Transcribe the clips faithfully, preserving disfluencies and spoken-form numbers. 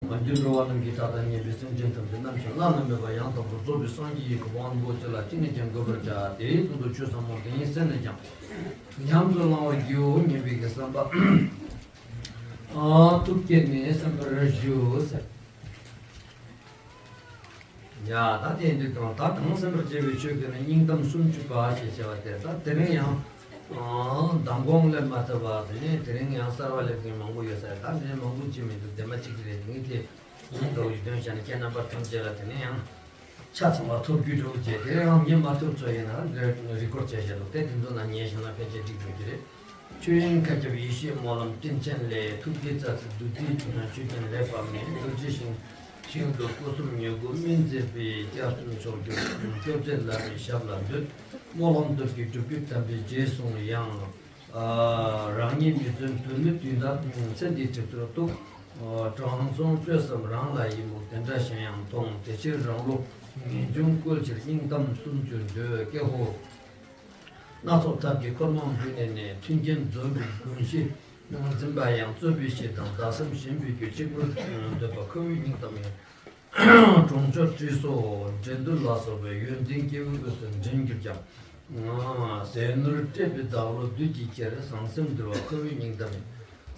མ་གྱུར་འགྲོ་བ་རྣམས་ཀྱི་མཐའ་དང་ཉེ་བའི་སེམས་ཅན་ཐམས་ཅད་རྣམ་མཁྱེན་བླ་ན་མེད་པ་ཡང་དག་པར་རྫོགས་པའི་སངས་རྒྱས་ཀྱི་གོ་འཕང་རིན་པོ་ཆེ་ལ་ཅི་ནས་ཀྱང་འགོད་པར་བྱ། དེའི་དོན་དུ་ཆོས་ཟབ་མོ་འདི་ཉིད་གསན་ནས་ཀྱང་ཉམས་སུ་བླང་བར་བགྱིའོ་སྙམ་པའི་གི་བསམ་པ་ཨ་ཐུགས་བསྐྱེད་ནས་གསན་པར་ཞུ་ཟེར། ཡ་ད་དེ་འདི་དང་ད་གང་གསན་པར་བྱ་བའི་ཆོས་ཀྱི་ནི་སྙིང་གཏམ་སུམ་ཅུ་པ་ཞེས་བྱ་བ་སྟེ། ད་དེ་རིང་ཡང་མདང་དགོང་སླེབས་མ་ཐུབ་པ་དེ་ནས་དེ་རིང་ཡང་གསར་བ་སླེབས་མཁན་མང་པོ་ཡོད་ས་རེད། ད་འདི་མང་པོ་ཅིག་མི་འདུག་དེ་མ་གཅིག་རེད། དེ་ངས་དེ་ཡིན་འགྲོ་ཡི་དོན་བྱས་ནས་ཁྱེད་རྣམ་པ་ཐམས་ཅད་ལ་དེ་ནས་ཡང་ཆ་ཚང་བ་ཐོབ་རྒྱུ་འགྲོ་བྱས། དེ་རིང་ངས་མ་ཐུབ་ཚོད་ཡིན་ན་རེ་ཀོར་བྱས་བཞག་འདུག་དེ་དེ་ཚོ་ན་ཉན་བཞག་ན་ཕལ་ཆེར་འགྲིག་འགྲོ་གི་རེད། ཆོས་དབྱིངས་མཁའ་ཁྱབ་ཡེ་ཤེས་སྨོན་ལམ་སྤྲིན་ཆེན་ལས། ཐུགས་བསྐྱེད་རྩ་ཚིག་བདུད་རྩིའི་ཆུ་ནང་ཆོས་ཀྱི་ལས་བབས་ནས། རྡོ་རྗེ་ཤིང་ཤིང་དུ་སྐུ་གསུམ་མྱུ་གུ་སྨིན་མཛད་པའི། སྐྱབས་གསུམ་མཆོག་གྱུར་སྐྱོབ་མཛད་བླ་མའི་ཞབས་ལ་འདུད། སྨོན་ལམ་གཏོར་གྱི་སྒྲུབ་བརྒྱུད་དམ་པའི་རྗེས་བཟུང་ཡང་། རང་ཉིད་མི་བརྫུན་དོན་ནི་དུས་འདའ་ཚེ་འདིའི་གྲིབ་ཐོར་གཏུགས། དྲང་སྲོང་སྤྱོད་ཙམ་རང་ལ་ཡི་མུག་དེ་འདྲ་གཞན་ཡང་མཐོང་། དེ་ཕྱིར་རང་ལུགས་ངེས་འབྱུང་བཀོལ་ཕྱིར་སྙིང་གཏམ་སུམ་ཅུ་འདོད། ཀྱེ་ཧོ། སྣ་ཚོགས་ཐབས་ཀྱིས་འཁོར་མང་འདུས་ནས་ནི། མཐུན་རྐྱེན་འཛོམས་པའི་ཀུན་གཞི་འཛིན་པ་ཡང་། རྩོད་པའི་གཞི་དང་བདག་སེམས་ཞེན་པའི་རྒྱུ། གཅིག་པུར་འདོད་པ་ཁོ་བོའི་སྙིང་གཏམ་ཡིན། གྲོང་ཆོག་སྤྲུལ་སོགས་འགྲན་བསྡུར་ལ་སོགས་པའི། ཡོན་ཏན་སྐྱེ་བོའི་དབུས་སུ་འགྲན་གྱུར་ཀྱང་། ཟས་ནོར་སྤྲད་པའི་བདག་བློ་བདུད་ཀྱིས་ཁྱེར། བཟང་སེམས་འདུལ་བ་ཁོ་བོའི་སྙིང་གཏམ་ཡིན།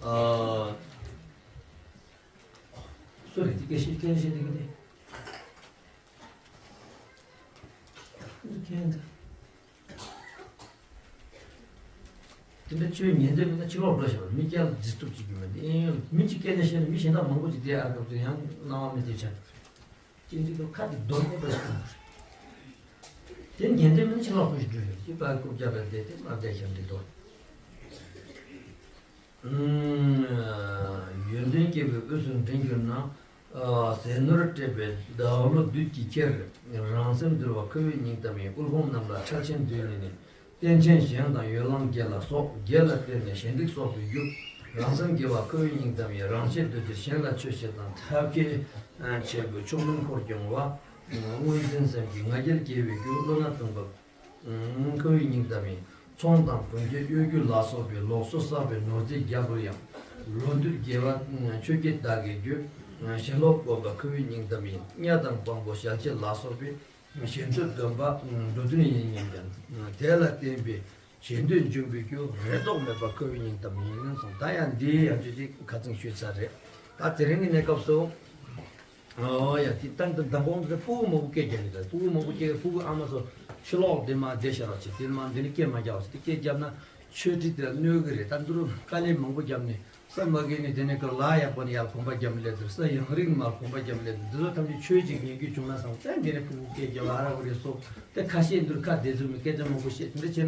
ཨ། སུ་རེད་དེ་སྐད་ཆ་སྐད་ཆ་དེ་གི་དེ། ཁྱེད་འདི། དེ་འདྲ་ཆོས་ཉན་འདོད་མེད་ན་ཕྱི་ལོགས་འགྲོ་ཞེས་པ། མི་སྐྱ་ལ་འཇིགས་སྐྲག་བྱེད་རྒྱུ་མེད། དེ་ཡིན་ཡང་མི་གཅིག་སྐད་ཆ་བཤད་ན་མི་གཞན་དག་མང་པོ་ཅིག་དེ་ཨ་སྐབས་དེ་ཡང་སྣང་བ་མི་བདེ་ཆགས་འདུག་ཅི་འདི་ཚོ་ཁ་དེ་རྡོལ་ཁོ་འགྲོ་ཞེས་པ། དེ་ཉན་འདོད་མེད་ན་ཕྱི་ལོགས་འགྲོ་ཞེས་འགྲོ་ཞེས་པ། ཅི་པ་རྐུབ་བཀྱག་པའི་བསྡད་དེ་མ་བསྡད་ཤར་འདི་དོ། ཡོན་ཏན་སྐྱེ་བོའི་དབུས་སུ་འགྲན་གྱུར་ན། ཟས་ནོར་སྤྲད་པའི་བདག་བློ་བདུད་ཀྱིས་ཁྱེར། རང་སེམས་འདུལ་བ་ཁོ་བོའི་སྙིང་གཏམ་ཡིན། དབུལ་ཕོངས་རྣམས་ལ་ཁྲལ་ཆེན་བསྡུས་ནས་ནི། རྟེན་ཆེན་གཞན་དང་ཡོ་ལང་དགེ་ལ་སོགས། དགེ་ལ་བརྟེན་ནས་ཞེན་སྡིག་གསོག་པའི་རྒྱུ། རང་སེམས་དགེ་བ་ཁོ་བོའི་སྙིང་གཏམ་ཡིན། རང་ཆས་བདུད་ཀྱིས་གཞན་ལ་ཆོས་བྱེད་དང་། ཐབས་མཁས་ཆེན་པོས་ཕྱོགས་མིན་འཁོར་སྐྱོང་བ། དངོས་འཛིན་སེམས་ཀྱིས་ང་རྒྱལ་སྐྱེ་བའི་རྒྱུ། བློ་སྣ་བསྟུན་པ་ཁོ་བོའི་སྙིང་གཏམ་ཡིན། ཚོང་དང་གོན་རྒྱུ་གཡོ་སྒྱུ་ལ་སོགས་པའི་ལོག་སོགས་བསགས་པའི་ནོར་རྫས་རྒྱལ་པོ་ཡང་། ལོ་དུས་དགེ་བ་ཆོས་བརྒྱད་དག་གི་རྒྱུ། ཞེན་ལོག་སྤོང་བ་ཁོ་བོའི་སྙིང་གཏམ་ཡིན། གཉའ་དང་བམ་པོ་ཞལ་ཆད་ལ་སོགས་པའི་ཞེན་འདོད་སྡོམ་པ་འགྲོ་དོན་ཡིན་སྙམ་ཀྱང་། དེ་ལ་བརྟེན་པའི་ཞེན་འདོད་འཇོམས་པའི་རྒྱུ། རེ་དོགས་མེད་པ་ཁོ་བོའི་སྙིང་གཏམ་ཡིན་གསུངས། ད་ཡང་འདི་ཡང་ཅིག་ཅིག་ཁ་ཚིག་ཞུས་ཚར་རེད། ད་དེ་རིང་གི་གནས་སྐབས་སུ། ཨོ་ཡ། དེ་ལྟར་དུ་མདང་དགོང་དེ་ཕྲུ་གུ་མང་པོ་སྐད་རྒྱག་གི་འདུག་ཕྲུ་གུ་མང་པོ་སྐད། ཕྲུ་གུ་ཨ་མ་ཚོ་ཕྱི་ལོགས་དེ་མ་བསྡད་ཤར་བ་བྱེད། དེ་མ་འདི་ནས་སྐད་མ་རྒྱག་བ་བྱེད། དེ་སྐད་རྒྱབ་ན་ཆོས་ཁྲིད་དེ་ལ་གནོད་གི་རེད། ད་འདི་རུ་དཀའ་ལས་མང་པོ་བརྒྱབ་ནས་ས་མ་གི་ནས་དེ་ནས་ཀ་ལ་ཡག་པོ་ནས་ཡར་གོམ་པ་རྒྱབ་ནས་སླེབས་དུས། ས་ཡང་རིང་མར་གོམ་པ་རྒྱབ་སླེབས་དུས། འདི་ཚོ་ཐམས་ཅད་ཆོས་ཅིག་ཉན་རྒྱུ་བྱུང་ན་བསམ། ད་འདི་ནས་ཕྲུ་གུ་སྐད་རྒྱག་ཨ་ར་འུ་རེ་སོགས་དེ་ཁ་ཤས་འདི་རུ་ཁ་བདེ་ཚུལ་མེད་སྐད་ཆ་མང་པོ་བཤད། དེ་འདྲ་བྱས་ན་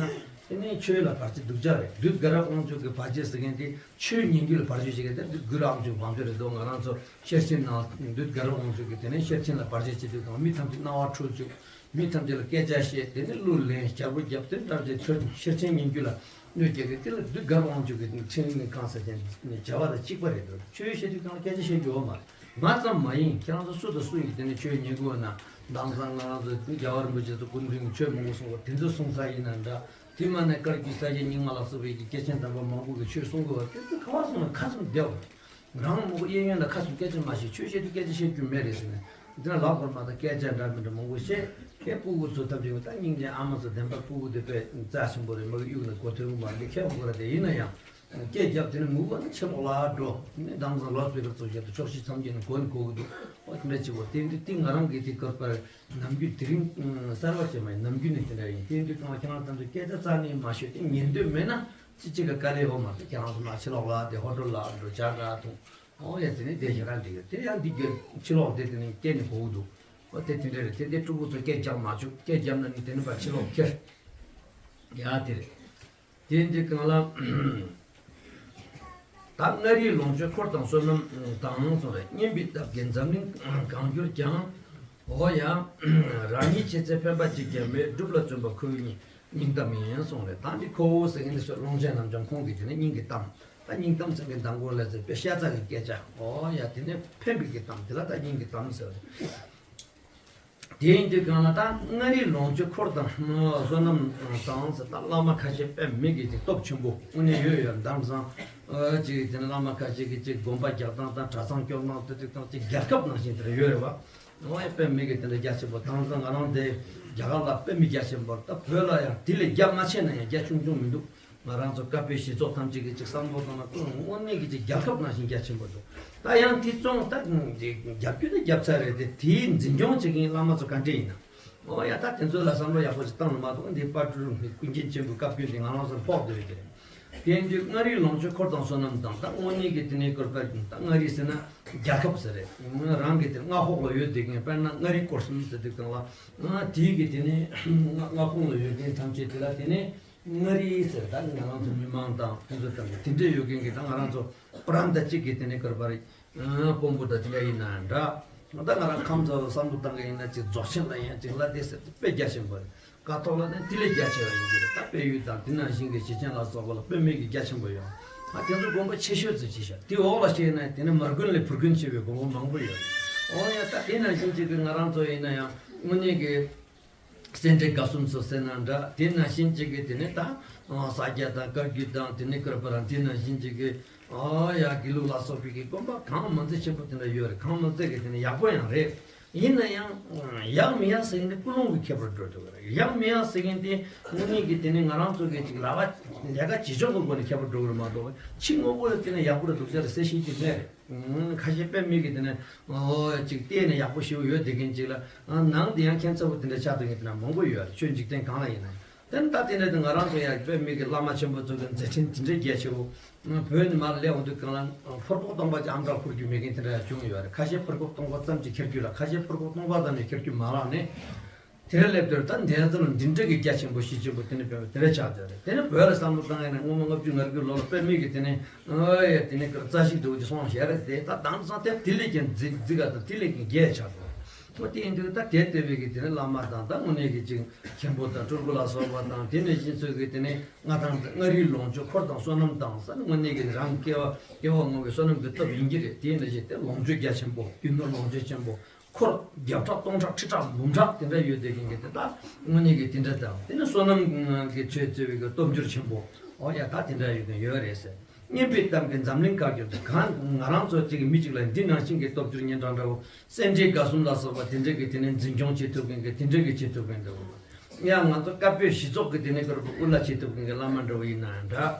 དེ་ནས་ཆོས་ལ་བར་ཆད་སྡུག་ཅག་རེད། བདུད་དགའ་རབ་དབང་ཕྱུག་གི་བར་ཆད་ཟེར་མཁན་དེ་ཆོས་ཉན་རྒྱུ་ལ་བར་ཆད་བྱེད་མཁན་དེ་བདུད་དགའ་རབ་དབང་ཕྱུག་བང་མཛོད་རེད་འདུག་ང་རང་ཚོ་ཤེར་ཕྱིན་ནང་བདུད་དགའ་རབ་དབང་ཕྱུག་གིས་དེ་ནས་ཤེར་ཕྱིན་ལ་བར་ཆད་བྱེད་དུས་དང་། མི་ཐམས་ཅད་སྣང་བ་འཁྲུལ་བཅུག་མི་ཐམས་ཅད་ལ་སྐད་ཆ་བཤད། དེ་ནས་གླུ་ལེན། རྒྱལ་པོ་རྒྱབ་སྟེ་འདྲ་བྱས་ཚུར་ཤེར་ཕྱིན་ཉན་རྒྱུ་ལ་གནོད་སྐྱེལ་གི། དེ་ལ་བདུད་དགའ་རབ་དབང་ཕྱུག་གི་འཕྲིན་ལས་ནི་གང་ཟེར་དེ་ནི་བྱ་བ་དང་གཅིག་པ་རེད་འདུག་ཆོས་བཤད་དུས་གང་ལ་སྐད་ཆ་བཤད་རྒྱུ་ཡོད་མ་རེད། ང་ཙམ་མ་ཡིན། ཁྱེད་རང་ཚོ་སུ་དང་སུ་ཡིན་དེ་ནས་ཆོས་ཉན་དགོས་ན། མདང་སང་ང་རང་ཚོ་རྒྱལ་བ་རིན་པོ་ཆེ་ཚོ་སྐུ་མདུན་གྱི་ཆོས་མང་པོ་གསུངས་པ་དེ་ཚོ་གསུང་ས་ཡིན་ན་འདྲ། དེ་མ་ནས་བཀའ་བརྒྱུད་ས་སྐྱ་རྙིང་མ་ལ་སོགས་པའི་གི་སྐྱེས་ཆེན་དམ་པ་མང་པོ་གི་ཆོས་གསུང་དགོས་པ་དེ་ཚོ་ག་བ་སོང་ན་ཁ་ཙུམ་བསྡད་པ། རང་མགོ་གཡས་གཡོན་ལ་ཁ་ཙུམ་སྐད་ཆ་མ་བཤད། ཆོས་བཤད་དུས་སྐད་ཆ་བཤད་རྒྱུ་མེད་རེད་ཟེར་ནས་འདི་ན་ལབ་དགོས་མ་གཏོགས་སྐད་ཆ་འདྲ་མི་འདྲ་མང་པོ་བཤད། ཁྱེད་སྤུ་གུ་ཚོ་ཐམས་ཅད་ད་སྙིང་རྗེ་ཨ་མ་ཚོ་བདེན་པ་སྤུ་གུ་དེ་དཔེ་རྩ་ཆེན་པོ་རེད། མ་གི་གཡུག་ནས་གོ་ཐོས་གུ་མ་འདི་ཁྱེད་མགོ་ལ་དེ་ཡིན་ན་ཡང་སྐད་རྒྱབ་དེ་ནི་ངུ་བ་ནི་ཆེན་པོ་ལ་འགྲོ་ནི་དང་ཚང་ལོ་སྤེ་ར་ཚོ་བཞག་ཏུ་ཆོག་ཤི་མཚམས་ཀྱི་ནི་གོ་ནི་གོ་གི་འདུག་ཨོ་དེ་འདྲ་ཅིག་བོ་དེ་འདི་ཏིང་ང་རང་གི་དེ་སྐོར་པར་ནམ་རྒྱུན་དེ་རིང་གསར་བ་བྱས་མ་ཡིན། ནམ་རྒྱུན་ནས་དེ་འདྲ་ཡིན། དེ་འདི་གང་ཁྱེད་རང་ཐམས་ཅད་སྐད་ཆ་རྩ་ནས་མ་ཤོད་དེ་ཉན་འདོད་མེད་ན། ཅི་གཅིག་གི་དཀའ་ལས་ཡོད་མ་རེད། ཁྱེད་རང་ཚོ་མ་ཕྱི་ལོགས་ལ་དེ་ཧོ་ཊལ་ལ་འགྲོ་ཇ་འདྲ་འཐུང་། ཨོ་ཡ་དེ་ནས་དེ་ཞེ་དྲག་འགྲིག་གི་དེ་ཡང་འདི་གི་ཕྱི་ལོགས་དེ་དེ་ནས་སྐད་ནས་གོ་གི་འདུག་ཨོ་དེ་དེ་འདྲ་རེད། དེ་འདྲའི་ཕྲུ་གུ་ཚོ་སྐད་རྒྱག་མ་བཅུག་སྐད་རྒྱབ་ན་ནི་དེ་ནས་ཕར་ཕྱི་ལོགས་ཁྱེར། ཡ་དེ་རེད། དེ་འདི་གང་ལ། ད་མངའ་རིས་ལོངས་སྤྱོད་འཁོར་དང་བསོད་ནམས་དང་གསུངས་རེད། སྙན་པའི་སྟབས་ཀྱིས་འཛམ་གླིང་གང་གྱུར་ཀྱང་། འོ་ཡ། རང་ཉིད་ཆེ་ཚེ་འཕེན་པ་གཅིག་ཀྱང་མེད། སྒྲུབ་ལ་བརྩོན་པ་ཁོ་བོའི་སྙིང་གཏམ་ཡིན་གསུངས་རེད། ད་འདི་ཁོ་བོ་ཟེར་མཁན་འདི་ཚོ་ཀློང་ཆེན་རྣམ་འབྱོར་ཁོང་གི་དེ་ནས་སྙིང་གི་གཏམ། ད་སྙིང་གཏམ་ཟེར་མཁན་མདང་དགོང་ལ་ཟེར་དཔེ་ཤ་ཚ་གི་སྐད་ཆ། འོ་ཡ་དེ་ནས་འཕེན་པའི་གི་གཏམ་དེ་ལ་ད་སྙིང་གི་གཏམ་ཟེར་བ་རེད། དེ་ཡིན་དུས་གང་ལ་ད་མངའ་རིས་ལོངས་སྤྱོད་འཁོར་དང་བསོད་ནམས་དང་ཟེར། ད་བླ་མ་ཁ་ཤས་དཔེ་མི་སྲིད་ཀྱི་ཅིག་སྟོབས་ཆེན་པོ་དངོས་གནས་ཡོད་ཡོད། མདང་སང་ཅིག་དེ་ནས་བླ་མ་ཁ་ཤས་ཀྱིས་ཅིག་དགོན་པ་རྒྱག་སྟངས་དང་གྲྭ་ཚང་སྐྱོང་སྟངས་དེ་ཚོ་དང་ཅིག་རྒྱལ་ཁབ་ནང་བཞིན་དེ་འདྲ་ཡོད་རེད་བ། འོ་ཡ། དཔེ་མི་སྲིད་ཀྱི་དེ་འདྲ་རྒྱ་ཆེན་པོ། དེང་སང་ང་རང་འདི་རྒྱ་གར་ལ་དཔེ་མི་སྲིད་རྒྱ་ཆེན་པོ། ད་བོད་ལ་ཡང་དེ་ལས་རྒྱ་མ་ཆེ་ན་ཡང་རྒྱ་ཆུང་ཆུང་མི་འདུག་ང་རང་ཚོ་བཀའ་པོད་གཞི་ཚོགས་ཐམས་ཅད་ཀྱིས་ཅིག་བསམ་བློ་བཏང་ན་ཀུན་དངོས་གནས་ཀྱི་ཅིག་རྒྱལ་ཁབ་ནང་བཞིན་རྒྱ་ཆེན་པོ་འདུག་ད་ཡང་དེ་བཙོང་ད་རྒྱབ་སྐྱོར་དེ་རྒྱབ་ཚར་རེད་དེ། དེའི་འཛིན་སྐྱོང་བྱེད་མཁན་བླ་མ་ཚོ་ག་འདྲ་ཡིན་ན། འོ་ཡ། ད་དེ་ཚོ་ལ་བསམ་བློ་ཡག་པོ་ཞིག་བཏང་ན་མ་གཏོགས་འདི་དཔལ་སྤྲུལ་ཀུན་མཁྱེན་ཆེན་པོའི་བཀའ་བཀྱོན་དེ་ང་རང་ཚོར་ཕོག་བསྡད་ཡོད་ཀྱི་རེད། དེ་ཡིན་དུས་མངའ་རིས་ལོངས་སྤྱོད་འཁོར་དང་བསོད་ནམས་དང་། ད་དངོས་གནས་ཀྱི་དེ་ནས་སྐོར་པ་ད་མངའ་རིས་ཟེར་ན་རྒྱལ་ཁབ་ཟེར་རེད། རང་གི་དེ་མངའ་ཁོངས་ལ་ཡོད་བསྡད་མཁན། དཔེར་ན་མངའ་རིས་སྐོར་གསུམ་ཟེར་དུས་སྒང་ལ་དེའི་གི་དེ་ནས་མངའ་ཁོངས་ལ་ཡོད་མཁན་ཐམས་ཅད་དེ་ལ་དེ་ནས་མངའ་རིས་ཟེར། ད་ང་རང་ཚོ་མི་མང་དང་དེ་ཚོ་དང་དེ་འདྲ་ཡོད་མཁན་གྱི་ད་ང་རང་ཚོ་པ་ར་འདྲ་གཅིག་གི་དེ་ནས་སྐོར་པ་རེད། དཔོན་པོ་དང་དེ་འདྲ་ཡིན་ན་འདྲ། ད་ང་རང་ཁམས་ཚོ་བསམ་བློ་བཏང་གི་ཡིན་ན་ཅིག་རྫོགས་ཆེན་ལ་ཡང་ཅིག་ལ་དེ་ཟེར་དེ་དཔེ་རྒྱ་ཆེན་པོ་རེད། ཀཿཐོག་ལ་ནི་དེ་ལས་རྒྱ་ཆེ་བ་ཡིན་གྱི་རེད། ད་དཔལ་ཡུལ་དང་དེ་ནང་བཞིན་གྱི་ཞེ་ཆེན་ལ་སོགས་པ་ལ་དཔེ་མེད་ཀྱི་རྒྱ་ཆེན་པོ་ཡོད། ད་དེ་ཚོ་དགོན་པ་ཆེ་ཤོས་ཚོ་ཅིག་བཞག་དེ་འོག་ལ་ཞེ་ན་དེ་ནི་མར་དགོན་ལས་ཕུར་དགོན་ཆེ་བའི་དགོན་པ་མང་པོ་ཡོད། འོ་ཡ། ད་དེ་ནང་བཞིན་ཅིག་གི་ང་རང་ཚོ་ཡིན་ན་ཡང་དངོས་གནས་ཀྱི་སེ་འབྲས་དགའ་གསུམ་སོགས་ཟེར་ན་འདྲ། དེ་ནང་བཞིན་ཅིག་གི་དེ་ནས་ད་ས་སྐྱ་དང་བཀའ་བརྒྱུད་དང་དེ་ནས་སྐོར་པ་རང་དེ་ནང་བཞིན་ཅིག་གི་ཨ་ཡ་དགེ་ལུགས་ལ་སོགས་པའི་གི་དགོན་པ་གང་མང་ཚད་ཆེན་པོ་དེ་འདྲ་ཡོད་རེད། གང་མང་ཚད་ཀྱི་དེ་ནས་ཡག་པོ་ཡང་རེད། ཡིན་ན་ཡང་ཡག་མི་ཡག་ཟེར་མཁན་དེ་ཀུན་སློང་གི་ཁྱད་པར་འགྲོ་འགྲོ་གི་རེད། ཡག་མི་ཡག་ཟེར་མཁན་དེ་དངོས་གནས་ཀྱི་དེ་ནས་ང་རང་ཚོ་གི་ཅིག་ལས་ཀ་ལས་ཀ་བྱེད་ཕྱོགས་ཀྱི་སྒོ་ནས་ཁྱད་པར་འགྲོ་གི་རེད་མ་གཏོགས། ཕྱི་དངོས་པོ་ལ་བལྟས་ན་ཡག་པོ་རེད་འདུག་ཟེར་ཟེར་ཤེས་ཀྱི་མེད་རེད། ཁ་ཤས་དཔེ་མི་སྲིད་ཀྱི་དེ་ནས་ཨོ་ཅིག་བལྟས་ནས་ཡག་པོ་ཞེ་པོ་ཡོད་བསྡད་མཁན་ཅིག་ལ། ཨ། ནང་དེ་ཡང་ཁྱད་མཚར་པོ་དེ་འདྲ་ཆགས་བསྡད་མཁན་དེ་འདྲ་མང་པོ་ཡོད་རེད། ཆོས་འཇིག་རྟེན་གང་ལ་ཡིན་ན། དེ་ནི་ད་དེ་འདྲ་དེ་ང་རང་ཚོ་ཡང་དཔེ་མི་སྲིད་ཀྱི་བླ་མ་ཆེན་པོ་ཚོ་གི་མཛད་འཕྲིན་དེ་འདྲ་རྒྱ་ཆེ་བོ། བོད་ནས་མར་སླེབས་འོང་དུས་སྒང་ལ་ཕོར་པ་སྟོང་པ་ཅིག་ཨམ་ཕྲག་འཁུར་རྒྱུ་མེད་མཁན་དེ་འདྲ་ཡང་བྱུང་ཡོད་རེད། ཁ་ཤས་ཕོར་པ་སྟོང་པ་ཙམ་ཅིག་འཁྱེར་རྒྱུ་ལ། ཁ་ཤས་ཕོར་པ་སྟོང་པ་ཙམ་ཡང་འཁྱེར་རྒྱུ་མ་རག་ནས། དེ་འདྲ་སླེབས་དུས་ད་འདི་ཚོ་ལ་འདི་འདྲ་གི་རྒྱ་ཆེན་པོ་གཤིས་ཆེན་པོ་དེ་ནི་དཔེ་དེ་འདྲ་ཆགས་བསྡད་རེད། དེ་ནི་བོད་ལ་བསམ་བློ་བཏང་ཡིན་ན་སྔོན་མ་ལྔ་བཅུ་ང་དགུའི་ལོ་ལ་དཔེ་མི་སྲིད་ཀྱི་དེ་ནི་ཨ་ཡ་དེ་ནི་རྩ་ཤིག་འདྲ་བོ་ཅིག་སོང་བཞག་རེད་དེ། ད་དེང་སང་དེ་དེ་ལས་ཀྱང་རྫིག་རྫིག་ག་དང་དེ་ལས་ཀྱང་རྒྱས་ཆགས་འདུག་འོ་དེ་ཡིན་དུས་ད་དེ་ལྟ་བུའི་གི་དེ་ནི་བླ་མ་དང་ད་དངོས་གནས་ཀྱི་ཅིག་མཁན་པོ་དང་སྤྲུལ་སྐུ་ལ་སོགས་པ་དང་དེ་ནས་གཞི་ཚོས་ཀྱི་དེ་ནི་མངའ་ཐང་མངའ་རིས་ལོངས་སྤྱོད་འཁོར་དང་བསོད་ནམས་དང་ཟེར་ན་དངོས་གནས་ཀྱི་རང་སྐྱེ་བ་སྐྱེ་བ་བསྔོ་བའི་བསོད་ནམས་ཀྱི་སྟོབས་ཡིན་གྱི་རེད། དེ་ནས་གཞི་དེ་ལོངས་སྤྱོད་རྒྱ་ཆེན་པོ། རྒྱུ་ནོར་ལོངས་སྤྱོད་ཆེན་པོ། འཁོར་བརྒྱ་ཕྲག་སྟོང་ཕྲག་ཁྲི་ཕྲག་འབུམ་ཕྲག་དེ་འདྲ་ཡོད་བསྡད་མཁན་གྱི་དེ་དག་དངོས་གནས་ཀྱི་དེ་འདྲ་དང་། དེ་ནི་བསོད་ནམས་ཀྱི་ཆོས་བརྩེ་བའི་གི་སྟོབས་འབྱོར་ཆེན་པོ། འོ་ཡ། ད་དེ་འདྲ་ཡོད་མཁན་ཡོད་རེད་ཟེར། སྙན་པའི་གཏམ་གྱིས་འཛམ་གླིང་བཀའ་བསྒྱུར་ཏེ། གང་ང་རང་ཚོ་གཅིག་གི་མི་གཅིག་ལ་འདི་ནང་བཞིན་གྱི་སྟོབས་འབྱོར་སྙན་གྲགས་འདྲ་བོ། སེ་འབྲས་དགའ་གསུམ་ལ་སོགས་པ་དེ་འདྲ་གི་དེ་ནས་འཛིན་སྐྱོང་བྱེད་ཐུབ་མཁན་གྱི་དེ་འདྲ་གི་བྱེད་ཐུབ་མཁན་འདྲ་བོ། ཡང་ང་ཚོ་བཀའ་པོད་གཞི་ཚོགས་ཀྱི་དེ་ནས་སྐོར་པ་དབུ་བླ་བྱེད་ཐུབ་མཁན་གྱི་བླ་མ་འདྲ་བོ་ཡིན་ན་འདྲ།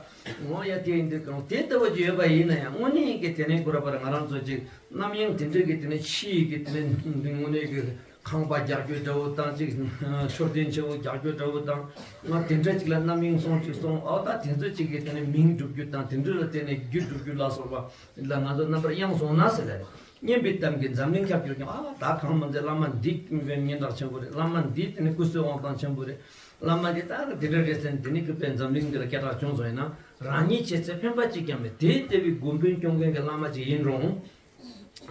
འོ་ཡ། དེ་ཡིན་དུས་གང་དེ་ལྟ་བུ་ཅིག་ཡོད་པ་ཡིན་ན་ཡང་དངོས་གནས་ཀྱི་དེ་ནས་སྐོར་པར་ང་རང་ཚོ་གཅིག་རྣམ་གཡེང་དེ་འདྲ་གི་དེ་ནས་ཕྱི་ཡི་གི་དེ་ནས་དངོས་གནས་ཀྱི་ཁང་པ་རྒྱག་རྒྱུ་འདྲ་བོ་དང་། ཅིག་མཆོད་རྟེན་ཆེ་བོ་རྒྱག་རྒྱུ་འདྲ་བོ་དང་། ང་དེ་འདྲ་ཅིག་ལ་རྣམ་གཡེང་སོང་ཅིག་སོང་། ཨོ་ད་དེ་ཚོ་ཅིག་གི་དེ་ནས་མིང་སྒྲུབ་རྒྱུ་དང་དེ་འདྲ་ལ་བརྟེན་ནས་རྒྱུ་སྒྲུབ་རྒྱུ་ལ་སོགས་པ་ལ་ང་ཚོ་རྣམ་པར་གཡེང་སོང་ན་ཟེར་ལ། སྙན་པའི་གཏམ་གྱིས་འཛམ་གླིང་ཁྱབ་གྱུར་ཀྱང་། ཨ་ད་གང་མ་ཚད་བླ་མ་འདི་དཔེ་སྙན་གྲགས་ཆེན་པོ་རེད། བླ་མ་འདི་དེ་ནས་སྐུ་བསོད་དབང་ཐང་ཆེན་པོ་རེད། བླ་མ་འདི་ད་དེ་འདྲ་རེད་ཟེར་ནས་དེ་ནས་ཀྱི་དཔེ་འཛམ་གླིང་འདི་ལ་སྐད་གྲགས་བྱུང་སོང་ཡིན་ན། རང་ཉིད་བྱས་ཚེ་ཕན་པ་གཅིག་ཀྱང་མེད། དེ་ལྟ་བུའི་དགོན་དཔོན་སྐྱོང་མཁན་གྱི་བླ་མ་ཅིག་ཡིན་རུང་།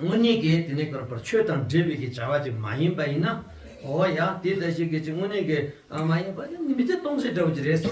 དངོས་གནས་ཀྱི་དེ་ནས་སྐོར་པར་ཆོས་དང་འབྲེལ་བའི་གི་བྱ་བ་ཅིག་མ་ཡིན་པ་ཡིན་ན། འོ་ཡ། དེ་འདྲ་ཞིག་གི་ཅིག་དངོས་གནས་ཀྱི་མ་ཡིན་པ་ནི་མི་ཚེ་སྟོང་ཟད་འདྲ་བོ་ཅིག་རེད།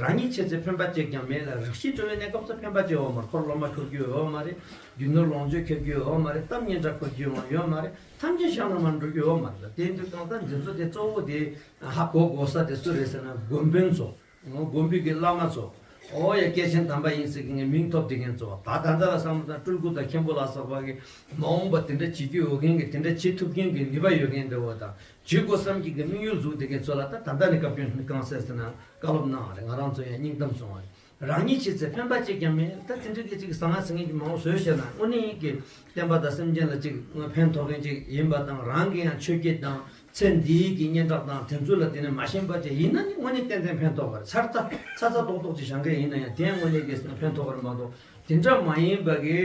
རང་ཉིད་བྱས་ཚེ་ཕན་པ་གཅིག་ཀྱང་མེད་ལ། རིགས་ཤི་འགྲོ་བའི་གནས་སྐབས་སུ་ཕན་པ་ཅིག་ཡོད་མ་རེད། འཁོར་སློབ་མ་ཁྱོར་རྒྱུ་ཡོད་མ་རེད། རྒྱུ་ནོར་ལོངས་སྤྱོད་ཁྱེར་རྒྱུ་ཡོད་མ་རེད། གཏམ་སྙན་གྲགས་ཁྱེར་རྒྱུ་ཡོད་མ་རེད། ཐམས་ཅད་ཤ་ལ་མར་འགྲོ་རྒྱུ་ཡོད་མ་རེད་ལ། དེ་ཡིན་དུས་གང་ལྟར་འདི་ཚོ་དེ་གཙོ་བོ་དེ་ཧ་གོ་དགོས་ས་དེ་སུ་རེད་ཟེར་ན་དགོན་དཔོན་ཚོ། དགོན་པའི་གི་བླ་མ་ཚོ། འོ་ཡ། སྐྱེས་ཆེན་དམ་པ་ཡིན་ཟེར་མཁན་གྱི་མིང་ཐོབ་བསྡད་མཁན་ཚོ། ད་ད་ལྟ་ལ་བསམ་བློ་བཏང་། སྤྲུལ་སྐུ་དང་མཁན་པོ་ལ་སོགས་པ་གི་མ་འོངས་པ་དེ་འདྲ་བྱེད་རྒྱུ་ཡོད་མཁན་གྱི། དེ་འདྲ་བྱེད་ཐུབ་མཁན་གྱི་ནུས་པ་ཡོད་མཁན་འདྲ་བོ་དང་། བྱེད་དགོས་བསམ་གྱི་གི་དམིགས་ཡུལ་འཛུགས་བསྡད་མཁན་ཚོ་ལ་ད་ད་ལྟ་ནས་བཀའ་བཀྱོན་གང་ཟེར་ཟེར་ན་བཀའ་སློབ་གནང་བ་རེད། ང་རང་ཚོ་ཡང་སྙིང་གཏམ་སོང་བ་རེད། རང་ཉིད་བྱས་ཚེ་ཕན་པ་གཅིག་ཀྱང་མེད། ད་དེ་འདྲ་གི་ཅིག་ཟང་ངེ་ཟིང་ངེ་གི་མང་བོ་བཟོས་བཤད་ན་དངོས་གནས་ཀྱི་བསྟན་པ་དང་སེམས་ཅན་ལ་ཅིག་ཕན་ཐོགས་མཁན་ཅིག་ཡིན་པ་དང་། རང་གི་ཡང་ཆོས་བརྒྱུད་དང་ཚེ་འདིའི་གི་སྙན་གྲགས་དང་དེ་ཚོ་ལ་དེ་ནས་མ་ཞེན་པ་ཅིག་ཡིན་ན་ནི་དངོས་གནས་ཏན་ཏན་ཕན་ཐོགས་པ་རེད། ཚར་ཚ་ཚ་ཏོག་ཏོག་ཅིག་བཞག་མཁན་ཡིན་ན་ཡང་དེ་དངོས་གནས་ཀྱི་ཕན་ཐོགས་པ་རེད་མ་གཏོགས། དེ་འདྲ་མ་ཡིན་པ་གི་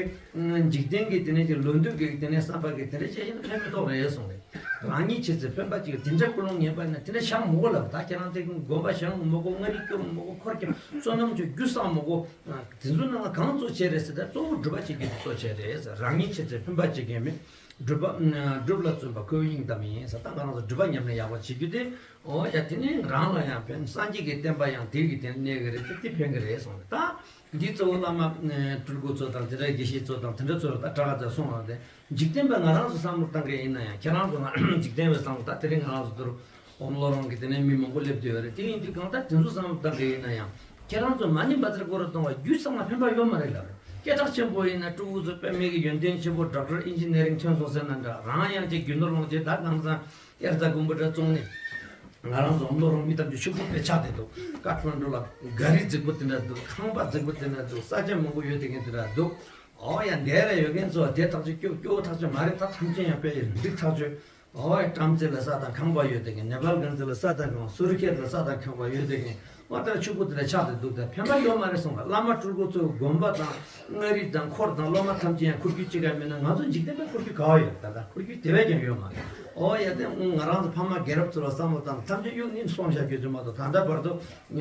འཇིག་རྟེན་གྱི་དེ་ནས་ཀྱི་ལོ་འདུག་གི་དེ་ནས་བསམ་པ་གི་དེ་འདྲ་བྱས་ན་ཕན་མི་ཐོགས་རེད་གསུངས་རེད། རང་ཉིད་བྱས་ཚེ་ཕན་པ་གཅིག་དེ་འདྲ་ཀུན་སློང་ངན་པ་ཡིན་ན་དེ་འདྲ་བཞག་མི་དགོས་ལབ། ད་ཁྱེད་རང་དེ་དགོན་པ་བཞེངས་མི་དགོས། མངའ་རིས་སྐྱོབ་མི་དགོས། འཁོར་སྐྱོབ། བསོད་ནམས་ཚོ་རྒྱུ་བསགས་མི་དགོས། དེ་ཚོ་ནང་ལ་གང་གཙོ་ཆེ་རེད་ཟེར་ན་གཙོ་བོ་སྒྲུབ་པ་བྱེད་རྒྱུ་དེ་གཙོ་ཆེ་རེད་ཟེར། རང་ཉིད་བྱས་ཚེ་ཕན་པ་གཅིག་ཀྱང་མེད། སྒྲུབ་པ་སྒྲུབ་ལ་བརྩོན་པ་ཁོ་བོའི་སྙིང་གཏམ་ཡིན་ཟེར། ད་ང་རང་ཚོ་སྒྲུབ་པ་ཉམས་ལེན་ཡག་པོ་བྱེད་རྒྱུ་དེ། འོ་ཡ། དེ་ནས་རང་ལ་ཡང་ཕན། སངས་རྒྱས་ཀྱི་བསྟན་པ་ཡང་དེ་གི་དེ་གནས་གི་རེད་དེ། དེ་ཕན་གི་རེད་གསུངས་རེད། ད་ འདི་གཙོ་བོ་བླ་མ་སྤྲུལ་སྐུ་ཚོ་དང་དེ་འདྲ་དགེ་བཤེས་ཚོ་དང་དེ་འདྲ་ཚོ་ལ་ད་དྲག་ཙམ་གསུངས་པ་དེ། འཇིག་རྟེན་པ་ང་རང་ཚོ་བསམ་བློ་བཏང་མཁན་ཡིན་ན་ཡང་ཁྱེད་རང་ཚོ་ང་འཇིག་རྟེན་པའི་བསམ་བློ་ད་དེ་རིང་ང་རང་ཚོ་དུར་ཨོམ་ལོ་རང་གི་དེ་ནས་མི་མང་པོ་སླེབས་བསྡད་ཡོད་རེད། དེ་ཡིན་དུས་གང་ལྟར་དེ་ཚོ་བསམ་བློ་བཏང་མཁན་ཡིན་ན་ཡང་ཁྱེད་རང་ཚོ་མ་ཎི་བཛྲ་གུ་རུ་གཏོང་བ་རྒྱུད་ཚང་ལ་ཕན་པ་ཡོད་མ་རེད་ལབ་རེད། སྐད་གྲགས་ཆེན་པོ་ཡིན་ན་སྤྲུལ་སྐུ་ཚོ་པདྨའི་གི་ཡོན་ཏན་ཆེན་པོ་ཌོག་ཊར་ཨིན་ཇི་ནི་ཡ་རིང་ཐོན་སོང་ཟེར་ན་འདྲ། རང་ཡང་ཅིག་རྒྱུ་ནོར་ལོངས་སྤྱོད་ད་གང་ཚང་། དབྱར་རྩྭ་དགུན་འབུ་འདྲ་བཙོང་ནས། ང་རང་ཚོ་ཨོམ་ལོ་རང་མི་ཐམས་ཅད་ཕྱུག་པོ་དཔེ་ཆགས་བསྡད་འདུག་ཀ་ཐ་མན་གྲུ་ལ་ག་རི་རྫིག་པོ་དེ་འདྲ་འདུག་ཁང་པ་རྫིག་པོ་དེ་འདྲ་འདུག་ས་ཆ་མང་པོ་ཡོད་དེ་གན་དེ་འདྲ་འདུག་ཨོ་ཡ་འདས་ར་ཡོད་མཁན་ཚོ་དེ་ཐག་ཆོད། སྐྱོ་སྐྱོ་ཐག་ཆོད་མ་རེད། ད་ཐམས་ཅད་ཡང་དཔེ་ཡིན་འགྲིག་ཐག་ཆོད། ཨོ་ཡ་བྲམ་ཟེ་ལ་ས་དང་ཁང་པ་ཡོད་དེ་གན། ནེ་པཱལ་གན་ཚེ་ལ་ས་དང་ཁང་པ། སུ་རི་ཁེད་ལ་ས་དང་ཁང་པ་ཡོད་དེ་གན། ཨོ་ད་ཕྱུག་པོ་དེ་འདྲ་ཆགས་བསྡད་འདུག་ད་ཕན་པ་ཡོད་མ་རེད་གསུངས་པ། བླ་མ་སྤྲུལ་སྐུ་ཚོ་དགོན་པ་དང་མངའ་རིས་དང་འཁོར་དང་སློབ་མ་ཐམས་ཅད་ཡང་འཁོར་རྒྱུ་གཅིག་ག་མེད་ན་ང་ཚོ་འཇིག་རྟེན་པའི་འཁོར་རྒྱུ་ག་བ་ཡོད། ད་ལྟ་འཁོར་རྒྱུ་དེ་བས་ཀྱང་ཡོད་མ་རེད། ཨོ་ཡ་དེ་ང་རང་ཚོ་ཕ་མ་རྒན་རབས་ཚོ་ལ་བསམ་བློ་བཏང་ཐམས་ཅད་གཡུག་ནི་སོང་བཞག་རྒྱུ་ཅིག་མ་གཏོགས། ད་ལྟ་བར་དུ་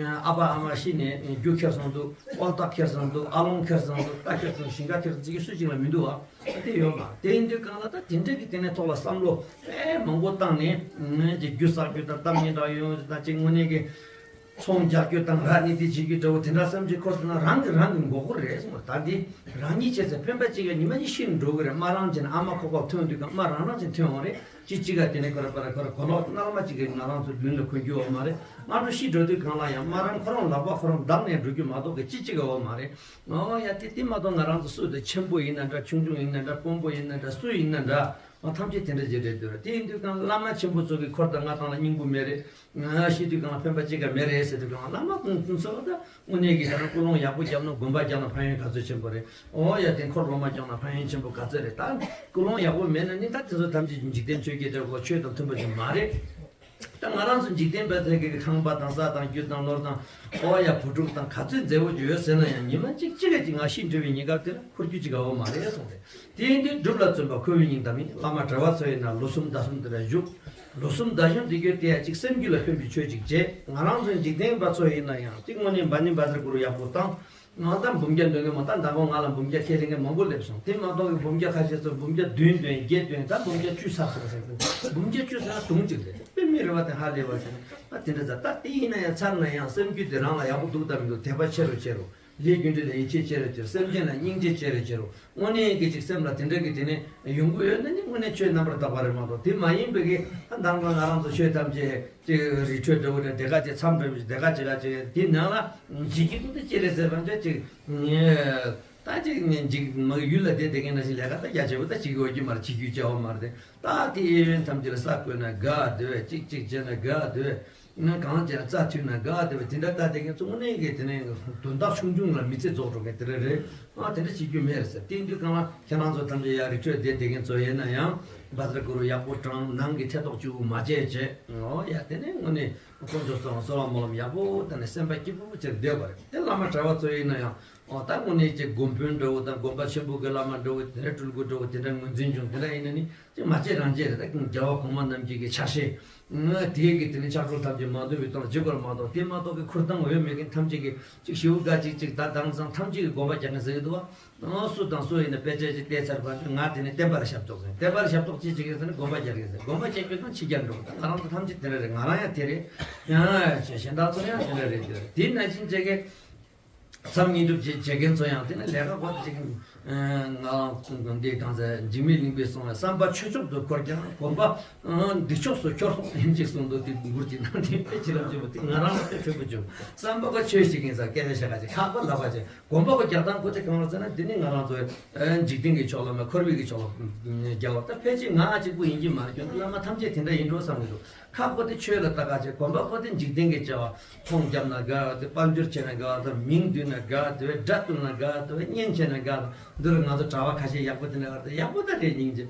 ཨ་ཕ་ཨ་མ་ཤི་ནས་རྒྱུ་ཁྱེར་སོང་འདུག་དཔལ་འབར་ཁྱེར་སོང་འདུག་ཨ་ལོང་ཁྱེར་སོང་འདུག་རྟ་ཁྱེར་སོང་། ཞིང་ཁ་ཁྱེར་སོང་། ཅིག་གི་སུ་གཅིག་ལ་མི་འདུག་ཨ། དེ་ཡོད་མ་རེད། དེ་ཡིན་དུས་གང་ལ་ད་དེ་འདྲ་གི་དེ་ནས་ཐོག་ལ་བསམ་བློ་དཔེ་མང་པོ་བཏང་ནས་ཅིག་རྒྱུ་བསགས་རྒྱུ་དང་གཏམ་ངན་འདྲ་ཡོང་རྒྱུ་དང་ཅིག་དངོས་གནས་ཀྱི། ཚོང་རྒྱག་རྒྱུ་དང་ར་ནི་དེ་བྱེད་རྒྱུ་འདྲ་བོ་དེ་འདྲ་བསམ་གྱི་འཁོར་དུ་ན་རང་གིས་རང་གི་མགོ་སྐོར་རེད་གསུངས་པ། ད་འདི་རང་ཉིད་བྱས་ཚེ་ཕན་པ་གཅིག་ཡང་ཉི་མ་གཉིས་ཤི་ནས་འགྲོ་གི་རེད། མ་རང་བྱས་ན་ཨ་མ་ཁོག་པ་ཐོན་དུས་གང་མ་རང་རང་བྱས་ཐོན་འོང་རེད། ཅི་གཅིག་ག་དེ་ནས་ཁོ་ར་པ་ར་ཁོ་ར་གོ་ལོག་སྣར་མ་གཅིག་གིས་ང་རང་ཚོ་ལུས་ལ་གོན་རྒྱུ་ཡོད་མ་རེད། སྔ་དྲོ་ཤི་འགྲོ་དུས་གང་ལ་ཡང་མ་རང་ཁོ་རང་ལག་པ་ཁོ་རང་བརྡབས་ནས་འགྲོ་རྒྱུ་མ་གཏོགས་གི་ཅི་གཅིག་ག་ཡོད་མ་རེད། ཨོ་ཡ་དེ་དེ་མ་གཏོགས་ང་རང་ཚོ་སུ་དེ་ཆེན་པོ་ཡིན་ན་འདྲ། ཆུང་ཆུང་ཡིན་ན་འདྲ། དཔོན་པོ་ཡིན་ན་འདྲ། སུ་ཡིན་ན་འདྲ། ཨ་ཐམས་ཅད་དེ་འདྲ་ཅིག་རེད་འདུག་དེ་ཡིན་དུས་གང་བླ་མ་ཆེན་པོ་ཚོ་གི་འཁོར་དང་མངའ་ཐང་ལ་སྙིང་པོ་མེད་རེད། ང་ཤི་དུས་གང་ཕན་པ་གཅིག་ཀ་མེད་རེད་ཟེར་དུས་གང་བླ་མ་ཀུན་ཀུན་ཚོ་ད་དངོས་གནས་ཀྱི་ད་རང་ཀུན་སློང་ཡག་པོ་བརྒྱབ་ན་དགོན་པ་རྒྱག་ན་ཕན་ཡོན་ག་ཚོད་ཆེན་པོ་རེད། ཨོ་ཡ་དེ་འཁོར་སློབ་མ་རྒྱག་ན་ཕན་ཡོན་ཆེན་པོ་ག་ཚོད་རེད། ད་ཀུན་སློང་ཡག་པོ་མེད་ན་ནི་ད་དེ་ཚོ་ཐམས་ཅད་འཇིག་རྟེན་ཆོས་བརྒྱད་འདྲ་བོ་ཆོས་དང་མཐུན་པ་ཞིག་མ་རེད། ད་ང་རང་ཚོ་འཇིག་རྟེན་པའི་ཚེ་གི་ཁང་པ་དང་ས་དང་རྒྱུ་དང་ནོར་དང་ཨོ་ཡ་བུ་ཕྲུག་དང་ག་ཚོད་མཛེས་པོ་ཅིག་ཡོད་ཟེར་ན་ཡང་ཉི་མ་གཅིག་གཅིག་ག་ཅིག་ང་ཤི་འགྲོ་བའི་ཉེན་ཁ་དེ་ལ་འཁོར་རྒྱུ་ཅིག་ག་ཡོད་མ་རེད་གསུངས་ཏེ། དེ་ཡིན་དུས་སྒྲུབ་ལ་བརྩོན་པ་ཁོ་བོའི་སྙིང་གཏམ་ཡིན། བླ་མ་གྲྭ་བ་ཚོ་ཡིན་ན་ལོ་གསུམ་ཟླ་གསུམ་དེ་ལ་བཞུགས། ལོ་གསུམ་ཟླ་གསུམ་དེ་གྱོད་དེ་ཡ་གཅིག་སེམས་རྒྱུད་ལ་ཕན་པའི་ཆོས་ཅིག་བྱས། ང་རང་ཚོའི་འཇིག་རྟེན་པ་ཚོ་ཡིན་ན་ཡང་གཅིག་དངོས་གནས་མ་ཎི་བཛྲ་གུ་རུ་ཡག་པོ་བཏང་། ང་ད་འབུམ་བརྒྱ་འདོན་གི་མ་ད་མདང་དགོང་ང་ལ་འབུམ་བརྒྱ་ཁས་ལེན་མཁན་མང་པོ་སླེབས་སོང་། དེ་མ་གཏོགས་གི་འབུམ་བརྒྱ་ཁ་ཤས་ཚོ་འབུམ་བརྒྱ་བདུན་འདོན་བརྒྱད་འདོན་ད་འབུམ་བརྒྱ་བཅུ་ཚར་སོང་ཟེར་གི་འབུམ་བརྒྱ་བཅུ་ཚར་ན་དུང་གཅིག་རེད། དཔེ་མི་རེ་བ་དེ་ཧ་ལས་པ་བྱས་ནས་ད་དེ་འདྲ་ཚར། ད་དེ་ཡིན་ན་ཡང་ཚར་ན་ཡང་སེམས་རྒྱུད་དེ་རང་ལ་ཡག་པོ་འདུག་དམ་མི་འདུག་དད་པ་ཆེ་རུ་ཆེ་རུ། ལས་རྒྱུ་འབྲས་ལ་ཡིད་ཆེས་ཆེ་རུ་ཆེ་རུ། སེམས་ཅན་ལ་སྙིང་རྗེ་ཆེ་རུ་ཆེ་རུ། དངོས་གནས་ཀྱི་ཅིག་སེམས་ལ་དེ་འདྲ་གི་དེ་ནས་ཡོང་གི་ཡོད་ན་ནི་དངོས་གནས་ཆོས་རྣམ་པར་དག་པ་རེད་མ་གཏོགས། དེ་མ་ཡིན་པའི་གི་ད་མདང་དགོང་ང་རང་ཚོ་ཆོས་ཐམས་ཅད་ཅིག་རི་ཁྲོད་འདྲ་བོ་རེད། དེ་ག་ཅིག་མཚམས་འདྲ་བོ་ཞིག་དེ་ག་ཅིག་ག་ཅིག་དེ་ནང་ལ་འཇིགས་ཀྱི་འདུག་ད་ཅི་རེད་ཟེར་བ་འདྲ་ཅིག་ད་ཅིག་ནས་འཇིགས་མ་གི་ཡུལ་ལ་བསྡད་བསྡད་མཁན་ནང་བཞིན་ལས་ཀ་ད་རྒྱ་ཆེ་བོ་ད་བྱེད་ཀྱི་ཡོད་ཀྱི་མ་རེད། བྱེད་ཀྱི་ཡོད་ཀྱི་ཡོད་མ་རེད། ད་དེ་གཡས་གཡོན་ཐམས་ཅད་ལ་ས་བརྐོས་ན་དགའ་འདོད། ཅིག་ཅིག་བྱས་ན་དགའ་འདོད། ང་གང་བྱས་ན་རྩ་མཐུད་ན་དགའ་བདེ་བ་དེ་འདྲ་ལྟ་བསྡད་མཁན་ཚོ་དངོས་གནས་ཀྱི་དེ་ནས་དོན་དག་ཆུང་ཆུང་ལ་མི་ཚེ་རྫོགས་འགྲོ་མཁན་དེ་འདྲ་རེད། ཨ་དེ་འདྲ་བྱེད་རྒྱུ་མེད་རེད་ཟེར། དེ་དུས་གང་ལ་ཁྱེད་རང་ཚོ་ཐམས་ཅད་ཡ་རི་ཁྲོད་བསྡད་བསྡད་མཁན་ཚོ་ཡིན་ན་ཡང་བཛྲ་གུ་རུ་ཡག་པོ་བགྲངས། ནང་གི་ཐེ་གཏོགས་བཅུ་མ་བྱས་བྱས། ཨོ་ཡ་དེ་ནས་དངོས་གནས་དཀོན་མཆོག་གསུམ་ལ་གསོལ་བ་སྨོན་ལམ་ཡག་པོ་བཏང་ནས་སེམས་པ་སྐྱིད་པོ་བྱས་བསྡད་པ་རེད། དེ་བླ་མ་གྲྭ་བ་ཚོ་ཡིན་ན་ཡང་ཨོ་ད་དངོས་གནས་ཀྱི་དགོན་དཔོན་འདྲ་བོ་དང་དགོན་པ་ཆེན་པོ་གི་བླ་མ་འདྲ་བོ་དེ་འདྲ་སྤྲུལ་སྐུ་འདྲ་བོ་དེ་འདྲ་ངོས་འཛིན་བྱུང་དེ་འདྲ་ཡིན་ན་ནི། ཅིག་མ་བྱེད་རང་བྱེད་རེད། ད་རྒྱལ་བ་གོང་མ་རྣམས་ཀྱི་གི་ཕྱག་བཞེས། ང་དེའི་གི་དེ་ནི་ཕྱག་སྲོལ་ཐམས་ཅད་མ་འདོར་བའི་ཐོག་ལ་བྱེད་དགོས་མ་གཏོགས། དེ་མ་གཏོགས་གི་ཁུར་ཐང་འོས་མེད་མཁན་ཐམས་ཅད་ཀྱི་ཅིག་ཞེའུ་དགའ་ཅིག་ཅིག་ད་དེང་སང་ཐམས་ཅད་ཀྱི་དགོན་པ་རྒྱག་མཁན་ཟེར་གི་འདུག་བ། ཨོ་སུ་དང་སུ་ཡིན་ན་དཔེ་ཆ་ཅིག་བལྟས་ཚར་བ་ང་དེ་ནི་བསྟན་པ་ལ་ཞབས་ཏོག་ཟེར། བསྟན་པ་ལ་ཞབས་ཏོག་ཅིག་བྱེད་མཁན་ཟེར་ན་དགོན་པ་རྒྱག་མཁན་ཟེར། དགོན་པ་བྱེད་རྒྱུ་དང་ཕྱི་རྒྱལ་འགྲོ་གི། ད་ང་རང་ཚོ་ཐམས་ཅད་དེ་འདྲ་རེད། ང་རང་ཡང་དེ་རེད། ཡང་གཞན་དག་ཚོ་ཡང་དེ་འདྲ་རེད། དེ་ནང་བཞིན་བྱེད་མཁན། མཚམས་བསྙེན་སྒྲུབ་བྱེད་བྱེད་མཁན་ཚོ་ཡང་དེ་ནི་ལས་ཀ་འགོ་དེ་ཅིག་ང་འདི་གང་ཟེར། འཇིགས་མེད་གླིང་པས་གསུངས་པའི་བསམ་པ་ཆོས་ཕྱོགས་སུ་འཁོར་ཀྱང་དགོན་པ་འདི་ཕྱོགས་སུ་འཁྱོར་སོང་ཡིན་ཅིག་གསུངས་འདུག་དེ་མགུར་གྱི་ནང་དེ་དཔེ་ཆེ་ལབ་ཆེན་པོ་དེ་ང་རང་ལ་དཔེ་ཕྲན་བུ་བྱུང་། བསམ་པ་ག་ཆོས་ཤིག་ཡིན་ས་སྐད་ཆ་བཤད་ག་ཅིག་ཁག་པ་ལབ་པ་ཅིག་དགོན་པ་ག་རྒྱག་སྟངས་གོ་དེ་གང་ལ་ཟེར་ན། དེ་ནི་ང་རང་ཚོའི་འཇིག་རྟེན་གྱི་ཕྱོགས་ལ་མ་འཁོར་བའི་གི་ཕྱོགས་ལ་རྒྱག་པ་ད་ཕལ་ཆེར་ང་གཅིག་པུ་ཡིན་གྱི་མ་རེད། ཁྱོད་བླ་མ་ཐམས་ཅད་དེ་འདྲ་ཡིན་འགྲོ་བསམ་གི་འདུག་ཁག་པོ་དེ་ཆོས་ལ་ལྟ་ག་བྱེད། དགོན་པ་པོ་དེ་འཇིག་རྟེན་གྱི་བྱ་བ་ཚོང་བརྒྱབ་ན་དགའ་དེ། དཔལ་འབྱོར་བྱས་ན་དགའ་དེ། མིང་བསྡུས་ན་དགའ་དེ། སྒྲ་བཏུལ་ན་དགའ་དེ། བརྙན་བྱས་ན་དགའ་དེ། འདི་ལ་ང་ཚོ་གྲྭ་བ་ཁ་ཤས་ཡག་པོ་དེ་འདྲ་ཡག་དེ་ཡག་པོ་ད་རེད། སྙིང་རྗེ་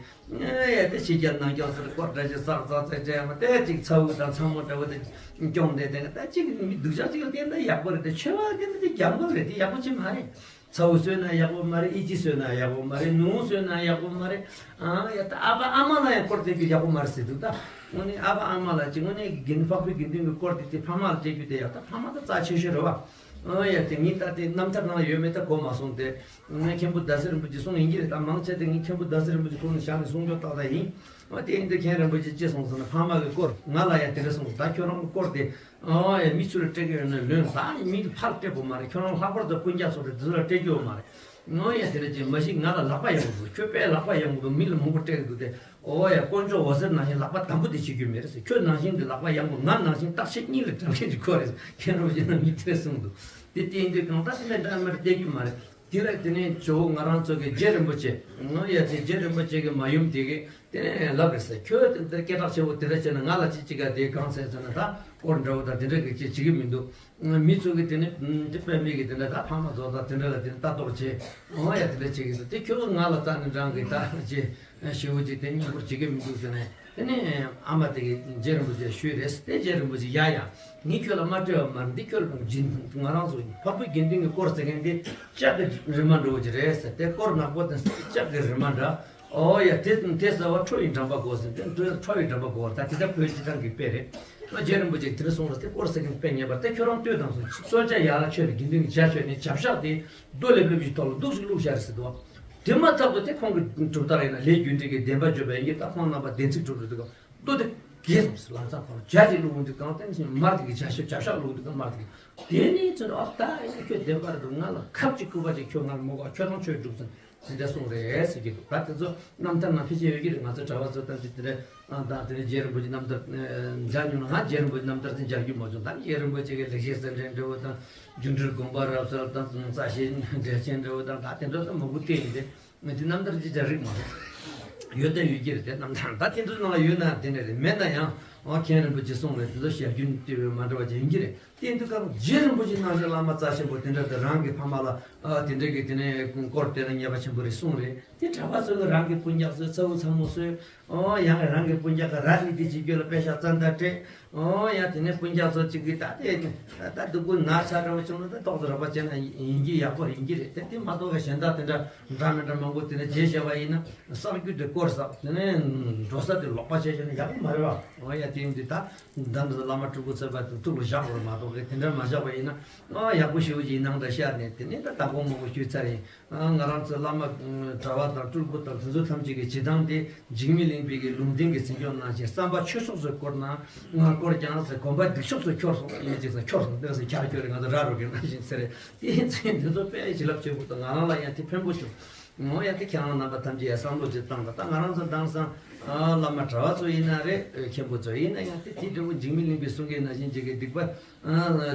ཡ་དེ་ཕྱི་རྒྱལ་ནང་རྒྱལ་ཟེར་སྐོར་འདྲ་ཞིག་ཙག་ཙག་ཙག་བྱས་ཡ་མ་དེ་ཅིག་ཚ་བོ་དང་ཚ་མོ་འདྲ་བོ་དེ་སྐྱོང་བསྡད་དེ། ད་ཅིག་མི་སྡུག་ཅག་ཅིག་ལ་བསྟན་ན་ཡག་པོ་རེད་དེ། ཆོས་པ་བསྟན་ན་དེ་རྒྱབ་མགོ་རེད་དེ། ཡག་པོ་ཅིག་མ་རེད། ཚ་བོ་གསོས་ན་ཡག་པོ་མ་རེད། ཨི་ཅི་གསོས་ན་ཡག་པོ་མ་རེད། ནུ་བོ་གསོས་ན་ཡག་པོ་མ་རེད། ཨ་ཡ་ད་ཨ་ཕ་ཨ་མ་ལ་ཡང་སྐོར་དེ་གི་ཡག་པོ་མ་རེད་ཟེར་འདུག་ད་དངོས་གནས་ཨ་ཕ་ཨ་མ་ལ་ཅིག་དངོས་གནས་ཀྱི་དགེ་འདུན་འཕགས་པའི་དགེ་འདུན་གྱི་སྐོར་དེ་དེ་ཕ་མ་ལ་སྤྲད་རྒྱུ་དེ་ཡག་ད་ཕ་མ་ད་རྩ་ཆེ་ཤོས་རེད་བ། ཨ་ཡ་དེ་ངས་ད་དེ་རྣམ་ཐར་ནང་ཡོད་མེད་ད་གོ་མ་སོང་སྟེ། ངས་མཁན་པོ་ཟླ་ཟེར་རིན་པོ་ཆེ་གསུང་ཡིན་གྱི་རེད། ད་མང་ཆེ་དེ་ངས་མཁན་པོ་ཟླ་ཟེར་རིན་པོ་ཆེ་ཁོང་ནས་བཞག་ནས་གསུང་ཆོག་ཏག་ཏག་ཡིན། ཨ་དེ་ཡིན་དུས་མཁན་རིན་པོ་ཆེ་ཅི་གསུངས་སོང་ན། ཕ་མ་གི་སྐོར་ང་ལ་ཡང་དེ་འདྲ་གསུངས། ད་ཁྱོད་རང་གི་སྐོར་དེ་ཨ་ཡ་མི་ཚུར་སྤྲད་ཀྱི་ཡོད་ན་ལོན། ད་མི་ལ་ཕར་སྤྲད་དགོས་མ་རེད། ཁྱོད་རང་ལྷག་པར་དུ་སྤུན་ཀྱག་ཚོ་དེ་ཚོ་ལ་སྤྲད་རྒྱུ་ཡོད་མ་རེད། ཨ་ཡ་དེ་འདྲ་ཅིག་མ་གཞི་ང་ལ་ལག་པ་ཡང་མི་འདུག་ཁྱོད་དཔེ་ལག་པ་ཡང་མི་འདུག་མི་ལ་མང་པོ་སྤྲད་ཀྱི་འདུག་སྟེ། ཨོ་ཡ་དཀོན་མཆོག་འོད་ཟེར་ནང་བཞིན་ལག་པ་དམ་པོ་དེ་བྱེད་རྒྱུ་མེད་རེད་ཟེར། ཁྱོད་ནང་བཞིན་གྱི་ལག་པ་ཡང་པོ་ང་ནང་བཞིན་བརྟག་དཔྱད་གཉིས་ལ་དྲག་མཁན་ཅིག་ཁོ་རེད་ཟེར། མཁན་རིན་པོ་ཆེ་རྣམ་གཉིས་དེ་གསུངས་འདུག་དེ་བསྟན་དུས་གང་ལྟར་དེ་འདྲ་འདྲ་མེར་བསྡད་རྒྱུ་མ་རེད། དེ་ལ་དེ་ནས་ཇོ་བོ་ང་རང་ཚོ་གི་རྗེ་རིན་པོ་ཆེ། ཨོ་ཡ་དེ་རྗེ་རིན་པོ་ཆེ་གི་མ་ཡུམ་དེ་གི་དེ་ནས་ལབ་རེད་ཟེར། ཁྱོད་དེ་འདྲ་སྐད་གྲགས་ཆེ་བོ་དེ་འདྲ་བྱས་ན་ང་ལ་ཅི་ཅི་ག་དེ་གང་ཟེར་ཟེར་ན། ད་སྐོར་འདྲ་བོ་དང་དེ་འདྲ་གི་ཅི་བྱེད་ཀྱི་མི་འདུག་མི་ཚོ་གི་དེ་ནི་དེ་དཔེ་མེད་ཀྱི་དེ་འདྲ་ད་ཕ་མ་ཚོ་དང་དེ་འདྲ་ལ་དེ་ནི་ལྟ་རྟོག་བྱེད། འོ་ཡ་དེ་འདྲ་བྱེད་ཀྱི་འདུག་དེ་ཁྱོད་ཀྱིས་ང་ལ་ལྟ་ནི་རང་གི་ད་ཅི་ཞེ་བོ་ཅིག་དེ་སྙིང་པོར་བྱེད་ཀྱི་མི་འདུག་ཟེར་ནས། དེ་ནི་ཨ་མ་དེ་གིས་རྗེ་རིན་པོ་ཆེར་ཞུས་རེད། དེ་རྗེ་རིན་པོ་ཆེ་ཡ་ཡ། ངས་ཁྱོད་ལ་མ་སྤྲད་པ་མ་རེད། འདི་ཁྱོད་ལ་སྦྱིན། ང་རང་ཚོ་འཕགས་པའི་དགེ་འདུན་གྱི་སྐོར་ཟེར་མཁན་དེ་ལྕགས་ཀྱི་རི་མ་འདྲ་བོ་ཅིག་རེད་ཟེར། དེ་སྐོར་ནག་པོ་དང་ལྕགས་ཀྱི་རི་མ་འདྲ། ཨོ་ཡ་དེ་དེ་ཟེར་བ་ཁྲོ་བའི་འགྲམ་པ་གོ་ཟེར། དེ་ཁྲོ་ཁྲོ་བའི་འགྲམ་པ་གོ་ད་དེ་ད་བོད་སྤྱི་བཏང་གི་དཔེ་རེད། ཨ་རྗེ་རིན་པོ་ཆེས་དེ་འདྲ་གསུངས་ལ། དེ་སྐོར་ཟེར་མཁན་དཔེ་ཉེས་པར་དེ་ཁྱོད་རང་ལྟོས་དང་གསུངས། གསོལ་ཇ་ཡར་ལ་མཆོད་ནས་དགེ་འདུན་གྱི་ཇ་མཆོད་ནས་བྱ་བཞག་དེ་རྡོ་ལེབ་ལེབ་ཅིག་ཐོག་ལ་འདུག་སེ་བླུགས་བཞག་རེད་ཟེར་འདུག་དེ་མ་ཐག་ཏུ་དེ་ཁོང་གི་གྲུབ་རྟགས་ཡིན་ན་ལས་རྒྱུ་འབྲས་ཀྱི་བདེན་པ་བརྗོད་པ་ཡིན་གྱི། ད་ཁོང་རྣམ་པ་བདེན་ཚིག་གྲུབ་རེད་འདུག་རྡོ་དེ་གས་སོང་ཟེར། ལམ་སང་ཁོང་ཇ་ཅིག་བླུགས་འོང་དུས་གང་ལྟར་ནས་མར་དེ་གི་ཇ་ཤ་བྱ་བཞག་བླུགས་འདུག་ག་མར་དེ་གི། དེ་ནས་ཚུར་ཨ་ད་ཨེ་ཁྱོད་བདེན་པ་རེད་འདུག་ང་ལ་ཁབ་ཅིག་སྐུད་པ་ཅིག་ཁྱོད་ང་ལ་མོ་ག་ཁྱོད་རང་ཆོས་སྒྲུབ་ཙང་དེ་འདྲ་གསུངས་རེད་ཟེར་གྱི་འདུག་ད་དེ་ཚོ་རྣམ་ཐར་ནང་ཕལ་ཆེར་ཡོད་ཀྱི་རེད། ང་ཚོ་གྲྭ་པ་ཚོ་ད་དེ་དེ་འདྲ་ཨ་དང་དེ་ནས་རྗེ་རིན་པོ་ཆེ་རྣམ་ཐར་མཇལ་མྱོང་ན། ང་རྗེ་རིན་པོ་ཆེ་རྣམ་ཐར་དེ་མཇལ་རྒྱུ་མ་བྱུང་། ད་རྗེ་རིན་པོ་ཆེ་གི་ལེགས་བཤད་གསེར་ཕྲེང་འདྲ་བོ་དང་། སྒྱུ་འཕྲུལ་དགོངས་པ་རབ་གསལ་དང་། རྩ་ཤེ་འགྲེལ་ཆེན་འདྲ་བོ་དང་། ད་དེ་འདྲ་ཚོ་མང་པོ་བལྟས་ཡིན་ཏེ། ངས་དེ་རྣམ་ཐར་ཅིག་ཀྱང་རིག་མ་སོང་། ཡོད་དང་ཡོད་ཀྱི་རེད་དེ་རྣམ་ཐར། ད་དེ་ཚོའི་ནང་ལ་ཡོད་ན་དེ་འདྲ་རེད། མེད་ན་ཡང་ཨོ་མཁན་རིན་པོ་ཆེས་གསུངས་རེད། དེ་ཚོ་ཞལ་རྒྱུན་དེ་བས་མ་འདྲ་བ་ཅིག་ཡིན་གྱི་རེད། དེ་ཡིན་དུས་སྐབས་རྗེ་རིན་པོ་ཆེ་ནང་བཞིན་བླ་མ་རྩ་ཆེན་པོ་དེ་འདྲ་དེ་རང་གི་ཕ་མ་ལ་ཨ་དེ་འདྲ་གི་དེ་ནས་སྐོར་བལྟས་ན་ཉེས་པ་ཆེན་པོ་རེད་གསུངས་རེད། དེ་གྲྭ་པ་ཚོ་གི་རང་གི་སྤུན་ཀྱག་ཚོའི་ཚ་བོ་ཚ་མོ་ཚོའི་ཨོ་ཡང་རང་གི་སྤུན་ཀྱག་གི་ར་ནི་དེ་བྱེད་རྒྱུ་ལ་དཔེ་ཤག་ཙམ་ད་སྤྲད། ཨོ་ཡ་དེ་ནས་སྤུན་ཀྱག་ཚོ་གཅིག་གིས་ད་དེ་ད་སྡུག་པོ་ན་ཚ་འདྲ་བོ་བྱུང་ན་ད་ཏོག་ཙམ་རོགས་པ་བྱས་ན་ཡིན་གྱི་ཡག་པོ་ཡིན་གྱི་རེད་དེ། དེ་མ་གཏོགས་གཞན་དག་དེ་འདྲ་འདྲ་མི་འདྲ་མང་པོ་དེ་འདྲ་བྱས་བཞག་པ་ཡིན་ན་བསགས་རྒྱུ་དེ་སྐོར་བསགས། དེ་ནས་འགྲོ་ས་དེ་ལོག་པ་བྱས་བྱས་ན་ཡག་པོ་མ་རེད་བ། ཨོ་ཡ་དེ་ཡིན་དུས་ད་ད་འདི་བླ་མ་སྤྲུལ་སྐུ་ཚོ་བ་དེ་ཐུགས་ལ་བཞག་དགོས་རེད་མ་གཏོགས་གི་དེ་འདྲ་མ་བཞག་པ་ཡིན་ན་ཨོ་ཡག་པོ་ཞེ་པོ་ཅིག་ཡིན་ནའང་འདྲ་ཤར་ནས་དེ་ནས་ད་བདག་པོ་མང་པོ་ཞུས་ཚར་ཡིན། ང་རང་ཚོ་བླ་མ་གྲྭ་པ་དང་སྤྲུལ་སྐུ་དང་དེ་ཚོ་ཐམས་ཅད་ཀྱི་བྱེད་སྟངས་དེ་འཇིགས་མེད་གླིང་པའི་གི་ལུང་བསྟན་གྱི་འཛིན་སྐྱོང་གནང་ཞིང་བསམ་པ་ཆོས་ཕྱོགས་སུ་བསྐོར་ན་ང་བསྐོར་ཀྱང་ཟེར། གོམ་པ་སྡིག་ཕྱོགས་སུ་འཁྱོར་སོང་ཡིན་ཅིག་ཟེར། འཁྱོར་སོང་དེ་ཟེར་འཁྱར་འཁྱོར་རེད། ང་ཚོ་ར་རོ་གི་ནང་བཞིན་ཟེར་རེད། དེ་ཡིན་ཚེ་འདི་ཚོ་དཔེ་བྱིན་རླབས་ཆེན་པོ་དང་ང་རང་ལ་ཡང་དེ་ཕན་པོ་བྱུང་། ངོ་ཡང་དེ་ཁྱེད་རང་རྣམ་པ་ཐམས་ཅད་ཡང་བསམ་བློ་ཅིག་བཏང་དང་། ད་ང་རང་ཚོ་དེང་སང་བླ་མ་གྲྭ་པ་ཚོ་ཡིན་ན་རེད། མཁན་པོ་ཚོ་ཡིན་ན་ཡང་དེ་དེ་འདྲ་བོ་འཇིགས་མེད་གླིང་པའི་གསུང་མཁན་ནང་བཞིན་ཅིག་གི་སྡིག་པ་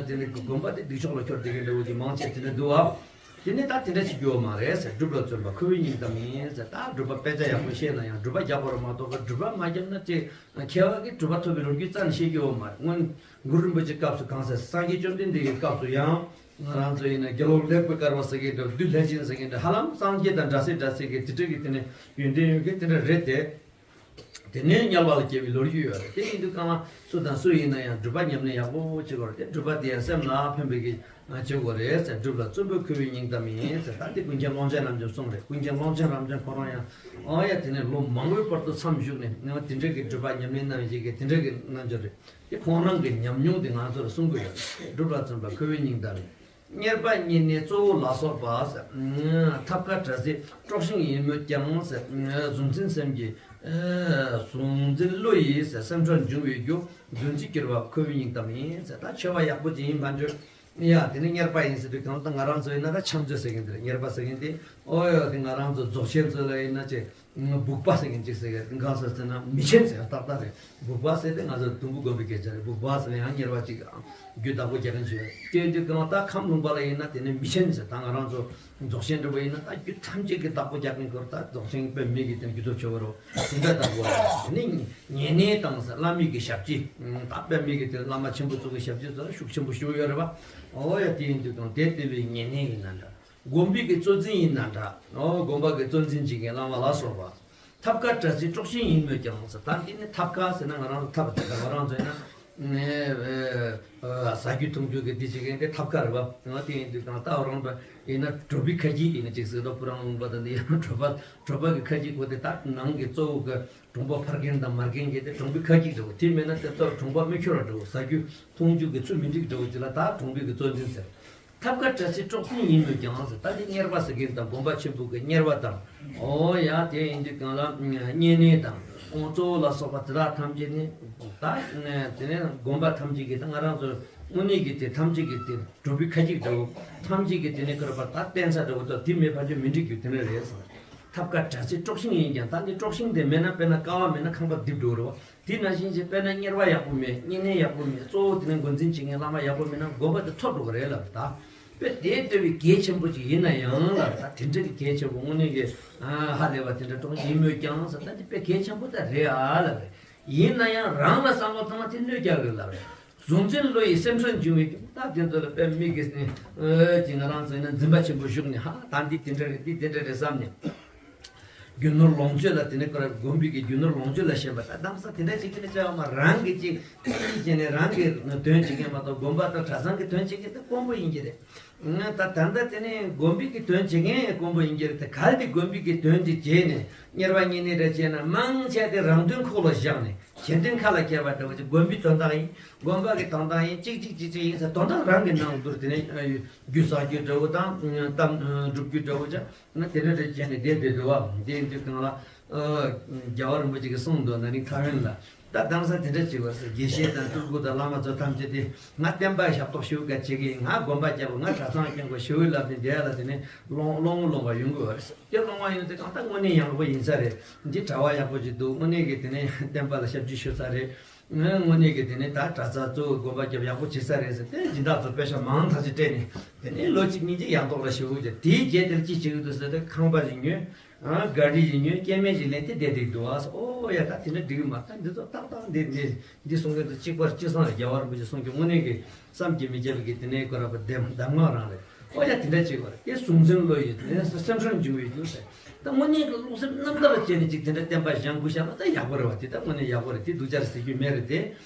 དེ་ནི་གོམ་པ་དེ་སྡིག་ཕྱོགས་ལ་འཁྱོར་བསྡད་མཁན་འདྲ་བོ་ཅིག་མང་ཆེ་དེ་འདྲ་འདུག་ཨ། དེ་ནས་ད་དེ་འདྲ་བྱེད་རྒྱུ་ཡོད་མ་རེད་ཟེར། སྒྲུབ་ལ་བརྩོན་པ་ཁོ་བོའི་སྙིང་གཏམ་ཡིན་ཟེར། ད་སྒྲུབ་པ་དཔེ་ཆ་ཡག་པོ་ཤེས་ན་ཡང་སྒྲུབ་པ་རྒྱག་དགོས་རེད་མ་གཏོགས་སྒྲུབ་པ་མ་བརྒྱབ་ན་ཅི་མཁས་པ་གིས་སྒྲུབ་པ་ཐོབ་པའི་ལོ་རྒྱུས་རྩ་ནས་ཤེས་རྒྱུ་ཡོད་མ་རེད། སྔོན་གུ་རུ་རིན་པོ་ཆེའི་སྐབས་སུ་གང་ཟེར། སངས་རྒྱས་བཅོམ་ལྡན་འདས་ཀྱི་སྐབས་སུ་ཡང་ང་རང་ཚོ་ཡིན་ན་དགེ་སློང་ལེགས་པར་དཀར་བ་ཟེར་མཁན་འདྲ། བདུད་ལྷས་བྱིན་ཟེར་མཁན་འདྲ། ཧ་ལམ་སངས་རྒྱས་དང་འདྲ་སེ་འདྲ་སེ་གི་དེ་འདྲ་གི་དེ་ནས་ཡོན་ཏན་ཡོད་མཁན་དེ་འདྲ་རེད་དེ། དེ་ནས་དམྱལ་བ་ལ་སྐྱེ་བའི་ལོ་རྒྱུས་ཡོད་རེད། དེ་ཡིན་དུས་གང་ལ་སུ་དང་སུ་ཡིན་ན་ཡང་སྒྲུབ་པ་ཉམས་ལེན་ཡག་པོ་བྱེད་དགོས་རེད་དེ། སྒྲུབ་པ་དེ་ཡང་སེམས་ལ་ཕན་པའི་གི་བྱེད་དགོས་རེད་ཟེར། སྒྲུབ་ལ་བརྩོན་པ་ཁོ་བོའི་སྙིང་གཏམ་ཡིན་ཟེར། ད་དེ་ཀུན་མཁྱེན་ཀློང་ཆེན་རབ་འབྱམས་གསུངས་རེད། ཀུན་མཁྱེན་ཀློང་ཆེན་རབ་འབྱམས་ཁོ་རང་ཡང་ཨ་ཡ་དེ་ནས་ལོ་མང་པོའི་བར་དུ་མཚམས་བཞུགས་ནས་ང་དེ་འདྲ་གི་སྒྲུབ་པ་ཉམས་ལེན་གནང་བའི་གི་དེ་འདྲ་གི་རྣམ་འགྱུར་རེད། དེ་ཁོང་རང་གི་ཉམས་མྱོང་དེ་ང་ཚོར་གསུང་གི་ཡོད་རེད། སྒྲུབ་ལ་བརྩོན་པ་ཁོ་བོའི་སྙིང་གཏམ་ཡིན། དམྱལ་བ་བསྙེན་གནས་གཙོ་བོ་ལ་སོགས་པ། ཐབས་མཁས་དྲག་རྩལ་དཀྲོག་ཤིང་ཡིན་མོད་ཀྱང་། གཟུང་འཛིན་སེམས་ཀྱི་གཟུང་འཛིན་བློ་ཡིས་སེམས་འཕྲོག་འབྱུང་བའི་རྒྱུ། འདུ་འཛི་སྐྱེ་བ་ཁོ་བོའི་སྙིང་གཏམ་ཡིན་ཟེར། ད་ཆེ་བ་ཡག་པོ་ཅིག་ཡིན་པ་འདྲ། ཡ་དེ་ནི་དམྱལ་བ་ཡིན་ཟེར་དུས་གང་ལྟར་ང་རང་ཚོ་ཡིན་ན་ད་ཆང་མཛོད་ཟེར་མཁན་དེ་རེད། དམྱལ་བ་ཟེར་མཁན་དེ། ཨོ་ཡ་དེ་ང་རང་ཚོ་རྫོགས་ཆེན་ཚོ་ལ་ཡིན་ན་ཅེ། སྦུག་པ་ཟེར་མཁན་ཅིག་ཟེར་གི་གང་ཟེར་ཟེར་ན་མི་ཆེན་ཟེར་ཏག་ཏག་རེད། སྦུག་པ་ཟེར་དེ་ང་ཚོ་དུམ་བུ་སྒོམ་པའི་སྐད་ཆ་རེད། སྦུག་པ་ཟེར་ན་ཡང་དམྱལ་བ་ཅིག་རྒྱུ་བདག་པོ་རྒྱག་མཁན་ཞིག་རེད། དེ་དུས་གང་ལྟར་ཁམས་ལུང་པ་ལ་ཡིན་ན་དེ་ནི་མི་ཆེན་ཟེར། ད་ང་རང་ཚོ་རྫོགས་ཆེན་འདྲ་པོ་ཡིན་ན་ད་རྒྱུ་ཐམས་ཅད་ཀྱི་བདག་པོ་རྒྱག་མཁན་སྐོར། ད་རྫོགས་ཆེན་དཔེ་མེད་ཀྱི་དེ་རྒྱུ་སྟོབས་ཆེ་བོ་རོ། དེ་འདྲ་བདག་པོ་རེད། དེ་ནི་ཉེ་གནས་དང་ཟེར་བླ་མའི་གི་ཞབས་ཕྱི། ད་དཔེ་མེད་ཀྱི་དེ་བླ་མ་ཆེན་པོ་ཚོ་གི་ཞབས་ཕྱི་ཚོ་ཤུགས་ཆེན་པོ་ཞུ་ཡོད་རེད་བ། ཨོ་ཡ་དེ་ཡིན་དུས་གང་དེ་ལྟེ་བའི་ཉེ་གནས་ཡིན་ན་འདྲ། དགོན་པའི་གི་གཙོ་འཛིན་ཡིན་ན་འདྲ། ཨོ་དགོན་པ་གི་གཙོ་འཛིན་བྱེད་མཁན་བླ་མ་ལ་སོགས་པ། ཐབས་མཁས་དྲག་རྩལ་དཀྲོག་ཤིང་ཡིན་མོད་ཀྱང་ཟེར། ད་འདི་ནི་ཐབས་མཁས་ཟེར་ན་ང་རང་ཚོ་ཐབས་དེ་ང་རང་ཚོ་ཡིན་ན་ཟ་རྒྱུ་འཐུང་རྒྱུ་གི་འདི་བྱེད་མཁན་དེ་ཐབས་མཁས་རེད་བ། ང་དེ་ཡིན་དུས་གང་ལྟ་བ་རང་པ་ཡིན་ན་གྲོ་པའི་ཁ་སྐྱིད་ཡིན་ན་ཅིག་ཟེར་དོ། སྤུ་རང་ལུང་པ་དང་འདི་ཡང་གྲོ་པ་གྲོ་པ་གི་ཁ་སྐྱིད་གོ་དེ་ད་ནང་གི་གཙོ་བོ་གི་གྲོང་པ་ཕར་རྒན་དང་མར་རྒན་གྱི་དེ་གྲོང་པའི་ཁ་སྐྱིད་འདྲ་བོ་དེ་མེད་ན་དེ་ལྟར་གྲོང་པ་མི་ཁྱོ་ར་འདྲ་བོ། ཟ་རྒྱུ་འཐུང་རྒྱུ་གི་ཚུལ་མི་འགྲིག་འདྲ་བོ་ཅིག་ལ་ད་གྲོང་པའི་གི་གཙོ་འཛིན་ཟེར། ཐབས་མཁས་དྲག་ཅིང་སྤྲོ་ཞིང་ཡིན་མོད་ཀྱང་ཟེར། ད་འདི་གཉེར་པ་ཟེར་མཁན་དང་དགོན་པ་ཆེན་པོ་གི་གཉེར་པ་དང་། ཨོ་ཡ་དེ་ཡིན་དུས་གང་ལ་བསྙེན་གནས་དང་དབང་གཙོ་བོ་ལ་སོགས་པ་དེ་དག་ཐམས་ཅད་ནི་ད་དེ་ནས་དགོན་པ་ཐམས་ཅད་ཀྱི་ད་ང་རང་ཚོ་དངོས་གནས་ཀྱི་དེ་ཐམས་ཅད་ཀྱི་དེ་སྒྲུབ་པའི་ཁ་ཅིག་འདྲ་བོ་ཐམས་ཅད་ཀྱི་དེ་ནས་ཁོ་ར་པ་ད་བསྟན་ས་འདྲ་བོ་དང་དེ་མེད་ཕན་ཆད་མི་འགྲིག་རྒྱུ་དེ་ནས་རེད་ཟེར། ཐབས་མཁས་དྲག་ཅིང་སྤྲོ་ཞིང་ཡིན་ཀྱང་ད་འདི་སྤྲོ་ཞིང་དེ་མེད་ན་དཔེར་ན་ཀ་བ་མེད་ན་ཁང་པ་རྡིབ་འགྲོ་རེད་བ། དེ་ནང་བཞིན་གྱི་དཔེར་ན་གཉེར་པ་ཡག་པོ་མེད། བསྙེན་གནས་ཡག་པོ་མེད། གཙོ་བོ་དེ་ནས་འགོ་འཛིན་བྱེད་མཁན་བླ་མ་ཡག་པོ་མེད་ན་དགོན་པ་དེ་འཐོར་འགྲོ་གི་རེད་ལབ་ད། དཔེ་དེ་ལྟ་བུའི་གལ་ཆེན་པོ་ཅིག་ཡིན་ན་ཡང་ལབ་ད། དེ་འདྲ་གི་གལ་ཆེན་པོ་དངོས་གནས་ཀྱི་ཧ་ལས་པ་དེ་འདྲ་གཏོང་ཡིན་མོད་ཀྱང་ཟེར་ད། འདི་དཔེ་གལ་ཆེན་པོ་ད་རེད་ཨ་ལབ་རེད། ཡིན་ན་ཡང་རང་ལ་བསམ་བློ་བཏང་ན་དེ་གནོད་རྒྱག་གི་ལབ་རེད། གཟུང་འཛིན་བློ་ཡིས་སེམས་སྲོག་འབྱུང་བའི་རྒྱུ། ད་དེ་ཚོ་ལ་དཔེ་མི་གིས་ནི་ཨོ་ཅིག་ང་རང་ཚོ་ཡིན་ན་འཛིན་པ་ཆེན་པོ་ཞུགས་ནས་ཧ་ད་འདི་དེ་འདྲ་རེད་འདི་དེ་འདྲ་རེད་བསམ་ནས། རྒྱུ་ནོར་ལོངས་སྤྱོད་ལ་དེ་ནས་ཁོ་ར་དགོན་པའི་གི་རྒྱུ་ནོར་ལོངས་སྤྱོད་ལ་ཞེན་པ་ད་གདམ་ས་དེ་འདྲ་བྱེད་ཀྱི་ནི་བྱ་བ་མ་རང་གི་ཅིག་ཅིག་བྱས་ནས་རང་གི་དོན་བྱེད་མཁན་མ་གཏོགས་དགོན་པ་དང་གྲྭ་ཚང་གི་དོན་བྱེད་མཁན་དེ་དཀོན་པོ་ཡིན་གྱི་རེད། ད་ད་ལྟ་དེ་ནས་དགོན་པའི་གི་དོན་བྱེད་མཁན་དཀོན་པོ་ཡིན་གྱི་རེད། དེ་གལ་ཏེ་དགོན་པའི་གི་དོན་དེ་བྱས་ནས་གཉེར་པ་བསྙེན་གནས་འདྲ་བྱས་ན་མང་ཆེ་དེ་རང་དོན་ཁོག་ལ་བཞག་ནས་གཞན་དོན་ཁ་ལ་འཁྱེར་བ་འདྲ་བོ་ཅིག་དགོན་པའི་དོན་དག་ཡིན། དགོན་པ་གི་དོན་དག་ཡིན། ཅིག་ཅིག་ཅིག་ཅིག་ཡིན་ཟེར་དོན་དག་རང་གི་ནང་དུ་དེ་ནས་རྒྱུ་བསགས་རྒྱུ་འདྲ་བོ་དང་གཏམ་སྒྲུབ་རྒྱུ་འདྲ་བོ་ཅིག་ང་དེ་འདྲ་འདྲ་བྱས་ནས་བསྡད་བསྡད་འདུག་བ། དེ་ཡིན་དུས་གང་ལ་རྒྱལ་བ་རིན་པོ་ཆེ་གིས་གསུངས་འདུག་ན་ནིང་ཐའེ་ཝན་ལ་ད་གདམ་ས་དེ་འདྲ་བྱེད་དགོས་ཟེར། དགེ་བཤེས་དང་སྤྲུལ་སྐུ་དང་བླ་མ་ཚོ་ཐམས་ཅད་དེ་ང་བསྟན་པ་ཞབས་ཏོག་ཞུ་ག་བྱེད་ཀྱི་ཡིན། ང་དགོན་པ་རྒྱག་དགོས། ང་གྲྭ་ཚང་སྐྱོང་དགོས་ཞུ་ལབ་ནས་བསྡད་ལ་དེ་ནས་སློང་སློང་སློང་བ་ཡོང་གི་བ་རེད། དེ་སློང་བ་ཡོང་དུས་གང་ལྟར་དངོས་གནས་ཡག་པོ་ཡིན་ས་རེད། འདི་གྲྭ་བ་ཡག་པོ་ཅིག་འདུག་དངོས་གནས་ཀྱི་དེ་ནས་བསྟན་པ་ལ་ཞབས་ཕྱི་ཞུ་ས་རེད། ང་དངོས་གནས་ཀྱི་དེ་ནས་ད་གྲྭ་ཚང་གཙོ་བོ་དགོན་པ་རྒྱབ་ཡག་པོ་བྱེད་ས་རེད་ཟེར་ཏེ་སྦྱིན་བདག་ཚོ་པེ་ཤ་མང་ཐག་ཆོད་སྤྲད་ནས་དེ་ནས་ལོ་གཅིག་གཉིས་ཀྱི་ཡག་ཐོག་ལ་ཞུ་དགོས་ཀྱི། དེའི་རྗེས་དེར་ཅི་བྱེད་ཀྱི་འདུག་ཟེར་ཏེ་ཁང་པ་ཞིག་ཉོས། ཨ་གཱ་རི་ཞིག་ཉོས། སྐྱེ་དམན་ཞིག་ལེན་ཏེ་བསྡད་བསྡད་འདུག་ཨ། ཨོ་ཡ་ད་དེ་འདྲ་འགྲིག་གི་མ་རེད། ད་འདི་ཚོ་ཏག་ཏག་འདི་འདི་འདི་གསུང་མཁན་ཚོ་གཅིག་པར་གཅིག་སང་རྒྱལ་བ་རིན་པོ་ཆེ་གསུང་རྒྱུ་དངོས་གནས་ཀྱི་བསམ་གྱིས་མི་ཁྱབ་པའི་གི་དེ་ནས་ཁོ་ར་པ་གདམས་གདམས་ངག་རང་རེད། ཨོ་ཡ་དེ་འདྲ་བྱེད་དགོས་རེད། དེ་གཟུང་འཛིན་བློ་ཡིས་དེ་ནས་སེམས་སྲོག་འབྱུང་བའི་རྒྱུ་ཟེར། ད་དངོས་གནས་ཀྱི་བློ་སེམས་རྣམ་དག་བྱས་ནས་ཅིག་དེ་འདྲ་བསྟན་པ་བཞེངས་དགོས་བཞག་ན་ད་ཡག་པོ་རེད་བ། དེ་ད་དངོས་གནས་ཡག་པོ་རེད། དེ་སྡུག་ཅག་ཟེར་རྒྱུ་མེད་རེད་དེ།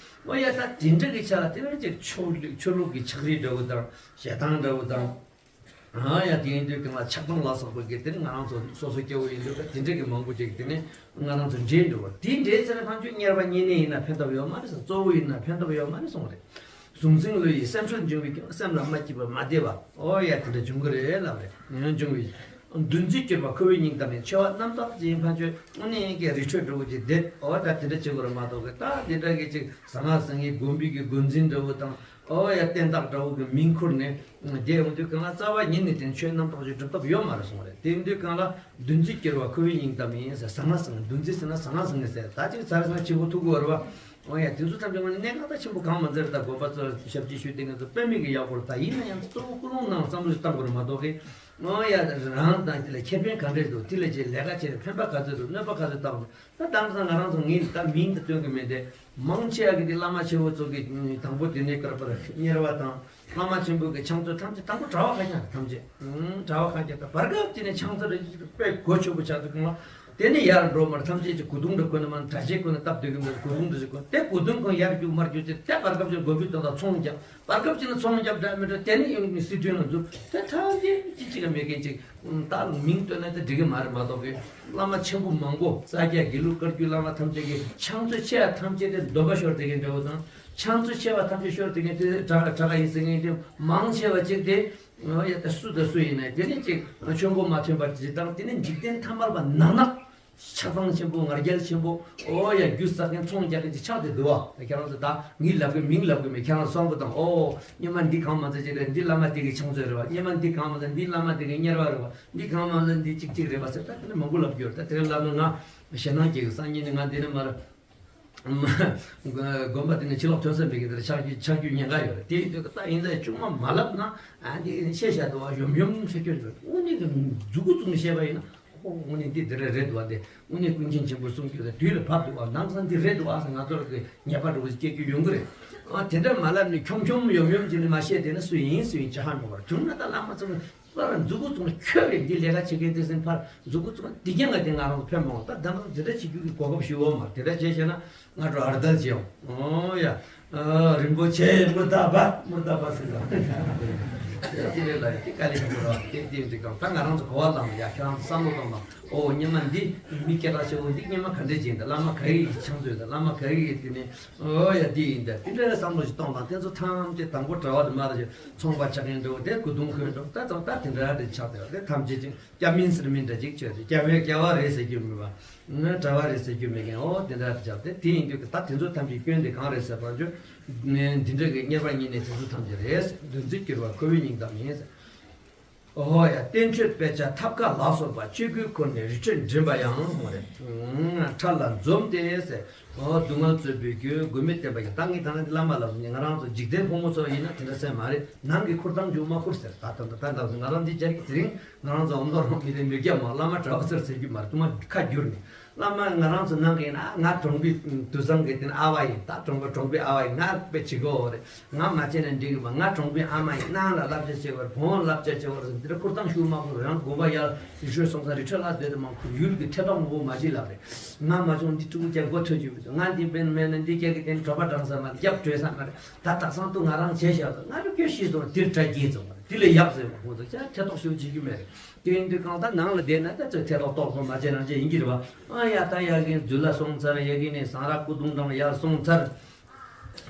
ཨོ་ཡ་ད་དེ་འདྲ་གི་ཆ་ལ་དེ་འདྲ་ཅིག་ཆོས་ལུགས་ཆོས་ལུགས་ཀྱི་ཆགས་རིས་འདྲ་བོ་དང་ཞེ་སྡང་འདྲ་བོ་དང་། ཨ་ཡ་དེ་ཡིན་དུས་གང་ལ་ཆགས་སྡང་ལ་སོགས་པ་གི་དེ་ནི་ང་རང་ཚོ་སོ་སོ་སྐྱེ་བོ་ཡིན་དུས་ད་དེ་འདྲ་གི་མང་པོ་ཅིག་དེ་ནི་ང་རང་ཚོ་འདྲེས་འགྲོ་བ། དེ་འདྲེས་ཚེ་ལ་ཕན་ཆོད་གཉེར་པ་བསྙེན་གནས་ཡིན་ན་ཕན་ཐོགས་ཡོད་མ་རེད་སོང་། གཙོ་བོ་ཡིན་ན་ཕན་ཐོགས་ཡོད་མ་རེད་སོང་རེད། གཟུང་འཛིན་བློ་ཡིས་སེམས་སྲོག་འབྱུང་བའི་རྒྱུ། སེམས་ལ་མ་སྐྱིད་པ་མ་བདེ་བ་ཨོ་ཡ་དེ་འདྲ་འབྱུང་གི་རེད་ལབ་རེད། ཡང་འབྱུང་བའི་འདུ་འཛི་སྐྱུར་བ་ཁོ་བོའི་སྙིང་གཏམ་ཡིན། འཆི་བ་རྣམ་དག་ཅིག་ཡིན་ཕན་ཆོད་དངོས་གནས་ཀྱི་རི་ཁྲོད་འདྲ་བོ་ཅིག་བསྡད་ཨོ་ད་དེ་འདྲ་བྱེད་དགོས་རེད་མ་གཏོགས་གི་ད་དེ་འདྲ་གི་ཅིག་ཟ་ང་ཟ་ངའི་དགོན་པའི་གི་འགོ་འཛིན་འདྲ་བོ་དང་ཨོ་ཡ་བསྟན་བདག་འདྲ་བོ་གི་མིང་ཁུར་ནས་བསྡད་ཡོང་དུས་གང་ལ་རྩ་བ་ཉིད་ནས་དེ་ཆོས་རྣམ་དག་ཅིག་སྒྲུབ་ཐབས་ཡོད་མ་རེད་སོང་རེད། དེ་ཡིན་དུས་གང་ལ་འདུ་འཛི་སྐྱུར་བ་ཁོ་བོའི་སྙིང་གཏམ་ཡིན་ཟེར། ཟ་ང་ཟ་ངའི་འདུ་འཛི་ཟེར་ན་ཟ་ང་ཟ་ངའི་ཟེར་ད་ཅིག་ཟ་རེ་ཟ་ང་ཆེ་བོ་ཐུག་གི་བར་བ། འོ་ཡ་དེ་ཚོ་ཐམས་ཅད་ངོ་ནས་གནད་འགག་ད་ཆེན་པོ་གང་མ་མཛད་རེད། ད་དགོན་པ་ཚོར་ཞབས་ཕྱི་ཞུས་དེ་ང་ཚོ་དཔེ་མེད་ཀྱི་ཡག་པོ་རེད། ད་ཡིན་ན་ཡང་གཙོ་བོ་ཀུན་སློང་ནང་བསམ་བློ་ཞིག་བཏང་དགོས་རེད་མ་གཏོགས་གི། འོ་ཡ་རང་དང་དེ་ལ་ཁེ་ཕན་ག་འདྲས་འདུག་དེ་ལ་ཅིག་ལས་ཀ་བྱས་ནས་ཕན་པ་ག་ཚོད་འདུག་གནོད་པ་ག་ཚོད་བཏང་འདུག་ད་དེང་སང་ང་རང་ཚོ་ངས་ད་མིང་དེ་སྟོན་གི་མེད་དེ། མང་ཆེ་བ་གི་དེ་བླ་མ་ཆེན་པོ་ཚོ་གི་དང་པོ་དེ་ནས་ཀར་པར་གཉེར་བ་དང་བླ་མ་ཆེན་པོ་གི་ཕྱག་མཛོད་ཐམས་ཅད་དང་པོ་གྲྭ་བ་ཁ་རྐྱང་རེད། ཐམས་ཅད་གྲྭ་བ་ཁ་རྐྱང་རེད། བར་སྐབས་དེ་ནས་ཕྱག་མཛོད་རེ་དཔེ་གོ་ཆོད་པོ་ཆགས་འདུག་གི་ལ། དེ་ནས་ཡར་འགྲོ་མར་ཐམས་ཅད་ཀྱི་གོས་ཐུང་འདྲ་གོན་ནས་མར་གྲྭ་ཆས་གོན་ནས་སྟབས་བདེ་གི་མེད། གོས་ཐུང་འདྲ་ཞིག་གོན་དེ་གོས་ཐུང་གོན་ཡར་རྒྱུག་མར་རྒྱུག་ཅེས་དེ་བར་སྐབས་ཀྱི་དགོན་པའི་དོན་དག་ཚོང་རྒྱག་བར་སྐབས་ཀྱི་ནི་ཚོང་རྒྱག་འདྲ་མི་འདྲ་དེ་ནི་ཡོང་སྲིད་དོན་ལ་འཛུལ་དེ་ཐམས་ཅད་ཅི་ཅི་ག་མེད་མཁན་ཅིག་ད་མིང་བཏོན་ན་དེ་འགྲིག་གི་མ་རེད་མ་གཏོགས་གི་བླ་མ་ཆེན་པོ་མང་པོ་ས་སྐྱ་དགེ་ལུགས་བཀའ་བརྒྱུད་བླ་མ་ཐམས་ཅད་ཀྱི་ཕྱག་མཛོད་ཆེ་བ་ཐམས་ཅད་དེ་འདོན་པ་ཤོར་དེ་གི་འདྲ་བོ་དང་ཕྱག་མཛོད་ཆེ་བ་ཐམས་ཅད་ཤོར་དེ་གི་དེ་དྲག་དྲག་ཡིན་ཟེར་མཁན་དེ་མང་ཆེ་བ་ཅིག་དེ། ཡ་ད་སུ་དང་སུ་ཡིན་ནའི་དེ་ནི་ཅིག་ཆོས་མགོ་མ་ཐོན་པར་ཇི་ལྟར་དེ་ནི་འཇིག་རྟེན་ཐ་མལ་པ་ནག་ནག་ཆགས་སྡང་ཆེན་པོ་ང་རྒྱལ་ཆེན་པོ་ཨོ་ཡ་རྒྱུ་བསགས་མཁན་ཚོང་རྒྱག་མཁན་ཅིག་ཆགས་བསྡད་འདུག་བ། ད་ཁྱེད་རང་ཚོ་ད་ངས་ལབ་གི་མིང་ལབ་གི་མེད། ཁྱེད་རང་བསམ་བློ་བཏང་། ཨོ་སྔོན་མ་འདི་གང་མ་ཚད་ཅིག་རེད། འདི་བླ་མ་དེ་གི་ཕྱག་མཛོད་རེད་བ། སྔོན་མ་འདི་གང་མ་ཚད་འདི་བླ་མ་དེ་གི་གཉེར་བ་རེད་བ། འདི་གང་མ་ཚད་འདི་ཅིག་ཅིག་རེད་བ་ཟེར། ད་དེ་ནི་མང་པོ་ལབ་རྒྱུ་རེད། ད་དེ་རིང་ལབ་ན་ང་ཞེད་སྣང་སྐྱེ་གི་སང་ཉིན་ནི་ང་འདི་ནས་མར། དགོན་པ་དེ་ནས་ཕྱི་ལོགས་ཐོན་ས་མེད་ཀྱི་དེར་ཆགས་རྒྱུ་ཆགས་རྒྱུ་ཉེན་ཁ་ཡོད་རེད། དེ་ཡིན་དུས་ད་ཡིན་ཙང་ཆུང་མ་མ་ལབ་ན་ཨ་འདི་བཤད་བཞག་འདུག་ཨ་ཡོམ་ཡོམ་བཤད་རྒྱུ་རེད། དངོས་གནས་ཀྱི་མཛུ་གུ་བཙུགས་ནས་བཤད་པ་ཡིན་ན་ཨོ་དངོས་གནས་འདི་འདི་རེད་རེད་འདུག་ཨ། འདི་དངོས་གནས་ཀུན་མཁྱེན་ཆེན་པོས་གསུངས་རྒྱུ་དང་དུས་ལ་བབ་འདུག་ཨ། ནང་སང་འདི་རེད་འདུག་ཨ་ཟེར་ང་ཚོར་གི་ཉེས་པ་འདྲ་བོ་ཞིག་སྐྱེ་རྒྱུ་ཡོང་གི་རེད། ཨ་དེ་འདྲ་མ་ལབ་ནས་ཁྱོམ་ཁྱོམ་ཡོམ་ཡོམ་བྱས་ནས་མ་བཤད་བསྡད་ན་སུ་ཡིན་སུ་ཡིན་ཅི་ཧ་འགྲོ་བར་བྱུང་ན་ད་བླ་མ་ཚོ་ཕར་མཛུ་གུ་བཙུགས་ནས་ཁྱོད་རེད། འདི་ལས་ཀ་བྱེད་མཁན་དེ་ཟིན་ཕར་མཛུ་གུ་བཙུགས་ནས་འདི་རྐྱང་ག་དེ་ང་རང་ཚོ་ཕན་མ་འོང་། ད་ད་ང་འདི་འདྲ་བྱེད་རྒྱུ་གི་གོ་སྐབས་ཞུ་འོང་མ་རེད། དེ་འདྲ་བྱས་བྱས་ན་ང་འགྲོ་ཨར་དལ་བྱེད་འོང་། ཨོ་ཡ། ཨ་རིན་པོ་ཆེ་མུར་ད་པ་མུར་ད་པ་ཟེར་ལ། དེ་ལས་ལ་དེ་དཀའ་ལས་ཁག་པོ་རེད། དེ་དེ་འདྲ་གང་ད་ང་རང་ཚོ་གོ་བ་བླངས་ཡ། ཁྱེད་རང་ཚོ་བསམ་བློ་གཏོང་དང་། ཨོ་སྔོན་མ་འདི་མི་སྐད་གྲགས་ཆེ་བོ་འདི་སྔོན་མ་ག་འདྲས་བྱས་འདི། བླ་མ་ག་གི་ཕྱག་མཛོད་དང་བླ་མ་ག་གི་དེ་ནས། ཨོ་ཡ་འདི་ཡིན་ད། དེ་འདྲ་བསམ་བློ་ཞིག་གཏོང་དང་། དེ་ཚོ་ཐམས་ཅད་དང་པོ་གྲྭ་བ་དེ་མར་ཚོང་པ་ཆགས་མཁན་འདྲ་བོ་དེ་སྐུ་གདུང་འཁོད་འགྲོ། ད་ད་ད་དེ་འདྲ་དེ་ཆགས་བསྡད་པ་དེ་ཐམས་ཅད་ཅིག་སྐྱ་མིན་སེར་མིན་འདྲ་ཅིག་བྱས་ཏེ། སྐྱ་བོའི་སྐྱ་བ་རེད་ཟེར་རྒྱུ་མེད་པ། ང་གྲྭ་བ་རེད་ཟེར་རྒྱུ་མེད་མཁན། ཨོ་དེ་འདྲ་བྱས་ཏེ། དེ་ཡིན་དུས་ད་དེ་ཚོ་ཐམས་ཅད་སྐྱོན་དེ་གང་རེད་ཟེར་བ་ཅོ། འདི་འདྲ་གི་དམྱལ་བ་བརྙེས་ནས་དེ་ཚོ་ཐམས་ཅད་རེད། བདུད་རྩི་སྐྱུར་བ་ཁོ་བོའི་སྙིང་གཏམ་ཡིན་ཟེར། ཨོ་ཡ། བསྟན་བཅོས་དཔེ་ཆ་ཐབ་ཀ་ལ་སོགས་པ། སྤྱོད་དགུའི་ཁུར་ནས་རི་ཁྲོད་འགྲིམ་པ་ཡང་། ཧོ་རེད། ཁྲ་ལ་འཛོམས་ཏེ་ཟེར། ཨོ་སྡུག་བསྔལ་རྩོད་པའི་རྒྱུ། མགོན་མེད་བསྟན་པ་ཡི། ད་ངས་ད་ནི་བླ་མ་ལ་ང་རང་ཚོ་འཇིག་རྟེན་ཕོ་མོ་ཚོ་ཡིན་ན་དེ་འདྲ་ཟེར་མ་རེད། ནང་གི་ཁུར་ཐང་རྒྱུ་མ་ཁུར་ཟེར། ད་ད་ད་ད་ང་རང་འདི་སྦྱར་གི་དེ་རིང་ང་རང་ཚོ་ཨོམ་ལོ་རོང་མི་རེ་མི་རྒྱ་མ་བླ་མ་གྲྭ་བ་ཚོར་ཟེར་རྒྱུ་མ་རེད། དུ་མ་ཁ་བསྒྱུར་ནས། བླ་མ་ང་རང་ཚོ་ནང་གི་ཡིན་ན། ང་གྲོང་པའི་དུད་ཚང་གི་དེ་ནི་ཨ་བ་ཡིན། ད་གྲོང་པ་གྲོང་པའི་ཨ་བ་ཡིན། ང་དཔེ་བྱེད་དགོས་རེད། ང་མ་བྱས་ན་འགྲིག་གི་མ། ང་གྲོང་པའི་ཨ་མ་ཡིན། ནང་ལ་བསླབ་བྱ་བྱེད་པར་བོང་བ་བསླབ་བྱ་བྱེད་པར་འདིར་ཁུར་ཐང་ཞུ་མ་དགོས། རང་དགོན་པ་ཡར་རི་ཁྲོད་སོང་ཙང་རི་ཁྲོད་ལ་སྡོད་དུ་མ་ཁུར། ཡུལ་གྱི་ཁྲེལ་ཏོག་མང་པོ་མ་བྱེད་ལབ་རེད། ང་མ་བྱུང་འདི་ཕྲུ་གུ་ཀྱང་མགོ་ཐོན་གྱི་མི་འདུག་ང་འདི་བན་མེད་ན་འདི་སྐྱེ་གི་དེ་ནི་གྲོད་པ་འགྲངས་ས་མ་རེད། རྒྱབ་བྲོས་ས་མ་རེད། ད་དག་སང་དུ་ང་རང་བྱས་བཞག་ཟེར། ང་རུ་སྐྱོ་ཤི་སོང་། དེར་གྲ་རྒྱས་ཙམ་མ་རེད། དེ་ལས་ཡག་ཟེར་བ་ཁོང་ཚོ་ཅག་ཁྲེལ་ཏོག་ཞུ་བྱེད་རྒྱུ་མེད་རེད། དེ་ཡིན་དུས་གང་ལྟར་ནང་ལ་བསྡད་ན་ད་ཚོད་ཐལ་ལོག་ཏོག་ཙམ་མ་བྱས་རང་བྱས་ཡིན་གྱི་རེད་བ། ཨ་ཡ་ད་ཡ་གིན་འཛུལ་ལ་སོང་ཚར། ཡ་གིན་ནས་ཟངས་ར་སྐུ་གདུང་དང་ཡར་སོང་ཚར།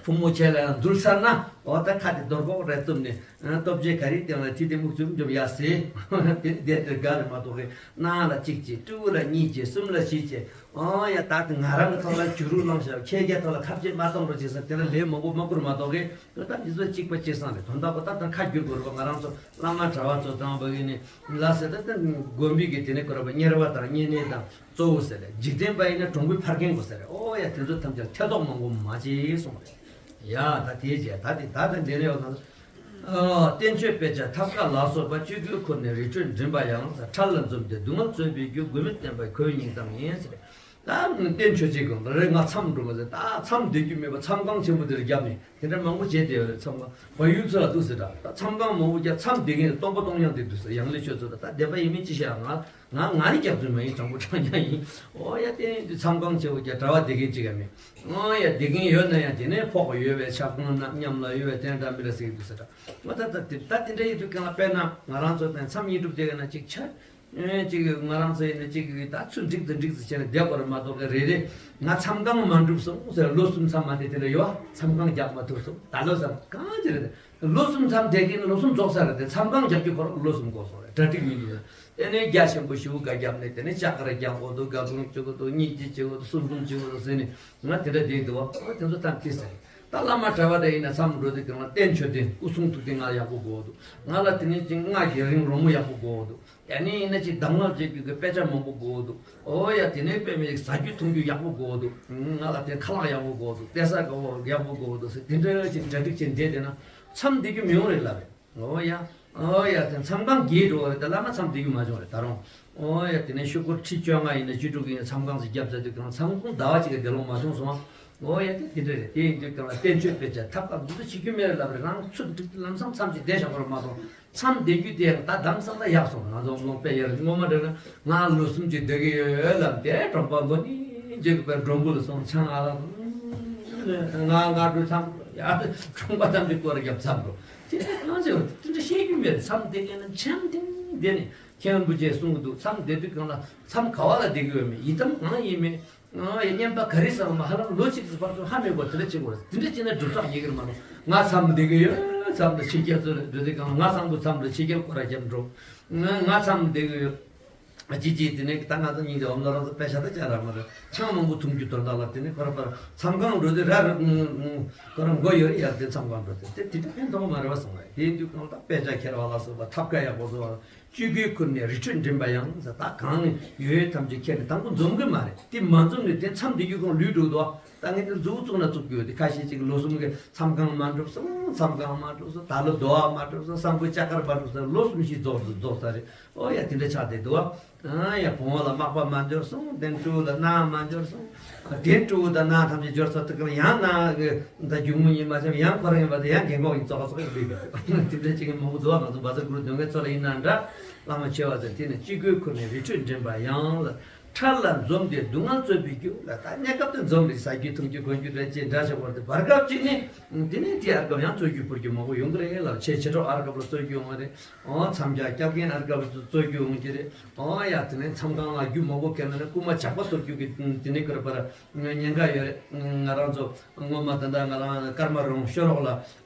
ཕུང་པོ་ཆེ་ལ་ཡང་འཛུལ་ཚར་ན། འོ་ད་ཁ་དེ་རྡོ་ཀོག་རེ་བཙུམ་ནས། ཨ་སྟོབས་ཆེ་ག་རེ་སྟེང་ལ་ཐི་དེ་མུག་ཙུམ་འཇོམ་ཡ་ཟེར། དེ་བསྡད་དེ་དགའ་རེ་མ་གཏོགས་གི། ནང་ལ་གཅིག་བྱས། ཕྲུ་གུ་ལ་གཉིས་བྱས། གསུམ་ལ་བཞི་བྱས། ཨོ་ཡ་ད་དེ་ང་རང་གི་ཐོག་ལ་བྱུ་རུ་བླངས་ཤག་ཁྱེད་ཀྱི་ཐོག་ལ་ཁ་བྱེད་མ་གཏོང་རོགས་བྱེད་ས་དེ་ལ་ལས་མང་པོ་མ་བསྐུར་མ་གཏོགས་གི། ད་འདི་ཚོ་གཅིག་པ་གཅིག་སང་རེད། དོན་དག་པོ་ད་ད་ཁ་བསྒྱུར་དགོས་རེད་པ། ང་རང་ཚོ་བླ་མ་གྲྭ་བ་ཚོ་དང་བ་གི་ནི་ལ་ཟེར། ད་ད་དགོན་པའི་གི་དེ་ནི་ཁོ་ར་པ་གཉེར་བ་དང་བསྙེན་གནས་དང་གཙོ་བོ་ཟེར་རེད། འཇིག་རྟེན་པ་ཡིན་ན་གྲོང་པའི་ཕ་རྒན་གོ་ཟེར་རེད། ཨོ་ཡ་དེ་ཚོ་ཐམས་ཅད་ཐེ་གཏོགས་མང་པོ་མ་བྱེད་གསུངས་རེད། ཡ་ད་དེའི་རྗེས་ད་དེ་ད་ད་འདི་ནས་ཡོད་ན། ཨ་བསྟན་བཅོས་དཔེ་ཆ་ཐབ་ཀ་ལ་སོགས་པ། སྤྱོད་དགུའི་ཁུར་ནས་རི་ཁྲོད་འགྲིམ་པ་ཡང་། ཁྲ་ལ་འཛོམས་ཏེ་སྡུག་བསྔལ་རྩོད་པའི་རྒྱུ། མགོན་མེད་བསྟན་པ་ཁོ་བོའི་སྙིང་གཏམ་ཡིན་ཟེར། ད་བསྟན་ཆོས་ཅིག་གི་རེད། ང་མཚམས་འགྲོ་མ་ཟེར། ད་མཚམས་བསྡད་རྒྱུ་མེད་པ་མཚམས་ཁང་ཆེན་པོ་དེར་བརྒྱབ་ནས་དེ་འདྲ་མང་པོ་བྱས་བསྡད་ཡོད་རེད། མཚམས་ཁང་བལ་ཡུལ་ཚོ་ལ་འདུག་ཟེར། ད་མཚམས་ཁང་མང་པོ་བརྒྱབ། མཚམས་བསྡད་མཁན་སྟོང་པ་སྟོང་རྐྱང་དེ་འདུག་ཟེར། ཡང་ལེ་ཆོས་ཚོ་ད་ད་བསྡད་པ་ཡིན་མིན་ཅི་ཤེས། ང་ང་ང་ནི་རྒྱབ་ཚོད་མ་ཡིན། དྲང་པོ་དྲང་རྐྱང་ཡིན། ཨོ་ཡ་དེ་ཡིན་དུས་མཚམས་ཁང་ཆེན་པོ་བརྒྱབ། གྲྭ་བ་བསྡད་མཁན་ཅིག་ཡང་མེད། ཨོ་ཡ་བསྡད་མཁན་ཡོད་ན་ཡང་དེ་ནས་ཕོག་པ་ཡོད་པའི་ཆབ་ཁང་ན་མཉམ་ལ་ཡོད་པའི་དེ་འདྲ་མི་ལ་ཟེར་གི་འདུག་ཟེར། ད་ང་ད་ད་དེ་ད་དེ་འདྲ་ཡིན་དུས་གང་ལ། དཔེར་ན་ང་རང་ཚོ་དང་མཚམས་གཉིས་གྲུབ་དེ་ག་ན་ཅིག་ཆ། ཨེ་ཅིག་ང་རང་ཚོ་ཡིན་ན་ཅིག་གིས་ད་ཚུར་འགྲིག་ཙམ་འགྲིག་ཙམ་བྱས་ནས་བསྡད་དགོས་རེད་མ་གཏོགས་གི། རེ་རེ་ང་མཚམས་ཁང་མ་འགྲུབ་སོང་ཟེར། ལོ་གསུམ་མཚམས་མ་བསྡད། དེ་འདྲ་ཡོད་པ། མཚམས་ཁང་རྒྱག་མ་ཐུབ་སོང་། ད་ལོ་གསུམ་གང་ཅི་རེད། ལོ་གསུམ་མཚམས་བསྡད་ཀྱི་ནི་ལོ་གསུམ་རྫོགས་ས་རེད་དེ། མཚམས་ཁང་རྒྱག་རྒྱུ་ཁོ་རང་ལོ་གསུམ་འགོར་སོང་རེད། གྲ་སྒྲིག་མི་འདུག་ཟེར། དེ་ནས་རྒྱ་ཆེན་པོ་ཞེ་པོ་ག་བརྒྱབ་ནས། དེ་ནས་ལྕགས་ར་རྒྱག་དགོས་འདུག་དགའ་སྒོམ་བྱེད་དགོས་འདུག་གཉིས་གཅིག་བྱེད་དགོས་འདུག་གསུམ་གསུམ་བྱེད་དགོས་འདུག་ཟེར་ནས་ང་དེ་འདྲ་བསྡད་འདུག་བ། ཨ་དེ་ཚོ་ཐམས་ཅད་ཟེར། ད་བླ་མ་གྲྭ་བ་དེ་ཡིན་ན་མཚམས་འགྲོ་དུས་སྒང་ལ་བསྟན་ཆོས་ལྡན་སྐུ་གསུང་ཐུགས་ལྡན་ང་ཡག་པོ་དགོས་འདུག་ང་ལ་དེ་ནས་ཅིག་སྔགས་ཀྱི་རིང་རོལ་མོ་ཡག་པོ་དགོས་འདུག་ཡང་ན་ཡིན་ན་ཅིག་གདམས་ངག་བྱེད་རྒྱུ་གི་དཔེ་ཆ་མང་པོ་དགོས་འདུག་ཨོ་ཡ་དེ་ནས་དཔེ་མི་ཟ་རྒྱུ་འཐུང་རྒྱུ་ཡག་པོ་དགོས་འདུག་ང་ལ་དེ་ཁ་ལག་ཡག་པོ་དགོས་འདུག་སྟེར་ས་དགའ་བོ་ཡག་པོ་དགོས་འདུག་ཟེར། དེ་འདྲ་ཅིག་གྲ་སྒྲིག་བྱས་བསྡད་བསྡད་ན་མཚམས་བསྡད་རྒྱུ་མི་ཡོང་རེད་ལབ་རེད། ཨོ་ཡ། ཨོ་ཡ། དེ་མཚམས་ཁང་རྒྱས་འགྲོ་བ་རེད། ད་བླ་མ་མཚམས་བསྡད་རྒྱུ་མ་བྱུང་རེད་ད་རུང་། ཨོ་ཡ། དེ་ནས་ཆོས་འཁོར་ཁྲི་བཅོ་ལྔ་ཡིན་ན་བཅུ་དྲུག་ཡིན་ན་མཚམས་ཁང་ཞིག་བརྒྱབ་ཚར་དུས་གང་མཚམས་ཁང་ཟླ་བ་གཅིག་གི་བདེ་སློང་མ་བྱུང་སོང་ཨ། ཨོ་ཡ། དེ་དེ་འདྲ་རེད། དེ་ཡིན་དུས་གང་ལ་བསྟན་ཆོས་དཔེ་ཆ་ཐབ་ཀ་འདི་ཚོ་བྱེད་རྒྱུ་མེད་རེད་ལབ་རེད། རང་ཚུར་འགྲིག་ལམ་སང་མཚམས་ཅིག་བསྡད་བཞག་པ་རེད་མ་གཏོགས། མཚམས་བསྡད་རྒྱུ་དེ་ཡང་ད་དམ་སང་ད་ཡག་སོང་། ང་ཚོ་ལོང་པས་ཡར་སྔོན་མ་འདྲ་ན་ང་ལོ་གསུམ་ཅིག་སྡོད་ཀྱི་ཡོད་ལབ་དེ་གྲོང་པ་ལོ་གཉིས་ཅིག་པའི་མགྲོན་པོ་ལ་སོང་ཆང་ཨ་ལ་ང་ང་འགྲོ་ཚང་ཡ་གྲོང་པ་ཐམས་ཅད་སྐོར་རྒྱབ་མཚམས་འགྲོ་དེ་འདྲ་གང་ཟེར་བ་དེ་འདྲ་བཤད་རྒྱུ་མེད། མཚམས་བསྡད་མཁན་ལ་འཆམ་ཐིང་བསྡད་ནས་མཁན་པོ་ཅེས་གསུང་གི་འདུག་མཚམས་བསྡད་དུས་གང་ལ་མཚམས་ག་བ་ལ་བསྡད་ཀྱི་ཡོད་མེད། ཡི་དམ་གང་ཡིན་མེད། ཨ་ཡ་བསྙེན་པ་ག་རེ་བསགས་མ་ཧ་ལམ་ལོ་གཅིག་གི་བར་དུ་ཧ་མེད་པར་དེ་འདྲ་བྱེད་དགོས་རེད། དེ་འདྲ་བྱས་ན་སྒྲུབ་ཐབས་ཡིན་གྱི་རེད་མ་གཏོགས། ང་མཚམས་བསྡད་ཀྱི་ཡོད། མཚམས་དང་ཕྱི་རྒྱལ་ཚོ་ལ་འགྲོ་དུས་གང་ང་སང་པོ་མཚམས་རེད། ཕྱི་རྒྱལ་སྐོར་ར་རྒྱབ་འགྲོ། ང་ང་མཚམས་བསྡད་ཀྱི་ཡོད། ཅི་ཅི་དེ་ནས་ད་ང་ཚོ་སྙིང་རྗེ་འོམ་ལོ་རང་ཚོ་དཔེ་ཆ་ད་ཅང་རག་མ་རེད། ཆང་མང་པོ་འཐུང་རྒྱུ་དོན་དག་ལ་དེ་ནས་ཁོ་ར་པར་མཚམས་ཁང་འགྲོ་དུས་ར་ར་ཁོ་ར་མགོ་ཡོད་ཡར་དེ་མཚམས་ཁང་འགྲོ་དུས་དེ་དེ་འདྲ་ཕན་ཐོགས་མ་རེད་བ་སོང་བས། དེ་ཡིན་དུས་གང་ལྟར་དཔེ་ཆ་ཁྱེར་བ་ལ་སོགས་པ་ཐབ་ཀ་ཡག་པོ་བཟོ་བ། སྤྱོད་དགུའི་ཁུར་ནས་རི་ཁྲོད་འགྲིམ་པ་ཡང་ཟེར། ད་གང་ཡོད་ཐམས་ཅད་ཁྱེར་ནས་དང་པོ་འཛོམས་གི་མ་རེད། དེ་མ་འཛོམས་ནས་དེ་མཚམས་བསྡད་རྒྱུ་ཁོང་ལུས་འགྲོ་འདུག་ད་ངས་དེ་མཛུབ་བཙུགས་ན་བཙུགས་ཀྱི་ཡོད། དེ་ཁ་ཤས་ཅིག་ལོ་གསུམ་གི་མཚམས་ཁང་མ་འགྲུབ་སོང་། མཚམས་ཁང་མ་འགྲུབ་སོང་། ད་ལོ་དོ་བ་མ་འགྲུབ་སོང་། སང་ཕོད་ལྕགས་མཁར་མ་འགྲུབ་སོང་། ལོ་གསུམ་བཞི་རྫོགས་རྫོགས་ས་རེད། ཨོ་ཡ་དེ་འདྲ་ཆགས་བསྡད་འདུག་ཨ། ཨ་ཡ་བུང་བ་ལ་མག་པ་མ་འབྱོར་སོང་། དེ་ཕྲུ་གུ་ལ་སྣ་མ་འབྱོར་སོང་། དེ་ཕྲུ་གུ་དང་སྣ་ཐམས་ཅད་འབྱོར་ཚར་དུས་ཡང་སྣ་གི་ད་སྒྱུག་མོ་ཡིན་མ་ཚད་ཡང་ཁོ་རང་ཡིན་པ་དེ་ཡང་རྒན་གོག་ཡིན་ཙོག་ཙོག་ཡིན་པས། དེ་འདྲ་ཅིག་གི་མང་པོ་འདུག་བ། ང་ཚོ་བཛྲ་གུ་རུ་སྡོད་མཁན་ཚོ་ལ་ཡིན་ན་འདྲ། བླ་མ་ཆེ་བ་ཚོས་དེ་ནི་སྤྱོད་དགུའི་ཁུར་ནས་རི་ཁྲོད་འགྲིམ་པ་ཡང་ལ། ཁྲར་ལ་འཛོམས་ཏེ་སྡུག་བསྔལ་རྩོད་པའི་རྒྱུ་ལ། ད་གནས་སྐབས་དེ་འཛོམས་རེད། ཟ་རྒྱུ་འཐུང་རྒྱུ་གོན་རྒྱུ་འདྲ་ཅིག་འདྲ་ཆགས་པར་དེ་བར་སྐབས་ཅིག་ནི་དེ་ནས་དེ་བར་སྐབས་ཡང་རྩོད་རྒྱུ་ཕོར་རྒྱུ་མང་པོ་ཡོང་གི་རེད་ལ། ཆེས་ཆེ་གྲོགས་བར་སྐབས་ལ་རྩོད་རྒྱུ་ཡོང་བ་རེད། ཨོ་མཚམས་སྦྱར་སྐྱབས་མགོན་བར་སྐབས་ལ་རྩོད་རྒྱུ་ཡོང་གི་རེད། ཨོ་ཡ་དེ་ནས་མཚམས་ཁང་ལ་རྒྱུ་མང་པོ་ཁྱེར་ན་ནི་རྐུན་མ་ཇག་པ་གཏོར་རྒྱུ་གི་དེ་ནས་ཀར་པར་ཉེན་ཁ་ཡོད་རེད། ང་རང་ཚོ་སྔོན་མ་ད་ལྟ་ང་རང་ཀརྨ་རོང་ཤོ་རོག་ལ་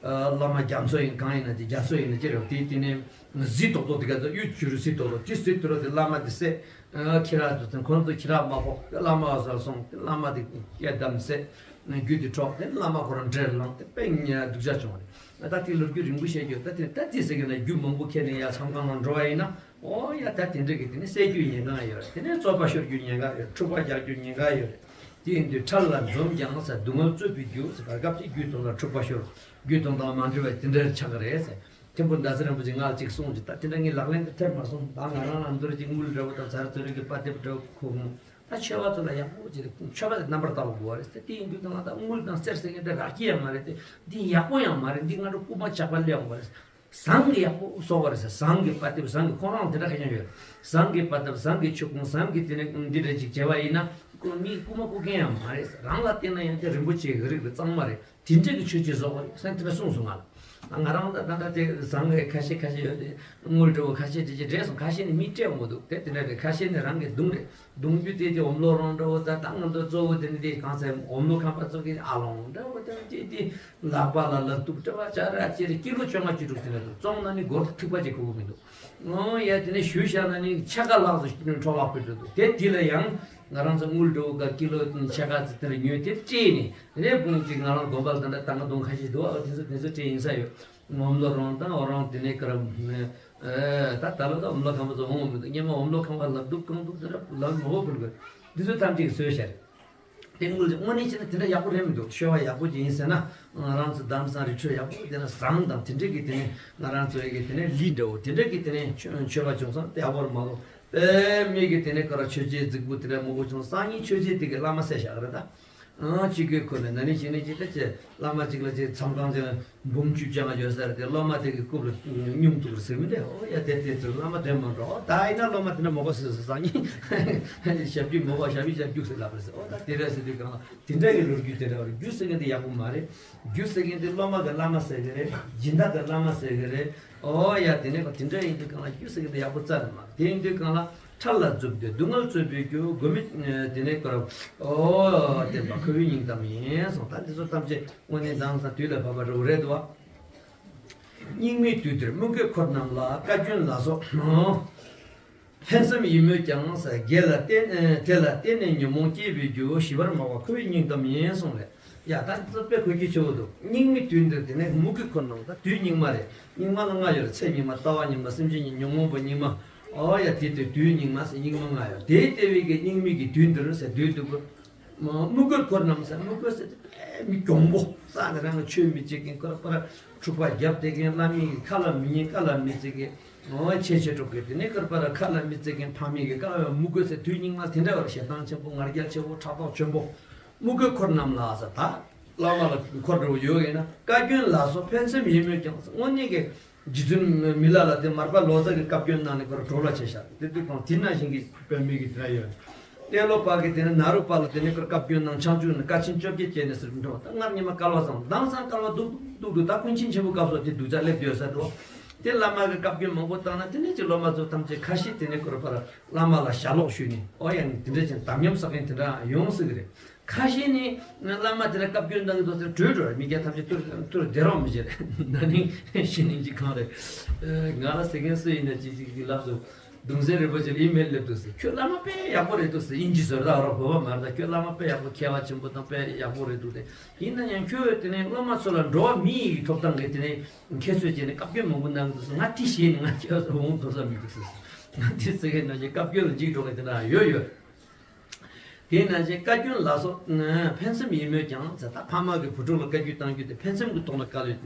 བླ་མ་རྒྱ་མཚོ་ཡིན་གང་ཡིན་ན་དེ་རྒྱ་མཚོ་ཡིན་ན་ཅི་རེད་དེ་དེ་ནས། གཟི་ཏོག་ཏོག་དེ་ག་ཚོད་གཡུ་བྱུ་རུ་གཟི་ཏོག་ཏོག་ཅི་གཟི་ཏོག་ཏོག་དེ་བླ་མ་དེ་སེ། ཁྱེད་རང་ཚོ་དེ་ཁོང་ཚོ་ཁྱེད་རང་མ་ཕོག་དེ་བླ་མ་ཟ་སོང་དེ་བླ་མ་དེ་སྐད་བསྡམས་སེ། རྒྱུ་དེ་འཕྲོག་དེ་བླ་མ་ཁོ་རང་འདྲེར་ལངས་དེ་དཔེ་ཉ་སྡུག་ཅག་བྱུང་བ་རེད། ད་དེ་ལོ་རྒྱུས་རིང་པོ་བཤད་རྒྱུ་ད་དེ་ད་དེ་ཟེར་གི་ན་རྒྱུ་མང་པོ་ཁྱེར་ནས་ཡ་མཚམས་ཁང་ལ་འགྲོ་བ་ཡིན་ན་ཨོ་ཡ་ད་དེ་འདྲ་གི་དེ་ནི་བསད་རྒྱུ་ཉེན་ཁ་ཡོད་རེད། དེ་ནས་རྩོད་པ་ཤོར་རྒྱུ་ཉེན་ཁ་ཡོད་རེད། འཁྲུག་པ་རྒྱག་རྒྱུ་ཉེན་ཁ་ཡོད་རེད། དེ་ཡིན་དུས་ཁྲར་ལ་འཛོམས་ཀྱང་ཟེར་སྡུག་བསྔལ་རྩོད་པའི་རྒྱུ་ཟེར་བར་སྐབས་ཅིག་རྒྱུ་དང་ལ་འཁྲུག་པ་ཤོར། རྒྱུ་དང་དང་མ་འབྲེལ་བའི་དེ་འདྲར་ཆགས་ཀྱི་རེད་ཟེར། ཐིམ་ཕུ་ཟླ་ཟེར་རིན་པོ་ཆེ་ང་ལ་ཅིག་གསུངས་ཀྱི་ད་དེ་འདྲ་ངས་ལག་ལེན་དུ་ཐེབས་མ་སོང་། ད་ང་རང་ལ་འདིར་ཅིག་དངུལ་འདྲ་བོ་དང་ཚར་ཚོད་རིག་གི་པ་དེབ་འདྲ་བོ་ཁུག་ད་ཆོས་པ་ཚོ་ལ་ཡག་པོ་ཅིག་རེད། ཆོས་པ་དེ་རྣམ་པར་ལྟ་བ་དགོས་པ་རེད་ཟེར། དེ་ཡིན་དུས་ད་ང་ད་དངུལ་དང་གསེར་ཟེར་མཁན་དེ་རག་གི་ཡང་མ་རེད་དེ། འདི་ཡག་པོ་ཡང་མ་རེད། འདི་ང་ཚོ་རྐུན་མ་ཇག་པ་སླེབས་ཡོང་བ་རེད། ཟངས་ཀྱི་ཡག་པོ་བཟོ་བ་རེད་ཟེར། ཟངས་ཀྱི་པ་དེབ་ཟངས་ཀྱི་ཁོང་རང་དེ་འདྲ་ཁ་ཤས་ཡོད། ཟངས་ཀྱི་པ་དེབ་ཟངས་ཀྱི་ཆུ་ཁུང་ཟངས་ཀྱི་དེ་ནས་འདི་འདྲ་ཅིག་བྱས་པ་ཡིན་ན་ཁོ་མི་རྐུན་མ་རྐུ་མཁན་ཡང་མ་རེད། རང་ལ་བལྟས་ན་ཡང་དེ་རིན་པོ་ཆེ་གི་རིགས་རེད། གཙང་མ་རེད། དེ་འདྲ་གི་ཆོས་ཅིག་བཟོ་དགོས་རེད་ཟེར་དེ་འདྲ་གསུངས་སོང་ང་ལ། ང་རང་ད་ད་ལྟ་དེ་ཟངས་ཀྱི་ཁ་ཤས་ཁ་ཤས་ཡོད་དེ་དངུལ་འདྲ་བོ་ཁ་ཤས་དེ་ཅིག་རེད་སོང་། ཁ་ཤས་ནི་མི་སྤྲད་འོང་གི་འདུག་དེ་དེ་འདྲ་རེད། ཁ་ཤས་ནི་རང་གི་གདུང་རེད། གདུང་རྒྱུད་དེ་དེ་འོམ་ལོ་རོང་འདྲ་བོ་ད་ད་ང་ཚོ་གཙོ་བོ་དེ་ནི་དེ་གང་ཟེར་འོམ་ལོ་ཁང་པ་ཚོ་གི་ཨ་ལོང་འདྲ་བོ་དེ་དེ་དེ་ལག་པ་ལ་ལག་གདུབ་འདྲ་བ་ཅ་ར་ཅེ་རེ་ཀི་ལོ་བཅོ་ལྔ་བཅུ་དྲུག་དེ་འདྲ་འདུག་བཙོང་ན་ནི་སྒོར་ཐིགས་པ་ཅིག་ཁུག་གི་མི་འདུག་ཨོ་ཡ་དེ་ནས་ཞུ་བཞག་ན་ནི་ཕྱེད་ཀ་ལྷག་ཙམ་འཕྲོ་བརླག་པོ་འགྲོ་འདུག་དེ་དེ་ལ་ཡང་ང་རང་ཚོ་དངུལ་འགྲོ་ག་ཀི་ལོ་ཕྱེད་ཀ་ཙམ་དེ་ལ་ཉོས་དེ་སྤྲད་ནས་དེ་ནས་དཔུང་ཅིག་ང་རང་དགོན་པ་ལ་ད་ལྟ་ད་ང་གདུང་ཁ་ཤས་འདུག་ཨ་དེ་ཚོ་དེ་ཚོ་སྤྲད་ཡིན་ས་ཡོད། འོམ་ལོ་རོང་དང་འོ་རོང་དེ་ནས་ཀ་ར་ད་ད་ལོ་ད་འོམ་ལོ་ཁང་པ་ཚོ་འོང་མི་འདུག་སྔོན་མ་འོམ་ལོ་ཁང་པ་ལབ་འདུག་གང་འདུག་དེ་འདྲ་ལབ་མ་འོ་ཕུལ་དགོས། འདི་ཚོ་ཐམས་ཅད་ཀྱིས་བཟོས་ཤར། དེ་དངུལ་དེ་དངོས་གནས་བྱས་ན་དེ་འདྲ་ཡག་པོ་རེད་མི་འདུག་ཤོ་བ་ཡག་པོ་ཅིག་ཡིན་ཟེར་ན་ང་རང་ཚོ་གདམས་སང་རི་ཁྲོད་ཡག་པོ་དེ་ན་ཟངས་དང་དེ་འདྲས་ཀྱི་དེ་ནས་ང་རང་ཚོ་ཡི་གེ་དེ་ནས་ལི་འདྲ་བོ་དེ་འདྲས་ཀྱི་དེ་ནས་མཆོད་པ་བྱུང་སང་དེ་ཡག་པོ་རེད་མ་གཏོགས་དཔེ་མིག་གི་དེ་ནས་ཀ་ར་མཆོད་ཆས་རྫིག་པོ་དེ་འདྲ་མང་པོ་བྱུང་སང་ཉིན་མཆོད་ཆས་དེ་གི་བླ་མ་བསད་བཞག་གི་རེད་ད། ཨང་གཅིག་གི་ཁོ་ནས་ན་ནིང་གཞེས་ནིང་གཅིག་ད་ཅེ་བླ་མ་གཅིག་ལ་ཅེ་མཚམས་ཁང་ཅེ་འབུམ་བཅུ་བཅང་ཡོད་ས་རེད་དེ་སློབ་མ་དེ་གི་རྐུབ་ལ་སྙུང་ཐུག་རེད་ཟེར་མི་འདྲ། ཨོ་ཡ་དེ་དེ་ཚོ་བླ་མ་དོན་མ་འགྲོ་ད་ཡིན་ན་སློབ་མ་དེ་འདྲ་མོ་གོ་སོ་སོ་སང་ཉིན་ཞབས་ཀྱུ་མོ་གོ་ཞབས་ཀྱུ་ཞབས་ཀྱུ་ཟེར་ལབ་རེད་ཟེར། ཨོ་ད་དེ་རེད་ཟེར་དུས་གང་ལ་དེ་འདྲ་གི་ལོ་རྒྱུས་དེ་འདྲ་བ་རེད། རྒྱུ་ཟེར་མཁན་དེ་ཡག་པོ་མ་རེད། རྒྱུ་ཟེར་མཁན་དེ་སློབ་མ་གི་བླ་མ་ཟེར་གི་རེད། སྦྱིན་བདག་གི་བླ་མ་ཟེར་གི་རེད། ཨོ་ཡ་དེ་ནས་དེ་འདྲ་ཡིན་དུས་གང་ལ་རྒྱུ་ཟེར་མཁན་དེ་ཡག་པོ་རྩ་ནས་མ་རེད། དེ་ཡིན་དུས་གང་ལ། ཁྲར་ལ་འཛོམས་ཏེ་སྡུག་བསྔལ་རྩོད་པའི་རྒྱུ། མགོན་མེད་དེ་ནས་ཀར་ཨོ་བསྟན་པ་ཁོ་བོའི་སྙིང་གཏམ་ཡིན་གསུངས། ད་འདི་ཚོ་ཐམས་ཅད་དངོས་གནས་དེང་སང་དུས་ལ་བབ་པ་རེད་པ། སྙིགས་མའི་དུས་འདིར་དམུ་རྒོད་འཁོར་རྣམས་ལ། བཀའ་བཀྱོན་ལ་སོགས་ཕན་སེམས་ཡིན་མོད་ཀྱང་། དགེ་ལ་བརྟེན་དེ་ལ་བརྟེན་ནས་ཉོན་མོངས་སྐྱེས་པའི་རྒྱུ། ཞི་བར་མ་བ་ཁོ་བོའི་སྙིང་གཏམ་ཡིན་གསུངས་ལས། ཡ་ད་འདི་ཚོ་དཔེ་གོ་རྒྱུ་ཆེ་བོ་འདུག་སྙིགས་མའི་དུས་འདིར་དེ་ནས་དམུ་རྒོད་འཁོར་རྣམས་ད་དུས་སྙིགས་མ་རེད། སྙིགས་མ་ལ་ལྔ་ཡོད་རེད། ཚེ་སྙིགས་མ། ལྟ་བ་སྙིགས་མ། སེམས་ཅན་སྙིགས། ཉོན་མོངས་པ་སྙིགས་མ། ཨོ་ཡ་དེ་དེ་དུས་སྙིགས་མ་ཟེར་སྙིགས་མ་ལྔ་ཡོད་རེད། དེ་ལྟ་བུའི་གི་སྙིགས་མའི་གི་དུས་འདིར་ཟེར་དུས་འདུག་གོ་དམུ་རྒོད་འཁོར་རྣམས་ཟེར་དམུ་རྒོད་ཟེར་དེ་དཔེ་མི་གྱོང་པོ་རྩ་ནས་རང་གི་ཆོས་མི་བྱེད་མཁན་ཁོ་ར་ཁོ་ར་འཁྲུག་པ་རྒྱབ་བསྡད་མཁན། བླ་མའི་གི་ཁ་ལ་མི་ཉན་ཁ་ལ་མི་བརྩི་མཁན། ཨོ་ཆེ་ཆེ་གྲོགས་ཀྱི་དེ་ནས་ཁོ་ར་ཁ་ལ་མི་བརྩི་མཁན་ཕ་མའི་གི་ཁ་ལ་དམུ་རྒོད་ཟེར་དུས་སྙིགས་མ་དེ་འདྲ་བར་ཞེ་སྡང་ཆེན་པོ། ང་རྒྱལ་ཆེ་བོ། ཕྲག་དོག་ཆེན་པོ། དམུ་རྒོད་འཁོར་རྣམས་ལ་ཟེར་ད། བླ་མ་ལ་འཁོར་འགྲོ་བ་ཡོད་ཡིན་ན་བཀའ་བཀྱོན་ལ་སོགས་ཕན་སེམས་ཡིན་མོད་ཀྱང་། དངོས་གནས་ཀྱི་རྗེ་བཙུན་མི་ལ་ལ་དེ་མར་པ་ལོ་ཙཱ་གི་བཀའ་བཀྱོན་གནང་ནས་ཁོ་ར་གྲོ་ལ་བྱས་ཤག་དེ་དུས་གང་དེ་ནང་བཞིན་གྱི་དཔེ་མི་གི་དེ་འདྲ་ཡོད། ཏེ་ལོ་པ་གི་དེ་ནས་ན་རོ་པ་ལ་དེ་ནས་ཁོ་ར་བཀའ་བཀྱོན་གནང་། ཆང་བཅུག་ནས་དཀའ་ཆེན་བཅོ་བརྒྱད་བྱས་ནས་ཟེར་འགྲོ། ད་སྔར་ཉི་མ་སྐལ་བ་བཟང་། མདང་སང་སྐལ་བ་སྡུག་སྡུག་འདུག་ད་ཀུན་མཁྱེན་ཆེན་པོ་སྐབས་སུ་དེ་སྡུག་ཅག་སླེབས་ཡོད་ས་འགྲོ། དེ་བླ་མ་གི་བཀའ་བཀྱོན་མང་པོ་བཏང་ན་དེ་ནས་ཀྱི་སློབ་མ་ཚོ་ཐམས་ཅད་ཁ་ཤས་དེ་ནས་ཁོ་ར་ཕར་བླ་མ་ལ་ཞབས་ལོག་ཞུས་ནས། ཨོ་ཡང་དེ་འདྲ་ཅན་དམ་ཉམས་བསགས་མཁན་དེ་འདྲ་ཡོང་སྲིད་གི་རེད། ཁ་ཤས་ནི་བླ་མ་དེ་ལ་བཀའ་བཀྱོན་གནང་གི་འདུག་ཟེར་བྲོས་འགྲོ་རེད། མི་སྐྱ་ཐམས་ཅད་ཐུར་ཐུར་བདེ་རོགས་མི་བྱེད་རེད། ན་ནིང་གཞེས་ནིང་གཅིག་གང་རེད། ང་ལ་ཟེར་མཁན་སུ་ཡིན་ན་ཅིག་ཅིག་གི་ལབ་སོང་། གདུང་སྲས་རིན་པོ་ཆེ་ལ་ཨི་མེལ་སླེབས་འདུག་ཟེར། ཁྱོད་བླ་མ་དཔེ་ཡག་པོ་རེད་འདུག་ཟེར། དབྱིན་ཇི་བཟོ་ར་རོགས་བོད་པ་མ་རེད་ད། ཁྱོད་བླ་མ་དཔེ་ཡག་པོ་མཁས་པ་ཆེན་པོ་དང་དཔེ་ཡག་པོ་རེད་འདུག་དེ། ཡིན་ན་ཡང་ཁྱོད་དེ་ནས་སློབ་མ་ཚོ་ལ་འགྲོ་བ་མི་ཡི་ཐོབ་ཐང་གི་དེ་ནས་ཁྱད་གསོད་བྱས་ནས་བཀའ་བཀྱོན་མང་པོ་གནང་གི་འདུག་ཟེར། ང་དེ་ཤེས་ནས་ང་ཁྱོད་ཚོ་འོང་དོ་ས་མི་འདུག་ཟེར། ང་དེ་ཟེར་མཁན་ནང་བཞིན་བཀའ་བཀྱོན་ལ་འཇིགས་འགྲོ་མཁན་དེ་འདྲ་ཡོད་ཡོད། དེས་ན་ཅིག་བཀའ་བཀྱོན་ལ་སོགས་ཕན་སེམས་ཡིན་མོད་ཀྱང་ཟེར། ད་ཕ་མ་གིས་བུ་ཕྲུག་ལ་བཀའ་བཀྱོན་གཏང་རྒྱུ་དེ་ཕན་སེམས་ཀྱི་ཐོག་ནས་བཀའ་བཀྱོན་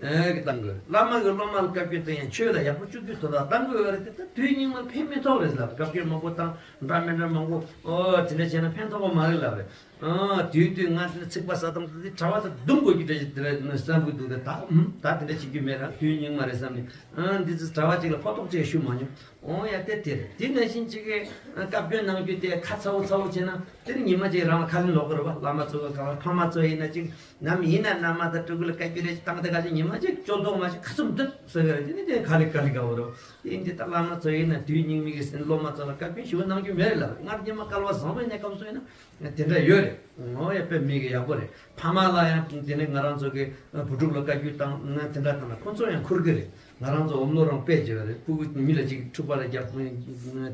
གཏང་དགོས། བླ་མ་གིས་སློབ་མ་ལ་བཀའ་བཀྱོན་གཏང་ཡང་ཆོས་ལ་ཡག་པོ་བཅུག་རྒྱུའི་དོན་དག་གཏང་དགོས་ཡོད་རེད་དེ། ད་དུས་སྙིགས་མ་ཕན་མི་ཐོགས་རེད་ལབ། བཀའ་བཀྱོན་མང་པོ་བཏང་། འདྲ་མི་འདྲ་མང་པོ་ཨོ་དེ་འདྲ་བྱས་ན་ཕན་ཐོགས་པ་མ་རེད་ལབ་རེད། ཨ་དུས་དུས་ང་ཚོ་ཚིག་པ་ཟ་དང་དེ་གྲྭ་བ་ཚོ་རྡུང་དགོས་ཀྱི་འདྲ་ཞིག་དེ་རེད་བསམ་གྱི་འདུག་དེ་ད་ད་དེ་འདྲ་བྱེད་རྒྱུ་མེད་ར། དུས་སྙིགས་མ་རེད་བསམ་ནས། ཨ་འདི་ཚོ་གྲྭ་བ་གཅིག་ལ་ཕོག་ཐུག་ཅིག་ཞུ་མ་མྱོང་། ཨོ་ཡ་དེ་དེ་རེད། དེ་ནང་བཞིན་གཅིག་གིས་བཀའ་བཀྱོན་གནང་རྒྱུ་དེ་ཁ་ཚ་བོ་ཚ་བོ་བྱས་ན་དེ་ནི་ཉི་མ་གཅིག་རང་ལ་ཁ་ལན་ལོག་གི་རེད་བ། བླ་མ་ཚོ་གི་གང་ལ་ཕ་མ་ཚོ་ཡིན་ན་གཅིག་ནམ་ཡིན་ན་མནའ་མ་དང་ཕྲུ་གུ་ལ་བཀའ་བཀྱོན་རེ་ཞིག་བཏང་དེ་ག་ཅིག་ཉི་མ་གཅིག་ཅོ་ལྡོག་མ་ཞིག་ཁ་ཚུམ་འདུག་ཟེར་གི་རེད། དེ་ནི་དེ་ག་ལེ་ག་ལེ་དགའ་བོ་རེད། དེ་ཡིན་དུས་ད་བླ་མ་ཚོ་ཡིན་ན་དུས་སྙིགས་མའི་གི་སློབ་མ་ཚོ་ལ་བཀའ་བཀྱོན་ཞུ་གནང་རྒྱུ་མེད་རེད་ལ། སྔར་སྔོན་མ་སྐལ་བ་བཟང་པོའི་གནས་སྐབས་སུ་ཡིན་ན་དེ་འདྲ་ཡོད་རེད། ངོ་ཡ་དཔེ་མི་གི་ཡག་པོ་རེད། ཕ་མ་ལ་ཡང་དེ་ནས་ང་རང་ཚོ་གི་བུ་ཕྲུག་ལ་བཀའ་བཀྱོན་བཏང་ན་དེ་འདྲ་བཏང་ན་ཁོ་ཚོ་ཡང་འཁུར་གི་རེད། ང་རང་ཚོ་འོམ་ལོ་རང་དཔེ་བྱེད་པ་རེད། ཕྲུ་གུ་མི་ལ་ཅིག་འཁྲུག་པ་ལ་རྒྱབ་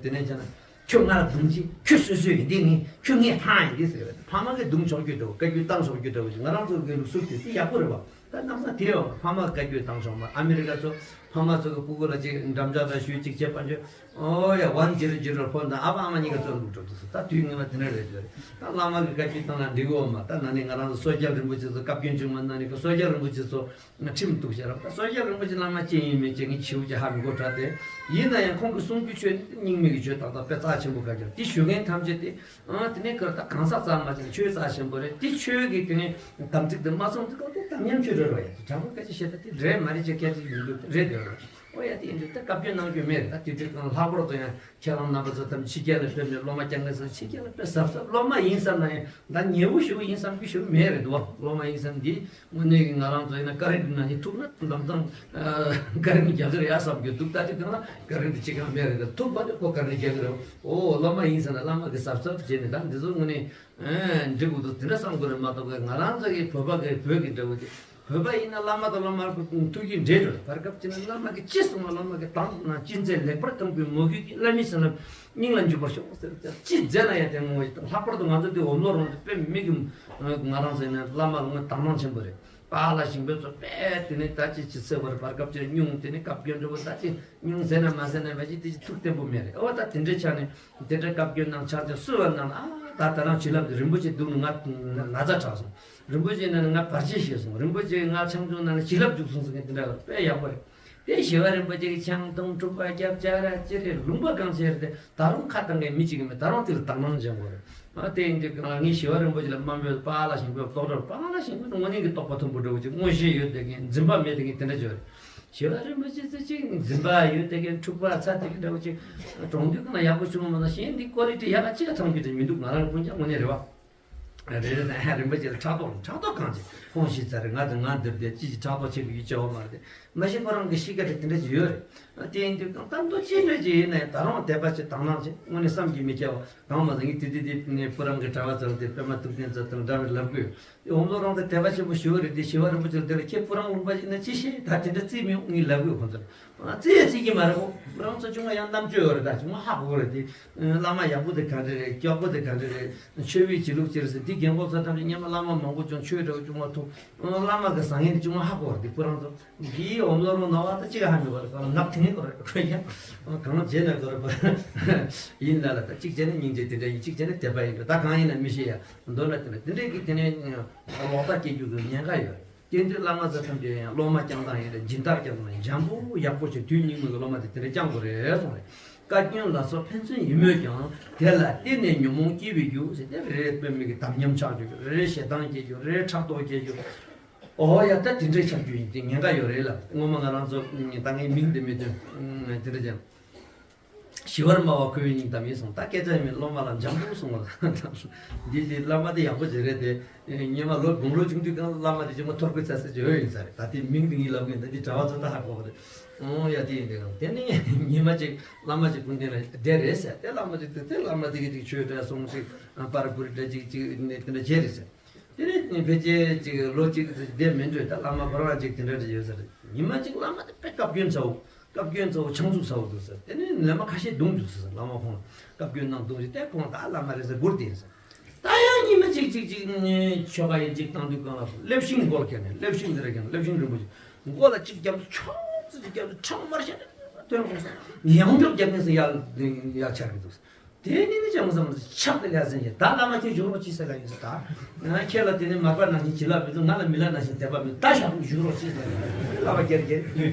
དེ་ནས་བྱས་ན་ཁྱོད་ང་ལ་རྡུང་རྗེས་ཁྱོད་སོ་སོ་ཡིན་དེ་ནི་ཁྱོད་ངའི་ཕ་ཡིན་དེ་ཟེར་བ་རེད། ཕ་མ་གི་རྡུང་ཆོག་རྒྱུ་འདྲ་བོ་བཀའ་བཀྱོན་བཏང་ཆོག་རྒྱུ་འདྲ་བོ་ཞིག་ང་རང་ཚོ་གི་ལུགས་སྲོལ་དེ་དེ་ཡག་པོ་རེད་བ། ད་གནམ་ས་དེ་ཡང་ཕ་མ་བཀའ་བཀྱོན་བཏང་ཆོག་མ། ཨ་མི་རི་ཀ་ཚོ་ཕ་མ་ཚོ་གི་སྤུ་གུ་ལ་ཅིག་འགྲམ་ལྕག་དང་ཞུས་ཅིག་བྱེད་པ་འཇོ། ཨོ་ཡ་ཝན་ཇི་རོ་ཇི་རོ་ཕོན་དང་ཨ་ཕ་ཨ་མ་གཉིས་ཀ་བཙོན་འདུག་འགྲོ་འདུག་ཟེར། ད་དུས་ངན་པ་དེ་འདྲ་རེད་འདོད་རེད། ད་བླ་མ་གི་བཀའ་བཀྱོན་བཏང་ན་འགྲིག་གི་ཡོད་མ། ད་ན་ནི་ང་རང་ཚོ་སོ་སྐྱ་རིན་པོ་ཆེ་ཚོ་བཀའ་བཀྱོན་བྱུང་མ་ན་ནི་གི་སོ་སྐྱ་རིན་པོ་ཆེ་ཚོ་ང་ཁྲིམས་གཏུག་བྱས་རབས། ད་སོ་སྐྱ་རིན་པོ་ཆེ་བླ་མ་ཅན་ཡིན་མིན་ཅན་ངས་ཞིའུ་ཅིག་ཧ་མི་གོ་དྲག་སྟེ། ཡིན་ན་ཡང་ཁོང་གི་གསུང་རྒྱུ་ཆོས་ནི་སྙིང་མི་གི་ཆོས་ཏག་ཏག་དཔེ་རྩ་ཆེན་པོ་ག་གེར་དེ་ཞུ་མཁན་ཐམས་ཅད་དེ། ཨ་དེ་ནས་ཁར་ད་གང་ཟག་ཙམ་མ་ཅིག་ཆོས་རྩ་ཆེན་པོ་རེད། དེ་ཆོས་ཀྱི་དེ་ནས་དམ་ཚིག་དེ་མ་སྲུང་དུས་སྐབས་དེ་དམ་ཉམས་ཆོས་རེད་རོ། ཡ་དྲང་པོ་སྐད་ཆ་བཤད་ད་དེ་རེད་མ་རེད་ཅེས་སྐད་ཆ་ཡིན་འདུག་རེད་དེ་རོ། ཨོ་ཡ་དེ་ཡིན་དུས་ད་བཀའ་བཀྱོན་གནང་རྒྱུ་མེད་རེད། ད་དེ་དུས་གང་ལྷག་པར་དུ་ཡང་ཁྱེད་རང་རྣམ་པ་ཚོ་དམ་ཕྱི་རྒྱལ་ལ་ཕེབས་ནས་སློབ་མ་སྐྱང་གི་ཟེར་ཕྱི་རྒྱལ་ལ་དཔེ་གཟབ་གཟབ། སློབ་མ་ཡིན་བསམ་ན་ཡང་ད་ཉེ་བོ་ཞིག་ཡིན་བསམ་རྒྱུ་ཞིག་མེད་རེད་འདུག་བ། སློབ་མ་ཡིན་བསམ་འདི་དངོས་གནས་ཀྱི་ང་རང་ཚོ་ཡིན་ན་ཀ་རིང་ནང་བཞིན་ཐུག་ན་ལམ་སང་ཀ་རིང་རྒྱག་གི་རེད་ཡ་བསམ་རྒྱུ་འདུག་ད་དེ་གང་ལ་ཀ་རིང་དེ་ཅི་གང་མེད་རེད། ད་ཐུག་པ་དེ་ཁོ་ཀ་རིང་རྒྱག་གི་རེད། ཨོ་སློབ་མ་ཡིན་བསམ་ན་བླ་མ་གི་གཟབ་གཟབ་བྱས་ནས་ད་འདི་ཚོ་དངོས་གནས་འགྲིག་དགོས་འདུག་དེ་འདྲ་བསམ་དགོས་རེད་མ་གཏོགས་ང་རང་ཚོ་གི་བོད་པ་གི་བོད་ཀྱི་འདྲ་བོ་དེ། བོད་པ་ཡིན་ན་བླ་མ་དང་བླ་མ་ཐུགས་ཀྱི་འབྲེལ་འགྲོ་བར་སྐབས་ཅི་ན་བླ་མ་གི་ཅི་གསུང་བ་བླ་མ་གི་དང་ན་ཅི་མཛད་ལེགས་པར་གཏང་བའི་མོས་གུས་ཀྱིས་བླ་མའི་སེམས་ལ་སྙིང་ལ་འཇུག་པར་ཤོག་ཟེར་ཏེ་ཅི་མཛད་ན་ཡང་དེ་ངོ་ཡི་ལྷག་པར་དུ་ང་ཚོ་འདི་འོམ་ལོ་རོང་དུ་དཔེ་མི་གི་ང་རང་ཚོ་ཡིན་ན་བླ་མ་ལ་ངོ་དག་སྣང་ཆེན་པོ་རེད། པཱ་ལགས་ཞིང་པོ་ཚོ་དཔེ་དེ་ནས་ད་ཅི་ཅི་ཟེར་བར་བར་སྐབས་ཅི་སྙུང་དེ་ནས་བཀའ་བཀྱོན་འགྲོ་བ་ད་ཅི་སྙུང་ཟེར་ན་མ་ཟེར་ན་བ་ཅི་དེ་ཅི་ཐུགས་བརྟན་པོ་མེད་རེད། ཨོ་ད་དེ་འདྲའི་ཆ་ནས། དེ་འདྲ་བཀའ་བཀྱོན་གནང་ཕྱག་རྒྱ་བསུ་བ་གནང་ཨ་ད་ད་རང་བྱིན་རླབས་རིན་པོ་ཆེ་འདུག་ན་ང་ན་ཚ་དྲག་སོང་། རིན་པོ་ཆེ་ན་ང་བར་ཆད་ཞེས་སོང་། རིན་པོ་ཆེ་ང་ཆང་ཆུང་ན་ང་བྱིན་རླབས་འཇུག་སོང་ཟེར་མཁན་དེ་འདྲ་དཔེ་ཡག་པོ་རེད། དེ་ཞི་བ་རིན་པོ་ཆེ་གི་ཆང་འཐུང་འཁྲུག་པ་རྒྱབ་ཅ་ར་ཅི་རེད་ལུང་པ་གང་ཆེ་རེད། དེ་ད་རུང་ཁ་བཏང་མཁན་མི་གཅིག་གི་མེད། ད་རུང་དེ་ལ་དག་སྣང་སྦྱང་དགོས་རེད། ཨ་དེ་ཡིན་དུས་ང་ངས་ཞི་བ་རིན་པོ་ཆེ་ལ་དམའ་འབེབས་པཱ་ལགས་ཞིང་པོའི་རྟོགས་གྲོལ་པཱ་ལགས་ཞིང་པོ་ནི་དངོས་གནས་ཀྱི་རྟོགས་པ་མཐོན་པོ་འདྲ་བོ་ཅིག་མངོན་ཤེས་ཡོད་བསྡད་མཁན་འཛིན་པ་མེད་བསྡད་མཁན་དེ་འདྲ་ཅིག་རེད། ཞི་བ་རིན་པོ་ཆེ་ཚོ་གཅིག་འཛིན་པ་ཡོད་དེ་གའི་འཁྲུག་པ་ཚ་དེ་གའི་འདྲ་བོ་གཅིག་གྲོང་སྡེ་ཁོ་ན་ཡག་པོ་བྱུང་མ་ན་གཞན་འདི་ཀོ་ལི་ཊི་ཡག་ག་གཅིག་ག་ཚང་རྒྱུ་དེ་མི་འདུག་ང་རང་ཀུན་ཀྱང་དངོས་གནས་རེད་བ། རེ་རེ་ན་ཧ་རིན་པོ་ཆེ་ལ་ཕྲག་དོག་ཕྲག་དོག་གང་ཆེ་ཁོང་ཤི་ཚར་རེད། ང་དང་ང་འདིར་བསྡད་ཅི་ཞིག་ཕྲག་དོག་ཆེ་གི་ཡུལ་ཆེ་བ་མ་རེད། མ་གཞི་ཁོ་རང་གི་གཤིས་ཀ་དེ་དེ་འདྲ་ཅིག་ཡོད་རེད། དེ་ཡིན་དུས་གང་ལྟར་མདོ་ཅི་འདྲ་ཅིག་ཡིན་ན་ཡང་ད་རུང་དད་པ་ཆེ་དག་སྣང་ཆེ་དངོས་གནས་བསམ་གྱིས་མི་ཁྱབ་པ་གང་མ་ཟད་ངས་དེ་དུས་དེ་ནས་སྤུ་རང་གི་གྲྭ་བ་ཚོར་དེ་པད་མ་ཐུབ་བསྟན་ཚོ་དང་འདྲ་བའི་ལབ་དགོས། དེ་འོམ་ལོ་རང་ཚོ་དད་པ་ཆེན་པོ་ཞུ་བ་རེད་དེ་ཞི་བ་རིན་པོ་ཆེ་ལ་དེ་ལ་ཁྱེད་སྤུ་རང་ལུང་པ་ཞིག་ན་ཅི་ཤེས་ད་དེ་འདྲ་རྩིས་མི་ངས་ལབ་དགོས་ཁོང་ཚོར། རྩིས་ཡ་རྩིས་ཀྱི་མ་རེད་ཁོ་སྤུ་རང་ཚོ་ཅུང་ང་ཡང་རྣམ་དཔྱོད་ཡོད་རེད། ད་ཅུང་ཧ་གོ་རེད་དེ། བླ་མ་ཡག་པོ་དེ་ག་འདྲ་རེད། སྐྱོག་པོ་དེ་ག་འདྲ་རེད། ཆོས་པའི་བྱེད་ལུགས་ཅི་རེད་ཟེར་དེ་རྒན་གོག་ཚོ་ཐམས་ཅད་སྔོན་མ་བླ་མ་མང་པོ་ཅུང་ཆོས་འདྲ་བོ་ཅུང་མ་ཐུབ། བླ་མ་གི་བཟང་ངན་དེ་ཅུང་ཧ་གོ་རེད་དེ་སྤུ་རང་ཚོ། འདིའི་འོམ་ལོ་རང་ནང་བ་ད་ཅི་ག་ཧ་མི་གོ་རེད། ཁོ་ལ་ངག་ཐེངས་གོ་རེད་ཁོ་ཡ། གང་བྱས་ན་གོ་རེད་པ། ཡིན་ལ་ལ་ད་གཅིག་བྱས་ན་སྙིང་རྗེ་དེ་འདྲ་ཡིན། གཅིག་བྱས་ན་དད་པ་ཡིན་འགྲོ། ད་གང་ཡིན་ན་མི་ཤེས་ཡ། མདོར་ན་དེ་ན་དེ་འདྲས་ཀྱི་དེ་ནས་ལོག་ལྟ་སྐྱེ་རྒྱུ་གི་ཉེན་ཁ་ཡོད་རེད། དེ་འདྲའི་བླ་མ་ཟེར་ཐམས་ཅད་ཡང་སློབ་མ་སྐྱོང་སྟངས་ཡིན་རེད། སྦྱིན་བདག་སྐྱོང་སྟངས་ཡིན། འཇམ་པོ་ཡག་པོ་བྱས་དུས་སྙིགས་མའི་གི་སློབ་མ་དེ་དེ་འདྲས་སྐྱོང་དགོས་རེད་གསུངས་རེད། བཀའ་བཀྱོན་ལ་སོགས་ཕན་ཚུན་ཡིན་མོད་ཀྱང་། དེ་ལ་བརྟེན་ནས་ཉོན་མོངས་སྐྱེ་བའི་རྒྱུ་ཟེར་ཏེ་རེ་རེ་དཔེ་མི་གི་དམ་ཉམས་ཆགས་རྒྱུ་རེ་རེ་ཞེ་སྡང་སྐྱེ་རྒྱུ་རེ་རེ་ཕྲག་དོག་སྐྱེ་རྒྱུ། ཨོ་ཡ་ད་དེ་འདྲས་ཆགས་རྒྱུ་ཡིན་དེ་ཉེན་ཁ་ཡོད་རེད་ལ། སྔོན་མ་ང་རང་ཚོ་ད་ངའི་མིང་དེ་མི་འདོན་དེ་འདྲས་ཀྱང་། ཞི་བར་སྨྲ་བ་ཁོ་བོའི་སྙིང་གཏམ་ཡིན་གསུངས། ད་སྐད་ཆ་ཡིན་མིན་སློབ་མ་ལ་འཇམ་པོ་གསུངས་པ་དང་། འདི་འདི་བླ་མ་དེ་ཡག་པོ་ཅིག་རེད་དེ། སྔོན་མ་ལོ་དགུང་ལོ་ཆུང་དུས་གང་བླ་མ་དེ་ཅིག་མ་ཐོར་གོས་ཚ་ས་ཅིག་ཡོད་ཡིན་ས་རེད། ད་དེ་མིང་དེ་ངས་ལབ་གིན་ད་འདི་གྲྭ་བ་ཚོ་ད་ཧ་གོ་བ་རེད། ཨོ་ཡ་དེ་ཡིན་དེ་གང་དེ་ནས་ཉི་མ་ཅིག་བླ་མ་ཅིག་སྐུ་མདུན་ལ་བསྡད་རེད་ཟེར། དེ་བླ་མ་ཅིག་དེ་དེ་བླ་མ་དེ་གི་ཅིག་ཆོས་འདྲ་གསུངས་ཅིག་པར་བུར་འདྲ་ཅིག་ཅིག་ནས་དེ་འདྲ་བྱས་རེད་ཟེར། དེ་ནས་ཕལ་ཆེར་ཅིག་ལོ་གཅིག་ཙམ་བསྡད་མི་འགྲོ། ད་བླ་མ་ཁོ་རང་ཅིག་དེ་འདྲ་རེ་ཡོད་ས་རེད། ཉི་མ་གཅིག་བླ་མ་དེ་དཔེ་བཀའ་བཀྱོན་ཚ་བོ། བཀའ་བཀྱོན་ཚ་བོ་ཆང་འཛུགས་ཚ་བོ་འདུག་ཟེར། དེ་ནས་ལས་མ་ཁ་ཤས་རྡུང་འདུག་ཟེར། བླ་མ་ཁོང་ལ་བཀའ་བཀྱོན་གནང་རྡུང་རེད་དེ་ཁོང་ད་བླ་མ་རེད་ཟེར་སྒུར་བསྡད་ཡིན་ཟེར། ད་ཡང་ཉི་མ་གཅིག་གཅིག་ཆོ་ག་ཡིན་གཅིག་བཏང་དུས་གང་ལ་ཀླད་ཤིང་མགོ་ལ་ཁྱེར་ནས་ཀླད་ཤིང་འདི་ར་ཁྱེར་ནས་ཀླད་ཤིང་རིན་པོ་ཆེ་མགོ་ལ་གཅིག་རྒྱབ་ཏུ་ཆོག་ཙི་གཅིག་རྒྱབ་ཏུ་ཁྲག་དམར་ཤ་ཐོན་ཁོང་ཟེར། ཡང་མགྱོགས་རྒྱབ་ནས་ཟེར་ཡར་ཡར་ཆག་གི་འདུག་ཟེར། དེ་ནི་ནི་ཅང་བསམ་ཆགས་ཏེ་ལས་ཟིན་གྱི་ད་བླ་མ་ཁྱེད་བཞུགས་རོགས་གྱིས་ཟེར་ལ་ཡིན་ཟེར། ད་ང་ཁྱེད་ལ་དེ་ནི་མར་པ་ནང་བཞིན་བྱིན་རླབས་མི་འདུག་ང་ལ་མི་ལ་ནང་བཞིན་དད་པ་མི་འདུག་ད་ཞག་བཞུགས་རོགས་གྱིས་ཟེར་ལ་བླ་མ་རྒྱལ་རྒྱལ་ད་དེ་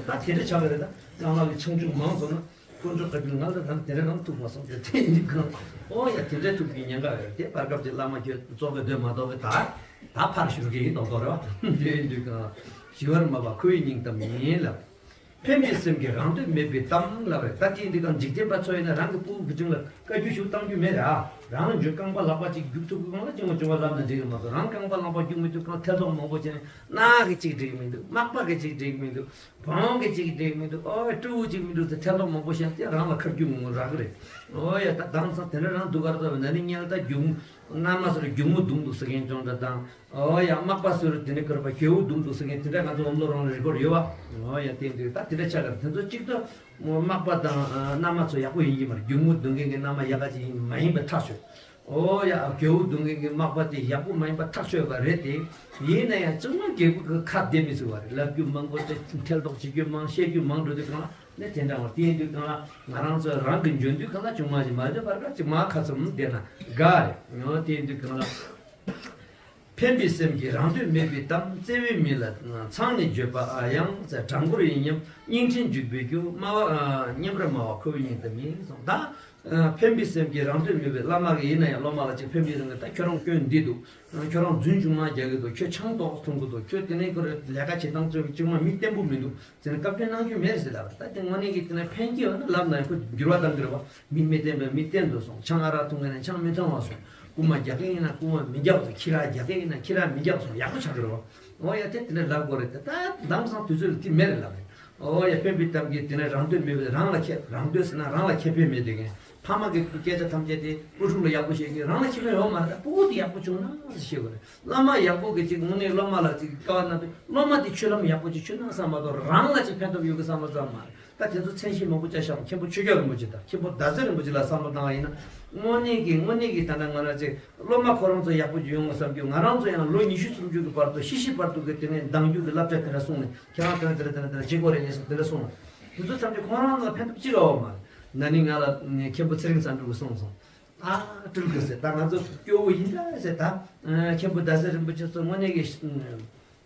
འདྲ་ཆགས་པ་རེད། ད་བླ་མ་གི་ཆང་ཆུང་མང་སོང་ན་ དཀོན་མཆོག་བཀའ་འགྱུར་ང་ལ་རང་དེ་འདྲ་རང་ཐུག་མ་སོང་དེ་དེ་ཡིན་གང་། ཨོ་ཡ་དེ་འདྲ་ཐུག་གི་ཉེན་ཁ་ཡོད་དེ་བར་སྐབས་ཀྱི་བླ་མ་ཁྱོད་ཙོག་གི་སྡོད་མ་གཏོགས་གི་ད་ད་ཕར་ཞུ་གི་ཡིན་མདོག་མདོག་རེད་བ། དེ་ཡིན་དུས་གང་ཞི་བར་མ་བ་ཁོ་བོའི་སྙིང་གཏམ་ཡིན་ལབ། ཕན་པའི་སེམས་ཀྱིས་རང་འདོད་མེད་པའི་གཏམ་ལབ་རེད། ད་དེ་འདི་གང་འཇིག་རྟེན་པ་ཚོ་ཡིན་ན་རང་གི་སྤུ་གུ་བུ་ཆུང་ལ་བཀའ་བཀྱོན་ཞིག་བཏང་རྒྱུ་མེད་ར། རང་འཇོན་རྐང་པ་ལག་པ་གཅིག་རྒྱུག་ཐུབ་གི་གང་ལ་ཅུང་བ་ཅུང་བ་ལབ་ན་འགྲིག་གི་མ་གཏོགས་རང་རྐང་པ་ལག་པ་རྒྱུག་མི་ཐུབ་གང་ཐལ་མདོག་མང་པོ་བྱས་ནས་རྣག་གི་གཅིག་འགྲིག་མི་འདུག་མག་པ་གི་གཅིག་འགྲིག་མི་འདུག་བོང་གི་གཅིག་འགྲིག་མི་འདུག་ཨོ་སྤྲེའུ་གཅིག་མི་འདུག་ཟེར་ཐལ་མདོག་མང་པོ་བཤད་དེ་རང་ལ་ཁ་རྒྱུག་ངོ་རག་གི་རེད། ཨོ་ཡ་ད་དེང་སང་དེ་འདྲ་རང་སྡུག་ག་རེ་ད་བས་ན་ནི་ཉལ་ད་རྒྱུག་མོ་གནའ་མ་སོར་རྒྱུག་མོ་རྡུང་འདུག་ཟེར་མཁན་ཅུང་འདྲ་དང་། ཨོ་ཡ་མག་པ་ཟེར་དེ་ནི་ཁར་པ་རྒྱལ་པོ་རྡུང་འདུག་ཟེར་མཁན་དེ་འདྲ་ང་ཚོ་འོམ་ལོ་རང་རེ་སྐོར་ཡོད་བ། ཨོ་ཡ་དེ་འདྲ་ད་དེ་འདྲ་ཆགས་ཀྱི་རེད། དེ་ཚོ་གཅིག་ཏུ་མག་པ་དང་མནའ་མ་ཚོ་ཡག་པོ་ཡིན་གྱི་མ་རེད། རྒྱུག་མོ་རྡུང་མཁན་གྱི་མནའ་མ་ཡག་ག་ཅིག་ཡིན་མ་ཡིན་པ་ཐག་ཆོད། ཨོ་ཡ་རྒྱལ་པོ་རྡུང་མཁན་གྱི་མག་པ་དེ་ཡག་པོ་མ་ཡིན་པ་ཐག་ཆོད་པ་རེད་དེ། ཡིན་ན་ཡང་ཅུང་མ་རྒྱལ་པོ་གི་ཁ་བདེ་མི་ཚུགས་པ་རེད། ལབ་རྒྱུ་མང་པོ་དེ་ཐལ་མདོག་བྱེད་རྒྱུ་མང་བཤད་རྒྱུ་མང་འགྲོ་དུས་གང་ལ་ནས་དེ་འདྲ་བ་དེ་ཡིན་དུས་གང་ལ་ང་རང་ཚོ་རང་གི་འཇོན་དུས་གང་ལ་ཅུང་མ་ཞིག་མ་བརྗོད་པར་ག་ཅིག་མ་ཁ་ཚུམ་བསྡད་ན་དགའ་རེད། ཨོ་དེ་ཡིན་དུས་གང་ལ། ཕན་པའི་སེམས་ཀྱིས་རང་འདོད་མེད་པའི་གཏམ། བརྩེ་བའི་མི་ལ་མཚང་ནས་བརྗོད་པ་ཨ་ཡང་། དྲང་པོར་ཡིན་སྙམ་སྙིང་ཁྲིར་འཇུག་པའི་རྒྱུ། སྨྲ་བ་སྙན་པར་སྨྲ་བ་ཁོ་བོའི་སྙིང་གཏམ་ཡིན་གསུངས། ད་ཕན་པའི་སེམས་ཀྱིས་རང་འདོད་མེད་པའི་བླ་མ་གི་ཡིན་ན་ཡང་སློབ་མ་ལ་ཅིག་ཕན་པའི་སེམས་ཀྱིས་ད་ཁྱོད་རང་སྐྱོན་འདི་འདུག་ཁྱོད་རང་རྫུན་ཅུང་མ་རྒྱག་གི་འདུག་ཁྱོད་ཆང་ཏོག་འཐུང་གི་འདུག་ཁྱོད་དེ་ནས་ཁོ་རེ་ལས་ཀ་བྱེད་སྟངས་ཅུང་ཅུང་མ་མི་བརྟན་པོ་མི་འདུག་ཟེར་ནས་བཀའ་བཀྱོན་གནང་རྒྱུ་མེད་ཟེར་ལབ་པ་རེད། ད་དེ་དངོས་གནས་ཀྱི་དེ་ན་ཕན་གྱི་ཡོད་ན་ལབ་ན་ཡང་ཁོ་འགྱུར་བ་གཏང་གི་རེད་བ། མི་མི་བརྟན་པས་མི་བརྟན་དུ་སོང་། ཆང་ཨ་རག་འཐུང་མཁན་ན་ཆང་མི་འཐུང་བ་སོང་། རྐུན་མ་རྒྱག་གི་ཡིན་ན་རྐུན་མ་མི་རྒྱག་སོང་། ཁྱི་ར་རྒྱག་གི་ཡིན་ན་ཁྱི་ར་མི་རྒྱག་སོང་། ཡག་པོ་ཆགས་ཀྱི་རེད་བ། འོ་ཡ་དེ་དེ་འདྲ་ལབ་དགོས་རེད་དེ། ད་དེང་སང་དུས་ཚོད་ལ་དེ་མེད་རེད་ལབ་རེད། འོ་ཡ་ཕན་པའི་གཏམ་གྱིས་དེ་ནས་རང་འདོད་མེད་པའི་རང་ལ་ཁྱད་རང་འདོད་ཟེར་ན་རང་ལ་ཁེ་ཕན་མེད་དེ་མཁན། ཕ་མ་གི་སྐད་ཆ་ཐམས་ཅད་དེ་བུ་ཕྲུག་ལ་ཡག་པོ་བཤད་ཀྱི་རང་ལ་ཁེ་ཕན་ཡོད་མ་རེད། ད་སྤུ་གུ་དེ་ཡག་པོ་བྱུང་ན་ཟེར་ཤེས་དགོས་རེད། བླ་མ་ཡག་པོ་གི་ཅིག་དངོས་གནས་སློབ་མ་ལ་ཅིག་དཀའ་བ་གནང་དུས་སློབ་མ་དེ་ཆོས་ལམ་ཡག་པོ་ཅིག་ཆོད་ན་བསམ་མ་གཏོགས་རང་ལ་ཅིག་ཕན་ཐོགས་ཡོད་གི་བསམ་བློ་ཙམ་མ་རེད། ད་དེ་ཚོ་མཚན་གཞི་མང་པོ་བཅའ་བཞག་མཁན་པོ་ཆོས་རྒྱལ་རིན་པོ་ཆེ་དང་མཁན་པོ་ཟླ་ཟེར་རིན་པོ་ཆེ་ལ་བསམ་བློ་བཏང་བ་ཡིན་ན། དངོས་གནས་ཀྱི་དངོས་གནས་ཀྱི་ད་ལྟ་ང་རང་ཚོའི་སློབ་མ་ཁོ་རང་ཚོ་ཡག་པོ་ཅིག་ཡོང་བསམ་རྒྱུ། ང་རང་ཚོ་ཡང་ལོ་ཉི་ཤུ་སུམ་ཅུ་གི་བར་དུ་ཤི་ཤི་བར་དུ་གི་དེ་ནས་འདང་རྒྱུ་གི་བསླབ་བྱ་དེ་འདྲ་གསུངས་ནས་ཁྱེད་རང་དེ་འདྲ་དེ་འདྲ་དེ་འདྲ་དེ་འདྲ་བྱེད་དགོས་རེད་ངས་སོང་དེ་འདྲ་གསུངས་ནས་དེ་ཚོ་ཐམས་ཅད་ཁོ་རང་ཚོ་ལ་ཕན་ཐོགས་ཅི་ར་ཡོད་མ་རེད། ན་ནིང་ང་ལ་མཁན་པོ་ཚེ་རིང་བསམ་གྲུབ་ཀྱིས་གསུངས་སོང་། ཨ་སྤྲུལ་དགོས་ཟེར། ད་ང་ཚོ་སྐྱོ་བོ་ཡིན་ད་ཟེར། ད་མཁན་པོ་ཟླ་ཟེར་རིན་པོ་ཆེ་ཚོ་དངོས་གནས་ཀྱི་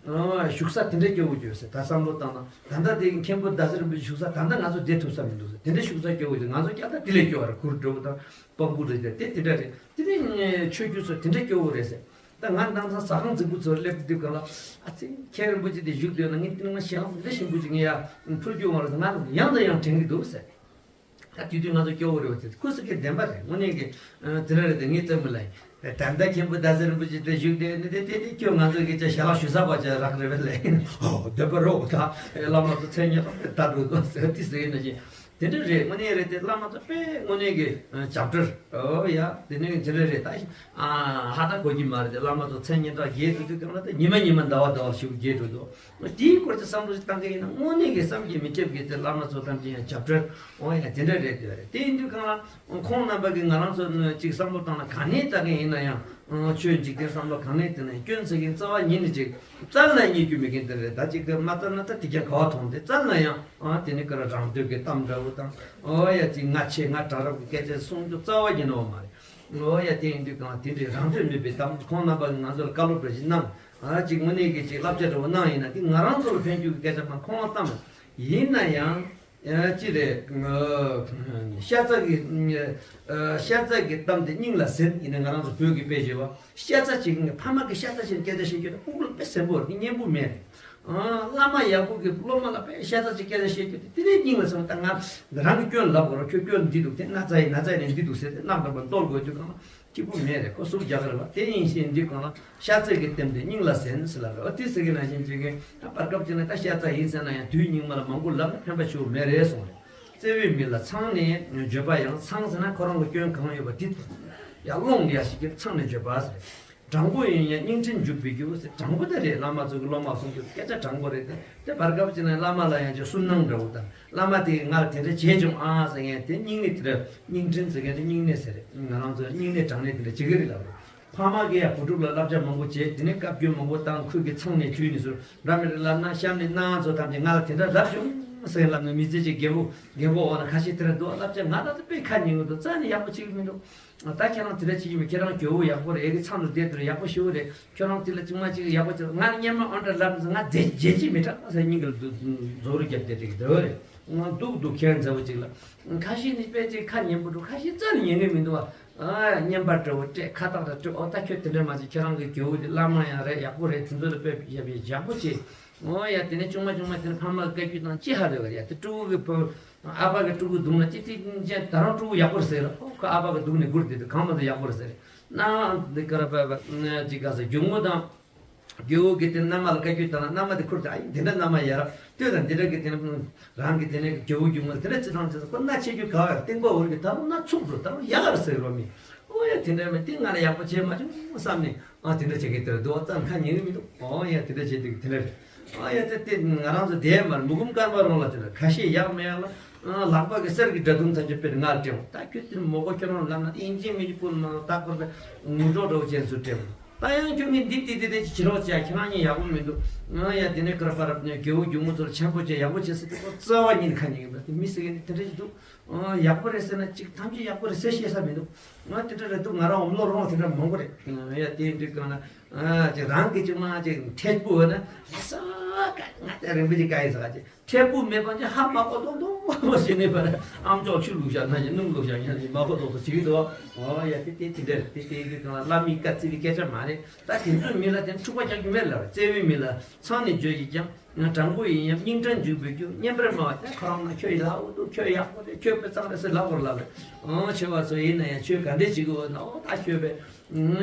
བཞུགས་ས་དེ་འདྲ་སྐྱོ་བོ་ཡོད་ཟེར། ད་བསམ་བློ་བཏང་ན་ད་ལྟ་དེ་མཁན་པོ་ཟླ་ཟེར་རིན་པོ་ཆེ་བཞུགས་ས་ད་ལྟ་ང་ཚོ་བསྡད་ཐུབ་ས་མི་འདུག་ཟེར། དེ་འདྲ་བཞུགས་ས་སྐྱོ་བོ་ཡོད་ཟེར། ང་ཚོ་སྐྱ་ད་དེ་ལས་སྐྱོ་བ་རེད། གུར་འགྲོ་བ་དང་པང་གུར་རེད། དེ་དེ་འདྲ་རེད། དེ་ནས་ཆོས་བརྒྱུད་ཚོ་དེ་འདྲ་སྐྱོ་བོ་རེད་ཟེར། ད་ང་དེང་སང་ཟ་ཁང་རྫིག་པོ་ཚོར་སླེབས་དུས་གང་ལ་ཨ་ཙི་མཁན་རིན་པོ་ཆེ་དེ་བཞུགས་སྡོད་ན་ངས་དེ་ནས་ཞལ་ལག་འདི་འདྲ་ཞིམ་པོ་ཅིག་ངས་ཡར་ཕུལ་རྒྱུ་འོང་རེད་ཟེར། ང་ཡང་དང་ཡང་དྲན་གྱི་འདུག་ཟེར། ད་དུས་དུས་ང་ཚོ་སྐྱོ་བོ་རེད་བ། དེ་ཁུ་སི་ཀའི་བདེན་པ་རེད། དངོས་གནས་ཀྱི་ཨ་དེ་འདྲ་རེད་དེ། ངས་བཙན་པོ་ལ་ཡིན་ད་ལྟ་མཁན་པོ་ཟླ་ཟེར་རིན་པོ་ཆེ་དེ་བཞུགས་དེ་ནི་དེ་དེ་དེ་ཁྱོད་ང་ཚོ་གི་ཅག་ཞལ་ལག་ཞུ་ས་བ་ཅག་རག་རེད་བས་ལས་ཡིན། ཨོ་བདེན་པ་རོགས་ད་བླ་མ་ཚོ་མཚན་སྙན་གྲགས་དེ་ད་འགྲོ་དོ་ཟེར་དེ་ཟེར་ཡིན་ན་བཞིན་དེ་འདྲ་རེད། དངོས་གནས་རེད་དེ། བླ་མ་ཚོ་དཔེ་དངོས་གནས་ཀྱི་ཨ་བྱམས་སྒྲོལ། ཨོ་ཡ་དེ་ནས་དེ་འདྲ་རེད་ད། ཨ་ཧ་ད་གོ་གི་མ་རེད་དེ། བླ་མ་ཚོ་མཚན་སྙན་གྲགས་རྒྱས་འགྲོ་དུས་གང་ལ་ད་ཉི་མ་ཉི་མ་ཟླ་བ་ཟླ་བ་ཞིག་རྒྱས་འགྲོ་འདུག་དེའི་སྐོར་གྱི་བསམ་བློ་ཞིག་བཏང་མཁན་ཡིན་ན་དངོས་གནས་ཀྱི་བསམ་གྱིས་མི་ཁྱབ་ཀྱི་དེ་བླ་མ་ཚོ་ཐམས་ཅད་ཡང་བྱམས་སྒྲོལ་འོང་ཡ་དེ་འདྲ་རེད་དེ་རེད། དེ་ཡིན་དུས་གང་ལ་ཁོང་རྣམ་པ་གིས་ང་རང་ཚོ་ཅིག་བསམ་བློ་བཏང་ན་ག་ནས་ལྟ་མཁན་ཡིན་ན་ཡང་ཆོས་འཇིག་རྟེན་བསམ་བློ་གང་ནས་བཏང་ན་སྐྱོན་ཟེར་མཁན་རྩ་བ་ཉིད་ནས་ཅིག་རྩ་ལ་རྙེད་རྒྱུ་མེད་མཁན་དེ་རེད། ད་ཅིག་གི་མ་རྩ་ན་ད་དེ་རྒྱ་ག་བ་མཐོང་དེ་རྩ་ལ་ཡང་དེ་ནི་ཀ་ར་རང་འདོད་ཀྱི་གཏམ་འདྲ་བོ་དང་ཨོ་ཡ་ཅིག་ང་ཆེ་ང་དྲག་རབ་ཀྱི་སྐད་ཆ་གསུང་རྒྱུ་རྩ་བ་ཉིད་ནས་ཡོད་མ་རེད། ཨོ་ཡ་དེ་ཡིན་དུས་གང་དེ་འདྲའི་རང་འདོད་མེད་པའི་གཏམ་ཁོང་རྣམ་པ་གིས་ང་ཚོ་ལ་བཀའ་སློབ་འདྲ་ཞིག་གནང་། ཨ་ཅིག་དངོས་གནས་ཀྱི་ཅིག་བསླབ་བྱ་འདྲ་བོ་གནང་ཡིན་ན་དེ་ང་རང་ཚོ་ལ་ཕན་རྒྱུ་གི་སྐད་ཆ་མ་ཁོང་ལ་བཏང་། ཡིན་ན་ཡང་ཅི་རེད། ཤ་ཚ་གི་ཤ་ཚ་གི་གཏམ་དེ་སྙིང་ལ་ཟིན། ཡིན་ན་ང་རང་ཚོ་བོད་ཀྱི་དཔེ་བྱས་པ་ཤ་ཚ་ཅིག་ཕ་མ་གི་ཤ་ཚ་ཞིག་སྐད་ཆ་བཤད་རྒྱུ་དེ་སྤུ་གུ་ལ་དཔེ་ཟིན་པོ་རེད། སྙན་པོ་མེད། བླ་མ་ཡག་པོ་གི་སློབ་མ་ལ་དཔེ་ཤ་ཚ་ཅིག་སྐད་ཆ་བཤད་རྒྱུ་དེ་དེ་ནས་སྙིང་ལ་ཟིན་པ། ད་ང་རང་གི་སྐྱོན་ལབ་དགོས་ར། ཁྱོད་སྐྱོན་འདི་འདུག་དེ་ན་ཚ་ཡིན་ན་ཚ་ཡིན་ནས་འདི་འདུག་ཟེར་ཏེ་རྣམ་པར་གཏོར་དགོས་དུས་གང་ལ་སྐྱིད་པོ་མེད་རེད། ཁོ་སུབ་རྒྱག་གི་རེད་བ། དེ་ཡིན་ཞེས་འདི་གང་ལ་ཤ་ཚ་གི་གཏམ་དེ་སྙིང་ལ་ཟིན་ཟེར་ལབ་རེད་བ། དེ་ཟེར་གི་ནང་བཞིན་བྱེད་གི་ད་བར་སྐབས་ཅིག་ན་ད་ཤ་ཚ་ཡིན་ཟེར་ན་ཡང་དུས་སྙིགས་མ་ལ་མང་པོ་ལབ་ན་ཕན་པ་ཞིག་མེད་རེད་གསུངས་རེད། བརྩེ་བའི་མི་ལ་མཚང་ནས་བརྗོད་པ་ཡང་། མཚང་ཟེར་ན་ཁོ་རང་གི་སྐྱོན་གང་ཡོད་པ་དེ་ཡར་སློང་ཡ་ཞིག་གི་མཚང་ནས་བརྗོད་པ་ཟེར། དྲང་པོ་ཡིན་ཡང་སྙིང་ཁྲིར་འཇུག་པའི་རྒྱུ་ཟེར། དྲང་པོ་དེ་རེད། བླ་མ་ཚོ་གི་སློབ་མ་གསུང་རྒྱུ་སྐད་ཆ་དྲང་པོ་རེད་དེ། དེ་བར་སྐབས་ཅིག་ན་བླ་མ་ལ་ཡང་ཅིག་སུན་སྣང་འདྲ་བོ་དང་། བླ་མ་དེས་ང་ལ་དེ་འདྲ་བྱས་བྱུང་ཨ་ཟེར་མཁན་དེ་སྙིང་ནད་དེ་འདྲ། སྙིང་ཁྲིན་ཟེར་མཁན་དེ་སྙིང་ནད་ཟེར་རེད། ང་རང་ཚོ་སྙིང་ནད་དྲང་ནད་དེ་འདྲ་བྱེད་ཀྱི་རེད་ལབ་རེད། ཕ་མ་གིས་ཡང་བུ་ཕྲུག་ལ་བསླབ་བྱ་མང་པོ་བྱས། དེ་ནས་བཀའ་བཀྱོན་མང་པོ་བཏང་། ཁོས་ཀྱི་མཚང་ནས་དྲུད་ནས་ཟུར་འདྲ་མི་རེད་ལབ་ན། གཤམ་ནས་ནང་ཚོ་ཐམས་ཅད་ང་ལ་དེ་འདྲ་ལབ་བྱུང་ཟེར་ལབ་ནས་མི་ཚེ་གཅིག་རྒན་པོ་རྒན་པོ་འོག་ན་ཁ་ཤས་དེ་འདྲ་འདུག་བསླབ་བྱ་ང་ད་ལྟ་དཔེ་ཁ་ཉན་གི་འདུག་རྩ་ནས་ཡག་པོ་བྱེད་ཀྱི་མི་འདུག་ད་ཁྱེད་རང་དེ་འདྲ་བྱེད་ཀྱི་མེད། ཁྱེད་རང་གྱོ་བོ་ཡག་པོ་རེད། ཨེ་གི་མཚམས་སུ་བསྡད་དུས་ཡག་པོ་ཞེ་པོ་རེད། ཁྱོད་རང་དེ་ལ་ཅིག་མ་ཅིག་ཡག་པོ་བྱེད། ང་སྔོན་མ་ཨོ་འདྲ་ལབ་ང་རྗེད་རྗེད་ཀྱི་མི་དྲག་ཟེར་སྙིང་གི་རྫོགས་རུ་རྒྱབ་བསྡད་དེ་གི་འདྲ་བོ་རེད། ང་སྡུག་སྡུག་ཁྱེད་མཛའ་བོ་ཅིག་ལ། ཁ་ཤས་ནི་དཔེ་ཅིག་ཁ་ཉན་པོ་འདུག་ཁ་ཤས་རྩ་ནས་ཉན་གི་མི་འདུག་བ། ཨ་བརྙན་པར་འདྲ་བོ་སྤྲད། ཁ་བཏགས་འདྲ་སྤྲད། ཨོ་ད་ཁྱོད་དེ་འདྲ་མ་བྱེད། ཁྱེད་རང་གི་རྒྱལ་བོ་དེ་བླ་མ་ཡང་རེད། ཡག་པོ་རེད། དེ་ཚོ་ལ་དཔེ་ཡག་པོ་བྱེད། ཨོ་ཡ། དེ་ནས་ཆུང་མ་ཆུང་མ་དེ་ནས་ཕ་མ་གི་བཀའ་བཀྱོན་དང་ཅི་ཧ་རེ་བ་རེད་ཡ། དེ་ཕྲུ་གུ་གི་བུ་ཨ་ཕ་གི་ཕྲུ་གུ་སྡུག་ན་ཅི་ཏི་ཅན་ད་རང་ཕྲུ་གུ་ཡག་པོ་རེད་ཟེར་ར། ཁོ་ཨ་ཕ་གི་སྡུག་ནས་སྒུར་དེ་དུས་གང་མ་ཟེར་ཡག་པོ་རེད་ཟེར། ན་འདི་ཀ་ར་པ་པ་ཅི་ག་ཟེར། རྒྱུ་ངོ་དང་རྒྱལ་བོ་གི་དེ་མནའ་མ་ལ་བཀའ་བཀྱོན་བཏང་ན། མནའ་མ་དེ་ཁུར་དེ་ཨ་ཡིན་དེ་འདྲ་མནའ་མ་ཡ་ར་ལྟོས་དང་། དེ་འདྲ་གི་དེ་ནི་རང་གི་དེ་ནི་རྒྱལ་བོ་རྒྱུ་ངོ་ལ་དེ་འདྲ་ཅི་ཐང་ཅི་ཟེར། ཁོ་མནའ་ཆེ་རྒྱུ་ག་བ་ཡ་སྟེང་པ་འུར་གི་ད་རུང་མནའ་ཚུགས་འགྲོ། ད་རུང་ཡག་ར་ཟེར་རོ་མི། ཨོ་ཡ། དེ་འདྲ་མི་དེ་ང་ལ་ཡག་པོ་བྱས་མ་བྱུང་བསམ་ནས། ཨ་དེ་འདྲ་བྱེད་ཀྱི་དེར་འདུག་བ། ཙམ་ཁ་ཉན་གི་མི་འདུག་ཨོ་ཡ། དེ་འདྲ་བྱེད་དུས་དེ་འདྲ་རེད། ཨོ་ཡ། དེ་དེ་ང་རང་ཚོ་དེ་མར་མུ་གུམ་དཀར་མ་རོང་ལ་དེ་འདྲ་ཁ་ཤས་ཡག་མེད་ཡག་ལ། ཨ་ལག་པ་གི་གསེར་གྱི་སྒྲ་དུང་ཐམས་ཅད་དཔེར་ང་ལ་སྤྲད་འོང་། ད་ཁྱོད་དེ་མོ་གོ་ཁྱོད་རང་ལབ་ན་དེ་ཨིན་ཇི་མི་ཇི་ཀུན་མ་ལ་ད་ཁོར་པའི་ངུ་སྒྲོག་འདྲ་བོ་ཅན་ཚུར་སྤྲད་འོང་། ད་ཡང་ཁྱོད་ངས་འདི་དེ་དེ་དེ་ཅི་རོགས་བྱས། ཁྱེད་རང་གཉིས་ཡག་པོ་མི་འདུག་ཨ་ཡ། དེ་ནས་ཀར་པར་རྒྱལ་བོ་རྒྱུ་ངོ་ཚོར་ཆེན་པོ་བྱས་ཡག་པོ་བྱས་ཟེར་དུས་ཁོ་རྩ་བ་ཉིད་ནས་ཁ་ཉན་གི་མ་རེད། དེ་མི་ཟེར་མཁན་དེ་འདྲ་ཞིག་འདུག་ཨ་ཡག་པོ་རེད་ཟེར་ན་ཅིག་ཐམས་ཅད་ཡག་པོ་རེད་ཟེར་ཤེས་ས་མི་འདུག་ང་དེ་འདྲ་རེད་འདུག་ང་རང་འོམ་ལོ་རོང་དེ་འདྲ་མང་པོ་རེད། ཡ་དེ་འདྲ་གང་ན་ཨ་ཅིག་རང་གི་ཅིག་མ་ཅིག་ཐད་པོ་ན་ལ་ས་ཀ་ང་དེ་རིང་པོ་ཅིག་ག་ཡིན་ས་ཀ་ཅིག་ཐད་པོ་མེད་པ་ཅིག་ཧ་མ་གོ་ཏོག་ཏོག་བྱས་ནས་པར་ཨམ་ཅོག་ཆུ་བླུགས་བཞག་ན་ཅིག་སྣུམ་བླུགས་བཞག་ཡང་ཅིག་མ་གོ་ཏོག་ཏོག་བྱེད་ཀྱི་འདུག་ཨོ་ཡ། དེ་དེ་དེ་འདྲ་རེད། དེ་དེ་གི་གང་ལ་བླ་མའི་བཀའ་བརྩི་བའི་སྐད་ཆ་མ་རེད། ད་དེ་ཚོའི་མི་ལ་དེ་འཁྲུག་པ་རྒྱག་རྒྱུ་མེད་ལ། བརྩེ་བའི་མི་ལ་མཚང་ནས་བརྗོད་ཀྱིས་ཀྱང་། དྲང་པོ་ཡིན་ཡང་སྙིང་དྲང་འཇུག་པའི་རྒྱུ། སྙན་པར་སྨྲ་བ་དེ་ཁོ་རང་ན་ཁྱོད་ཡི་ལ་འུ་ཐུག་ཁྱོད་ཡག་པོ་རེད། ཁྱོད་དཔེ་གཙང་རེད་ཟེར་ལབ་བར་ལབ་རེད། ཨང་ཆེ་བ་ཚོ་ཡིན་ན་ཡང་ཁྱོད་ག་འདྲས་བྱེད་དགོས་ན། ཨོ་ད་ཁྱོད་པས་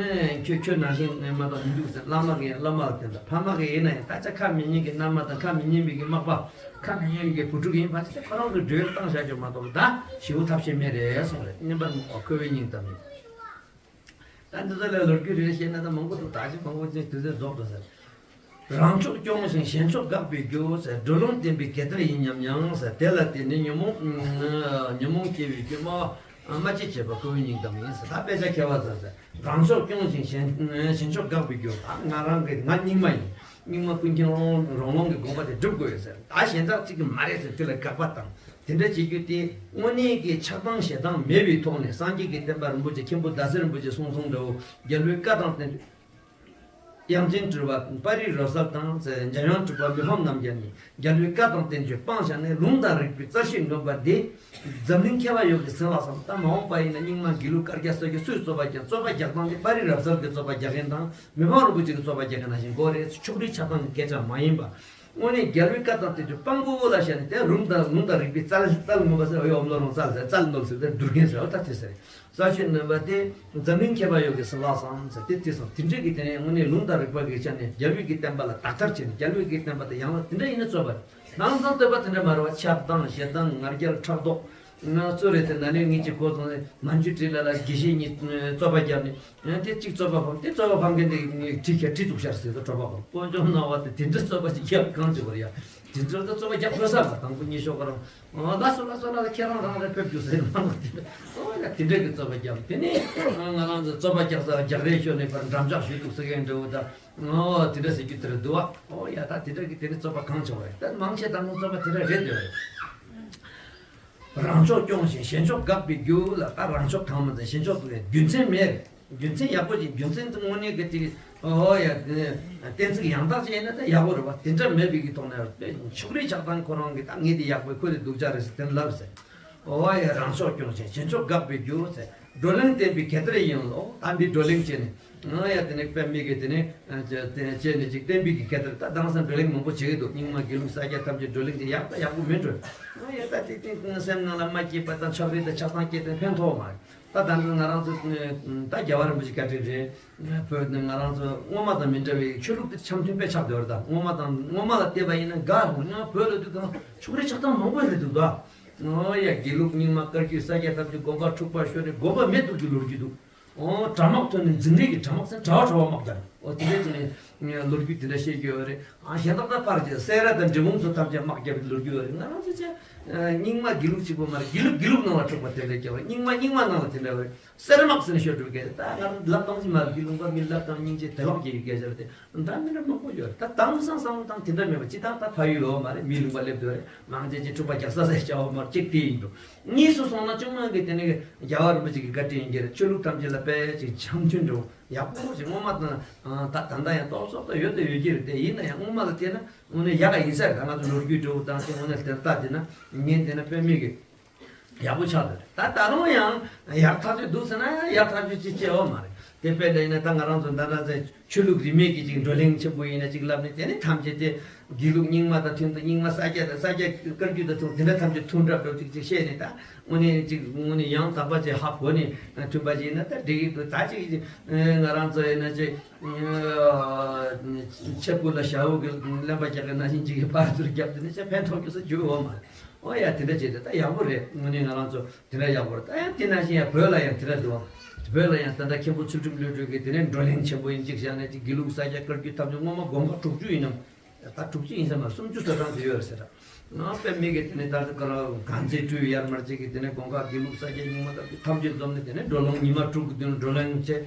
ཁྱོད་ཁྱོད་ནང་བཞིན་ནས་མ་གཏོགས་མི་འདུག་ཟེར། བླ་མ་གིས་བླ་མ་ལ་བསྟན་དང་། ཕ་མ་གིས་ཡིན་ན་ཡང་ད་ཆ་ཁ་མི་ཉན་གི་མནའ་མ་དང་ཁ་མི་ཉན་པའི་གི་མག་པ། ཁ་མི་ཉན་གི་བུ་ཕྲུག་ཡིན་པ་ཅི་ཁོ་རང་གི་འགྲོས་བཏང་བཞག་རྒྱུ་མ་གཏོགས་ད་ཞེ་པོ་ཐབས་ཤེས་མེད་རེད་གསུངས་རེད། སྙན་པར་སྨྲ་བ་ཁོ་བོའི་སྙིང་གཏམ་ཡིན། ད་འདི་ཚོ་ལ་ལོ་རྒྱུས་རེ་རེ་བཤད་ན་ད་མང་པོ་འདུག་ད་ཅི་མང་པོ་ཅིག་དུས་ཚོད་རྫོགས་འགྲོ་ཟེར། རང་ཕྱོགས་སྐྱོང་ཞིང་གཞན་ཕྱོགས་དགག་པའི་རྒྱུ་ཟེར། བགྲོ་གླེང་བསྟན་པའི་གེ་སར་ཡིན་སྙམ་ཡང་ཟེར། དེ་ལ་བརྟེན་ནས་ཉོན་མོངས་ཉོན་མོངས་སྐྱེ་བའི་རྒྱུ། སྨྲ་བ་སྨྲ་བྱེད་བྱེད་པ་ཁོ་བོའི་སྙིང་གཏམ་ཡིན་ཟེར། ད་དཔེ་ཆ་མཁས་པ་ཚོ་ཟེར། རང་ཕྱོགས་སྐྱོང་ཞིང་གཞན་གཞན་ཕྱོགས་དགག་པའི་རྒྱུ། ད་ང་རང་གི་ང་རྙིང་མ་ཡིན། རྙིང་མ་ཀུན་མཁྱེན་རང་རང་དབང་གི་དགོངས་པ་དེ་སྒྲུབ་དགོས་ཟེར། ད་གཞན་དག་གཅིག་གིས་མ་རེད་ཟེར་དེ་ལ་དགག་པ་དང་། དེ་འདྲ་བྱེད་རྒྱུ་དེ་དངོས་གནས་ཀྱི་ཆགས་སྡང་ཞེ་སྡང་མེད་པའི་ཐོག་ནས་སངས་རྒྱས་ཀྱི་བསྟན་པ་རིན་པོ་ཆེ་མཁན་པོ་ཟླ་ཟེར་རིན་པོ་ཆེ་གསུང་གསུང་འདྲ་བོ། རྒྱལ་པོའི་བཀའ་དང་བསྟན་བཅོས། དབྱངས་ཅན་གྲུབ་པ་དཔའ་རིས་རབ་གསལ་དང་། འཇམ་དབྱངས་གྲུབ་པ་མི་ཕམ་རྣམ་རྒྱལ་གཉིས། རྒྱལ་པོའི་བཀའ་དང་བསྟན་བཅོས་སྤངས་བཞག་ནས། ལུང་དང་རིགས་པའི་རྩལ་ཤེས་འདོན་པ་འདི་འཛམ་གླིང་མཁས་པ་ཡོངས་ཀྱིས་ཟིན་ལ་སོང་། ད་མ་འོངས་པ་ཡིན་ན་རྙིང་མ་དགེ་ལུགས་བཀའ་རྒྱ་སོགས་ཀྱིས་སུས་རྩོད་པ་རྒྱག་རྩོད་པ་རྒྱག་སྟངས་དེ་དཔའ་རིས་རབ་གསལ་གྱི་རྩོད་པ་རྒྱག་མཁན་དང་། མི་ཕམ་རིན་པོ་ཆེ་གི་རྩོད་པ་རྒྱག་མཁན་ནང་བཞིན་གོ་རེད། ཕྱོགས་རིས་ཆགས་སྡང་གི་སྐད་ཆ་མ་ཡིན་པ། དངོས་གནས་རྒྱལ་པོའི་བཀའ་དང་བསྟན་བཅོས་སྤང་དགོས་ལ་བཤད་ནས། དེ་རུམ་དང་ལུང་དང་རིགས་པའི་རྩལ་རྩལ་ངོ་མ་ཟེར་བའི་འོམ་ལོ་རུང་རྩལ་ཟེར། རྩལ་འདོན་ཟེར་དེ་སྡུར་མཁན་ཟེར་བ་ད་དེ་ཟེར། རྩ་ཆེན་ནོན་པ་དེ་འཛམ་གླིང་མཁས་པ་ཡོངས་ཀྱིས་ཟིན་ལ་སོང་ཟེར་དེ་དེ་སོང་། དེ་འདྲ་གི་དེ་ནས་དངོས་གནས་ལུང་དང་རིགས་པ་གི་ཆ་ནས་རྒྱལ་པོའི་གི་བསྟན་པ་ལ་དག་ཐར་བྱས་ནས། རྒྱལ་པོའི་གི་བསྟན་པ་དེ་ཡང་ལ་དེ་འདྲ་ཡིན་ན་རྩོད་པ་རེད། ནང་ཚང་རྩོད་པ་དེ་འདྲ་མ་རེད་བ། ཆགས་སྡང་ཞེ་སྡང་ང་རྒྱལ་ཕྲག་དོག་ང་ཚོ་རེད་དེ་ན་ནས་ངེད་ཀྱི་གོ་སོང་ནས་མན་ཇུ་ཀྲི་ལ་ལ་དགེ་བཤེས་གཉིས་རྩོད་པ་བརྒྱབ་ནས། ཡང་དེ་གཅིག་རྩོད་པ་ཕམ། དེ་རྩོད་པ་ཕམ་མཁན་དེ་གྲི་ཁྱེར་གྲི་བཙུགས་ཤར་ཟེར་ཏེ་གྲོད་པ་ཕམ། དཀོན་མཆོག་སྣང་བ་དེ་དེ་འདྲ་རྩོད་པ་ཅིག་རྒྱབ་གང་བྱེད་པར་ཡ། དེ་འདྲ་ད་རྩོད་པ་རྒྱབ་དགོས་ས་མ། དང་པོ་ཉི་ཤོག་ག་རང་ལ་སོ་ལ་སོ་ལ་ཁྱེད་རང་རང་རེ་ཕེབས་རྒྱུ་ཟེར་མ་ལ་དེ་འདྲ། ཨོ་ཡ་དེ་འདྲ་གི་རྩོད་པ་རྒྱབ། དེ་ནས་ང་རང་ཚོ་རྩོད་པ་རྒྱག་ས་རྒྱག་རེས་ཤོར་ནས་པར་འགྲམ་ལྕག་ཞུས་འདུག་ཟེར་མཁན་འདྲ་བོ་ད། ཨོ་དེ་འདྲ་ཟེར་རྒྱུ་དེ་རེད་འདུག་བ། ཨོ་ཡ་ད་དེ་འདྲ་གི་དེ་ནས་རྩོད་པ་གང་བྱུང་བ་རེད། ད་མང་ཆེ་དང་པོ་རྩོད་པ་དེ་འདྲ་རེད་འདོད་རེད། རང་ཕྱོགས་སྐྱོང་ཞིང་གཞན་ཕྱོགས་དགག་པའི་རྒྱུ་ལ། ད་རང་ཕྱོགས་དང་མ་དང་གཞན་ཕྱོགས་དགག་པའི་རྒྱུ་མཚན་མེད། རྒྱུ་མཚན་ཡག་པོ་ཅིག་རྒྱུ་མཚན་དེ་དངོས་གནས་ཀྱི་ཅིག་ཨོ་ཡ་གཏན་ཚིགས་ཡང་དག་ཅིག་ཡིན་ན་ད་ཡག་པོ་རེད་བ། དེ་འདྲ་མེད་པའི་གི་ཐོག་ནས་ཕྱོགས་རིས་ཆགས་སྡང་ཁོ་རང་གི་ད་ངས་དེ་ཡག་པོ་ཁོ་དེ་སྡུག་ཅག་རེད་ཟེར་དེ་ལབ་ཟེར། ཨོ་ཡ་རང་ཕྱོགས་སྐྱོང་ཞིང་གཞན་ཕྱོགས་དགག་པའི་རྒྱུ་ཟེར། བགྲོ་གླེང་བསྟན་པའི་གེ་སར་ཡིན་ལོ། ད་འདི་བགྲོ་གླེང་བྱས་ནས། ང་ཡ་དེ་ནས་དཔེ་མི་གི་དེ་ནས་བྱས་ནས་ཅིག་བསྟན་པའི་གི་གེ་སར་ད་དེང་སང་བགྲོ་གླེང་མང་པོ་བྱེད་ཀྱི་འདུག་རྙིང་མ་དགེ་ལུགས་ས་སྐྱ་ཐམས་ཅད་བགྲོ་གླེང་བྱས་ཡག་ད་ཡག་པོ་མིན་འགྲོ། ང་ཡ་ད་དེ་དེ་སེམས་ནང་ལ་མ་སྐྱིད་པ་དང་ཕྱག་རིས་དང་ཆགས་སྡང་སྐྱེས་ཏེ་ཕན་ཐོགས་མ་རེད། ད་ད་ང་རང་ཚོ་ད་རྒྱལ་བ་རིན་པོ་ཆེ་བཀའ་དྲིན་རེད། བོད་ནས་ང་རང་ཚོ་སྔོན་མ་དང་མི་འདྲ་བའི་ཆོས་ལུགས་དེ་འཆམ་མཐུན་དཔེ་ཆགས་བསྡད་པ་རེད། ད་སྔོན་མ་དང་སྔོན་མ་ལ་བལྟས་པ་ཡིན་ན་དགའ་འོང་། ཡང་བོད་ལ་དུས་གང་ཕྱོགས་རིས་ཆགས་སྡང་མང་པོ་རེད་འདུག་ད། ཨོ་ཡ་དགེ་ལུགས་རྙིང་མ་བཀའ་བརྒྱུད་ས་སྐྱ་ཐམས་ཅད་དགོན་པ་འཁྲུག་པ་ཤོར་ནས་དགོན་པ་མེད་འདུག་གི་ལོ་རྒྱུས་འདུག་ཨོ་དགྲ་དམག་ཐོན་ནས་འཛིང་རེས་ཀྱི་དགྲ་དམག་ཟེར་གྲྭ་བ་གྲྭ་བ་དམག་རྒྱབ། ཨོ་དེ་འདྲ་བྱས་ནས་ལོ་རྒྱུས་དེ་འདྲ་བཤད་ཀྱི་ཡོད་རེད། ཨ་གཞན་དག་ད་ཕར་གྱི་སེ་ར་དང་འབྲས་སྤུངས་ཚོ་ཐམས་ཅད་དམག་རྒྱབ་ཀྱི་ལོ་རྒྱུས་ཡོད་རེད། ང་རང་ཚོ་ཅག་རྙིང་མ་དགེ་ལུགས་གཅིག་པོ་མ་རེད། དགེ་ལུགས་དགེ་ལུགས་ནང་ལ་འཁྲུག་པ་དེ་འདྲ་རྒྱབ་པ། རྙིང་མ་རྙིང་མ་ནང་ལ་དེ་འདྲ་བ་རེད། སེར་དམག་ཟེར་ནས་ཤོར་འགྲོ་གི་རེད། ད་ང་རང་ལབ་སྟངས་ཅིག་མ་རེད། དགེ་ལུགས་པ་མི་ལབ་སྟངས་སྙིང་རྗེ་དེ་ལོག་སྐྱེ་ཡི་སྐད་ཆ་རེད་དེ། འདྲ་མི་འདྲ་མང་པོ་ཡོད་རེད། ད་དེང་སང་བསམ་བློ་བཏང་དེ་འདྲ་མེད་པ་ཅི་ད་ད་ཕ་ཡུལ་ཡོད་མ་རེད། མི་ལུང་པ་སླེབས་འདུག་རེད། མང་ཆེ་ཅིག་འཁྲུག་པ་རྒྱག་ས་ཟེར་བྱ་བ་མ་རེད། གཅིག་དེ་ཡིན་འདུག་གཉིས་སུ་སོང་ན་ཆུང་མ་གི་དེ་ནི་རྒྱལ་བ་རིན་པོ་ཆེ་གི་བཀའ་དྲིན་ཡིན་གྱི་རེད། ཆོས་ལུགས་ཐམས་ཅད་ལ་དཔེ་ཅིག་འཆམ་མཐུན་འགྲོ། ཡག་པོ་ཞིག་སྔོན་མ་དང་ད་ད་ལྟ་ཡང་ཏོག་ཙམ་ད་ཡོད་དང་ཡོད་ཀྱི་རེད་དེ། ཡིན་ན་ཡང་སྔོན་མ་ལ་བལྟས་ན་དངོས་གནས་ཡག་ག་ཡིན་ས་རེད། ད་ང་ཚོ་ལོ་རྒྱུས་འདྲ་བོ་དང་དེ་དངོས་གནས་དེར་ལྟ་བྱས་ན་ངས་བལྟས་ན་དཔེ་མི་སྲིད་ཡག་པོ་ཆགས་འདུག་ད་ད་རུང་ཡང་ཡག་ཐག་ཆོད་འདུག་ཟེར་ན་ཡག་ཐག་ཆོད་ཅིག་བྱས་ཡོད་མ་རེད། དེ་དཔེ་འདྲ་ཡིན་ན་ད་ང་རང་ཚོ་ད་ལྟ་ཚེ་ཆོས་ལུགས་རིས་མེད་ཀྱི་ཅིག་བགྲོ་གླེང་ཆེན་པོ་ཡིན་ན་ཅིག་ལབ་ནས་དེ་ནས་ཐམས་ཅད་དེ་དགེ་ལུགས་རྙིང་མ་དང་མཐུན་དང་རྙིང་མ་ས་སྐྱ་དང་ས་སྐྱ་བཀའ་བརྒྱུད་དང་མཐུན་དེ་འདྲ་ཐམས་ཅད་མཐུན་འདྲ་འདྲ་ཅིག་ཅིག་བཤད་ནས་ད་དངོས་གནས་ཅིག་དངོས་གནས་ཡང་དག་པ་ཅིག་ཧ་གོ་ནས་མཐུན་པ་ཅིག་ཡིན་ན་ད་འགྲིག་གི་འདུག་ད་ཅིག་ང་རང་ཚོ་ཡིན་ན་ཅིག་ཆབ་ཁུ་ལ་ཞྭ་འུག་གི་རློན་པ་རྒྱག་གི་ན་བཞིན་ཅིག་གི་ཕར་ཚུར་རྒྱབ་དེ་ནས་ཅིག་ཕན་ཐོགས་རྒྱུ་ས་རྒྱུ་འོ་མ་རེད། ཨོ་ཡ་དེ་འདྲ་བྱས་ཏེ་ད་ཡག་པོ་རེད། དངོས་གནས་ང་རང་ཚོ་དེ་འདྲ་ཡག་པོ་རེད། ད་ཡང་དེ་ནང་བཞིན་ཡང་བོད་ལ་ཡང་དེ་འདྲ་འདུག་བོད་ལ་ཡང་ད་ལྟ་མཁན་པོ་ཚུལ་ཁྲིམས་བློ་གྲོས་ཀྱིས་དེ་ནས་བགྲོ་གླེང་ཆེན་པོ་ཡིན་གཅིག་བཞག་ནས་ཅིག་དགེ་ལུགས་ས་སྐྱ་བཀའ་བརྒྱུད་ཐམས་ཅད་སྔོན་མ་དགོན་པ་དྲུག་ཅུ་ཡིན་ནམ། ད་དྲུག་ཅུ་ཡིན་ས་མ་རེད། སུམ་ཅུ་སོ་གྲངས་དེ་ཡོད་རེད་ཟེར། ད་ང་དཔེ་མི་སྲིད་དེ་ནས་ད་ལྟ་ག་ར་གང་ཚེ་སྤྲུལ་ཡར་མར་ཅིག་གིས་དེ་ནས་དགོན་ཁག་དགེ་ལུགས་ས་སྐྱ་རྙིང་མ་བཀའ་བརྒྱུད་ཐམས་ཅད་འཛོམས་ནས་དེ་ནས་བགྲོ་གླེང་ཉི་མ་དྲུག་གི་དུས་བགྲོ་གླེང་བྱས།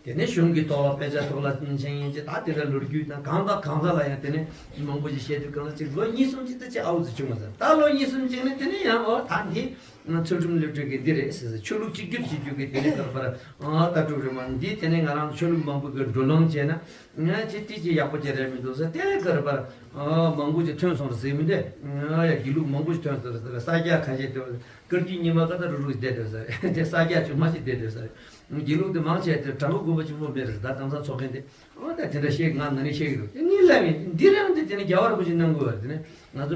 དེ་ནས་གཞུང་གི་ཐོག་ལ་དཔེ་ཆ་ཐོག་ལ་མཆན་ཡིན་གཅིག་ད་དེ་འདྲ་ལོ་རྒྱུས་དང་གང་དང་གང་ཟག་ལ་ཡང་དེ་ནས་མང་པོ་ཞིག་བཤད་དུས་གང་ལ་ཅིག་ལོ་གཉིས་གསུམ་ཅིག་ད་ཅིག་ཨའུ་ཙི་བྱུང་བ་ཟེར། ད་ལོ་གཉིས་གསུམ་ཅིག་ནས་དེ་ནས་ཡང་ཨོ་ད་འདི་ང་ཚུལ་ཁྲིམས་བློ་གྲོས་ཀྱི་འདི་རེད་ཟེར་ཟེར། ཆོས་ལུགས་གཅིག་གྱུར་བྱེད་རྒྱུ་གི་དེ་ནས་ག་རེ་པར་ཨ་ད་དྲུག་རེད་མ་འདི་དེ་ནས་ང་རང་ཆོས་ལུགས་མང་པོ་གི་བགྲོ་གླེང་བྱས་ན་ང་ཅིག་དེ་ཅིག་ཡག་པོ་ཅིག་རེད་མི་འདུག་ཟེར། དེ་ག་རེ་པར་ཨ་མང་པོ་ཅིག་ཐོན་སོང་རེད་ཟེར་མི་འདུག་ཨ་ཡ་དགེ་ལུགས་མང་པོ་ཅིག་ཐོན་སོང་རེད་ཟེར། ས་སྐྱ་ཁ་ཤས་དེ་བཀའ་བརྒྱུད་རྙིང་མ་ཀ་ད་རུ་རུ་བསྡད་དེ་ཟེར། དེ་ས་སྐྱ་ཆུང་མ་ཞིག་བསྡད་དེ་ཟེར། དགེ་ལུགས་དེ་མང་ཆེ་དེ་བྲག་འགོ་དགོན་པ་གཅིག་པོ་མེད་རེད་ཟེར། ད་དེང་སང་ཚོགས་མཁན་དེ་ཨོ་ད་དེ་འདྲ་བཤད་ང་ན་ནི་བཤད་གི་འདུག་ངས་ལབ་ཡིན་འདི་རང་དེ་དེ་ནི་རྒྱལ་བ་རིན་པོ་ཆེ་གནང་དགོས་པ་དེ་ནི་ང་ཚོ་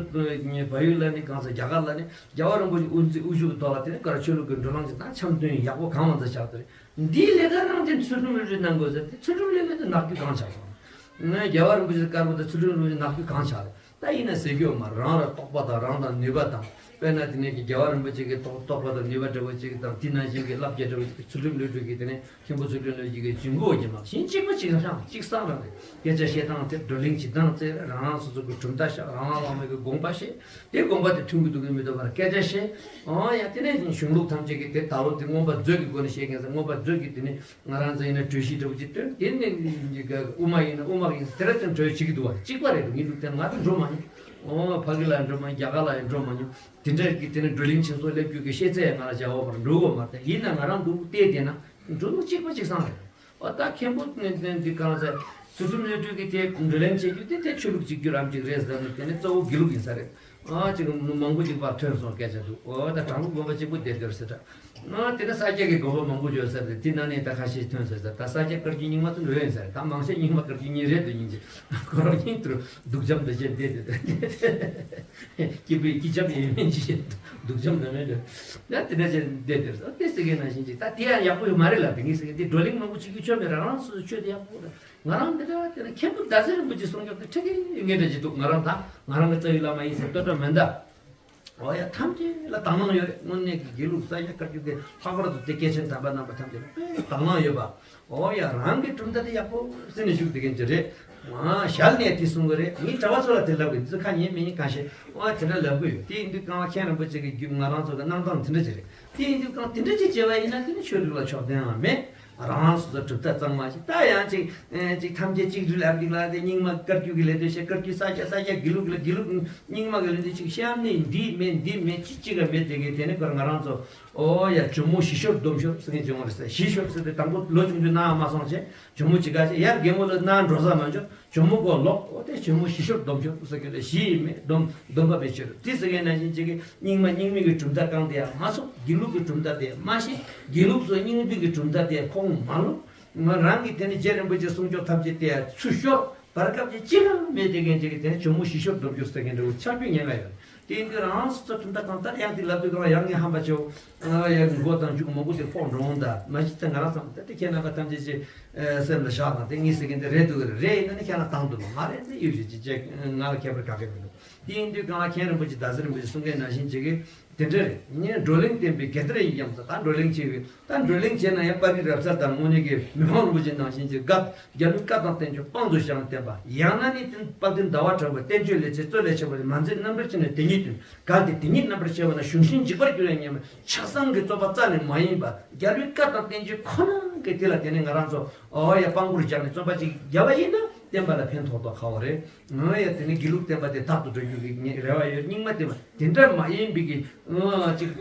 བལ་ཡུལ་ལ་ནི་གང་ཟེར་རྒྱ་གར་ལ་ནི་རྒྱལ་བ་རིན་པོ་ཆེ་དབུ་འཛིན་དབུ་བཞུགས་ཀྱི་ཐོག་ལ་དེ་ནི་ག་ར་ཆོས་ལུགས་ཀྱི་བགྲོ་གླེང་ཅིག་དང་འཆམ་མཐུན་ཡག་པོ་གང་མང་ཙམ་བཞག་དེ་རེད། འདིའི་ལས་ཀ་རང་དེ་ཚུལ་ཁྲིམས་བློ་གྲོས་གནང་དགོས་ཟེར་དེ་ཚུལ་ཁྲིམས་བློ་གྲོས་དེ་ནག་རྒྱུ་གང་ཆགས་སོང་། ང་རྒྱལ་བ་རིན་པོ་ཆེ་དཀར་པོ་དེ་ཚུལ་ཁྲིམས་བློ་གྲོས་ནག་རྒྱུ་གང་ཆགས་རེད། ད་ཡིན་ན་ཟེར་རྒྱུ་ཡོད་མ་རེད། རང་ལ་རྟོགས་པ་དང་རང་དང་ནུས་པ་དང་དཔེར་ན་དེ་ནས་ཀྱི་རྒྱལ་བ་རིན་པོ་ཆེ་གི་རྟོགས་རྟོགས་པ་དང་ནུས་པ་འདྲ་བོ་ཅིག་དང་དེ་ནང་བཞིན་གྱི་བསླབ་བྱ་འདྲ་བོ་ཅིག་ཚུལ་ཁྲིམས་བློ་གྲོས་ཀྱི་དེ་ནས་མཁན་པོ་ཚུལ་ཁྲིམས་བློ་གྲོས་ཀྱི་འཇུག་སྒོ་ཡིན་མ་གཞི་གཅིག་པ་གཅིག་རང་གཅིག་སང་རང་རེད། སྐད་ཆ་བཤད་སྟངས་དེ་བགྲོ་གླེང་བྱེད་སྟངས་དེ་རང་རང་སོ་སོ་གི་གྲུབ་མཐའ་བཞག་རང་རང་བླ་མ་གི་དགོངས་པ་བཞེས། དེ་དགོངས་པ་དེ་མཐུན་གྱི་འདུག་གི་མི་འདུག་པར་སྐད་ཆ་བཤད། ཨང་ཡ་དེ་ནས་གཞུང་ལུགས་ཐམས་ཅད་ཀྱི་དེ་ད་ལོ་དེ་མངོན་པ་མཛོད་ཀྱི་སྒོ་ནས་བཤད་མཁན་ཟེར་མངོན་པ་མཛོད་ཀྱི་དེ་ནས་ང་རང་ཚོ་ཡིན་ན་གྲོས་གཞི་འདྲ་བོ་ཅིག་བཏོན་དེ་ནས་དབུ་མ་ཡིན་ན་དབུ་མ་ཡིན་ཟེར་དེ་འདྲ་དེ་གྲོས་བྱེད་ཀྱི་འདུག་པ་གཅིག་པ་རེད་འདུག་ངས་འདུག་དེ་ང་ཚོ་འགྲོ་མ་མྱོང་། ཨོ་ཕ་གི་ལ་འགྲོ་མ་མྱོང་། རྒྱ་གར་ལ་ཡང་འགྲོ་མ་མྱོང་། དེ་འདྲ་གི་དེ་ནས་བགྲོ་གླེང་ཆེན་ཚོགས་སླེབས་རྒྱུ་གི་ཤེས་ཚད་ང་ལ་བྱ་བ་མར་འགྲོ་གི་མ་རེད། ཡིན་ན་ང་རང་འདུག་བལྟས་བསྡད་ན་འགྲོ་ལུགས་གཅིག་པ་གཅིག་སང་རེད། ཨོ་ད་མཁན་པོ་འདི་གང་ཟེར། ཚུལ་ཁྲིམས་བློ་གྲོས་ཀྱི་དེ་བགྲོ་གླེང་བྱེད་རྒྱུ་དེ་དེ་ཆོས་ལུགས་གཅིག་གྱུར་རམ་གཅིག་རེད་ཟེར་ནས་དེ་ནས་གཙོ་བོ་དགེ་ལུགས་ཡིན་ས་རེད། ཨ་ཅིག་མང་པོ་ཅིག་ཕར་ཐོན་སོང་སྐད་ཆ་འདུག་ཨོ་ད་དྲང་པོ་དགོན་པ་གཅིག་པོ་བསྡད་དེར་ཟེར་ད། ཨ་དེ་ནས་ས་སྐྱ་གི་དགོན་པ་མང་པོ་ཡོད་ས་རེད། དེ་ནང་ནས་ད་ཁ་ཤས་ཐོན་ཟེར་ད། ད་ས་སྐྱ་བཀའ་བརྒྱུད་རྙིང་མ་ཚོ་འགྲོ་ཡིན་ས་རེད། ད་མང་ཤས་རྙིང་མ་བཀའ་བརྒྱུད་རྙིང་རེད་འདུག་ཡིན་གྱི་ཁོ་རང་རྙིང་དུ་སྡུག་ཅམ་འདི་བྱས་བསྡད་དེ། སྐྱིད་པོའི་སྐྱིད་ཅམ་ཡིན་མིན་ཅི་བྱེད་སྡུག་ཅམ་འདི་མེད་འདུག་ད་དེ་འདྲ་བྱས་བསྡད་དེར་ད་དེ་ཟེར་མཁན་ནང་བཞིན་ཅིག་ད་དེ་ཡང་ཡག་པོ་ཡོད་མ་རེད་ལ། དེ་ངས་ཟེར་མཁན་དེ་བགྲོ་གླེང་མང་པོ་བྱེད་རྒྱུ་ཆོ་མེད། རང་རང་སོ་སོའི་ཆོས་དེ་ཡག་པོ་རེད། ང་རང་འདི་འདྲ་དེ་ན་མཁན་པོ་ཟླ་ཟེར་རིན་པོ་ཆེ་གསུང་སྐྱོབ་དེ་ཁྲི་ཁྲི་ངེས་འདྲ་ཅིག་འདུག་ང་རང་ད་ང་རང་གི་རྩ་བའི་བླ་མ་ཡིན་ཟེར་ལྟོས་གྲབས་མེད་ད། འོ་ཡ་ཐམས་ཅད་ལ་དག་སྣང་ཡོད་རེད། དངོས་གནས་ཀྱི་དགེ་ལུགས་ས་སྐྱ་བཀའ་བརྒྱུད་ཀྱི་ལྷག་པར་དུ་དེ་སྐྱེས་ཆེན་དམ་པ་རྣམ་པ་ཐམས་ཅད་ལ་དཔེ་དག་སྣང་ཡོད་པ། འོ་ཡ་རང་གི་གྲུབ་མཐའ་དེ་ཡག་པོ་བརྩི་ནས་བཞུགས་བསྡད་མཁན་ཅིག་རེད། ང་ཞལ་ནས་དེ་གསུང་གི་རེད། ངས་གྲྭ་པ་ཚོ་ལ་དེ་ལབ་གི་འདུག་ཁ་ཉན་མི་ཉན་གང་ཤེས། འོ་དེ་འདྲ་ལབ་གི་ཡོད། དེ་ཡིན་དུས་གང་ལ་མཁན་རིན་པོ་ཆེ་གི་རྒྱུད་ང་རང་ཚོ་གི་གནང་སྟངས་དེ་འདྲ་ཅིག་རེད། དེ་ཡིན་དུས་གང་དེ་འདྲ་ཅིག་བྱས་པ་ཡིན་ན་དེ་ནི་ཆོས་ལུགས་ལ་ཕྱོགས་འདི་ཡང་མེད། རང་རང་སོ་སོ་གྲུབ་མཐའ་གཙང་མ་ཞིག་ད་ཡང་ཅིག་ཅིག་ཐམས་ཅད་གཅིག་སྒྲིལ་ཨ་འདི་ལ་དེ་རྙིང་མ་བཀའ་བརྒྱུད་ཀྱི་ལས་དོན་བྱེད། བཀའ་བརྒྱུད་ས་སྐྱ་ས་སྐྱ་དགེ་ལུགས་ཀྱི་ལ་དགེ་ལུགས་རྙིང་མ་གི་ལས་དོན་ཅིག་བཤད་ནི་འདི་མེད་འདི་མེད་ཅི་གཅིག་ག་མེད་དེ་གའི་དེ་ནི་ཁོར་ང་རང་ཚོ་ཨོ་ཡ་ཇོ་མོ་ཞི་ཤོར་སྡོམ་ཤོར་ཟེར་མཁན་ཇོ་མོ་རེད་ཟེར། ཞི་ཤོར་ཟེར་དེ་དང་པོ་ལོ་ཆུང་ཆུང་ནང་མ་སོང་བྱས་ཇོ་མོ་ཅི་ག་བྱས་ཡར་རྒན་མོ་ལ་ནང་འགྲོ་ས་མ་འཇོག་ཇོ་མོ་གོ་ལོག་ཨོ་དེ་ཇོ་མོ་ཞི་ཤོར་སྡོམ་ཤོར་ཟེར་མཁན་རེད། ཞི་ཡི་མེད་སྡོམ་སྡོམ་པ་མེད་ཤོར་དེ་ཟེར་མཁན་ནང་བཞིན་ཅིག་གི་རྙིང་མ་རྙིང་མའི་གི་གྲུབ་མཐའ་བསྐངས་ཏེ་ཡང་མ་སོང་། དགེ་ལུགས་ཀྱི་གྲུབ་མཐའ་དེ་མ་ཤེས། དགེ་ལུགས་སོགས་རྙིང་པའི་གི་གྲུབ་མཐའ་དེ་ཁོང་མ་ལོ། ང་རང་གིས་དེ་ནི་རྗེ་རིན་པོ་ཆེ་གསུང་ཆོས་ཐམས་ཅད་དེ་ཚུར་ཤོར་བར་སྐབས་ཀྱི་ཅི་གང་མེད་དེ་མཁན་ཅིག་གིས་དེ་ནི་ཇོ་མོ་ཞི་ཤོར་སྡོམ་ཤོར་ཟེར་མཁན་འདྲ་བོ་ཆགས་རྒྱུ་ཉེན་ཁ་ཡོད། དེ་ཡིན་དུས་རང་སོ་སོ་གྲུབ་མཐའ་གང་ལྟར་ཡང་དེ་ལབ་དུས་གང་ཡང་ངས་ཧམ་པ་བྱེད། ཡང་མགོ་དང་མཇུག་མང་པོ་དེ་ཕོག་འགྲོ་འོང་ད་མ་གཞི་ད་ང་རང་བསམ་ད་དེ་ཁྱེད་རྣམ་པ་ཐམས་ཅད་ཀྱི་སེམས་ལ་བཞག་དང་དེ་ངས་ཟེར་མཁན་དེ་རེད་འདུག་གི་རེད། ཡིན་ན་ནི་ཁྱེད་རང་དང་དུ་མ་མ་རེད་ནི་ཡོད་ཞིག་ཅི་བྱས་ང་ལ་ཁྱད་པར་ག་གེ་མི་འདུག་དེ་ཡིན་དུས་གང་ལ་མཁན་རིན་པོ་ཆེ་ཟླ་ཟེར་རིན་པོ་ཆེ་གསུང་མཁན་ནང་བཞིན་བྱེད་ཀྱི། དེ་འདྲ་རེད། ངས་བགྲོ་གླེང་བསྟན་པའི་རྒྱལ་དར་ཡིན་ཀྱང་ཟེར། ད་བགྲོ་གླེང་བྱས་པའི་ད་བགྲོ་གླེང་བྱས་ན་ཡང་དཔའ་རིས་རབ་གསལ་དང་དངོས་གནས་ཀྱི་མི་ཕམ་རིན་པོ་ཆེ་ནང་བཞིན་གྱི་བཀའ་རྒྱལ་པོའི་བཀའ་དང་བསྟན་བཅོས་དཔང་དུ་བཞག་ནས་བསྟན་པ། ཡང་ན་ནི་དཔལ་ལྡན་ཟླ་བ་གྲགས་པའི་བསྟན་བཅོས་ལས་ཆེ་གཙོ་ལས་ཆེ་བ་ནི་མ་མཛད་རྣམ་འགྲེལ་ཆེ་ནས་དེ་ཉིད་བསྟན། གལ་ཏེ་དེ་ཉིད་རྣམ་པར་ཕྱེ་བ་ན་གཞུང་ཤིང་འཇིག་པར་འགྱུར་ཡང་སྙམ། ཆ་ཚང་གི་རྩོད་པ་རྩ་ནས་མ་ཡིན་པ་རྒྱལ་པོའི་བཀའ་དང་བསྟན་བཅོས་ཁོ་ན་གི་དེ་ལ་དེ་ནས་ང་རང་ཚོ་ཨོ་ཡ་དཔང་པོར་བཞག་ནས་རྩོད་པ་ཅིག་བརྒྱབ་པ་ཡིན་ན། བསྟན་པ་ལ་ཕན་ཐོགས་དོ་ཁ་བ་རེད། ང་ཡ་དེ་ནི་དགེ་ལུགས་བསྟན་པ་དེ་དག་ཏུ་འགྲོ་རྒྱུ་གི་རེ་བ་ཡོད། རྙིང་མ་བསྟན་པ་དེ་འདྲ་མ་ཡིན་པའི་གི་ཅིག་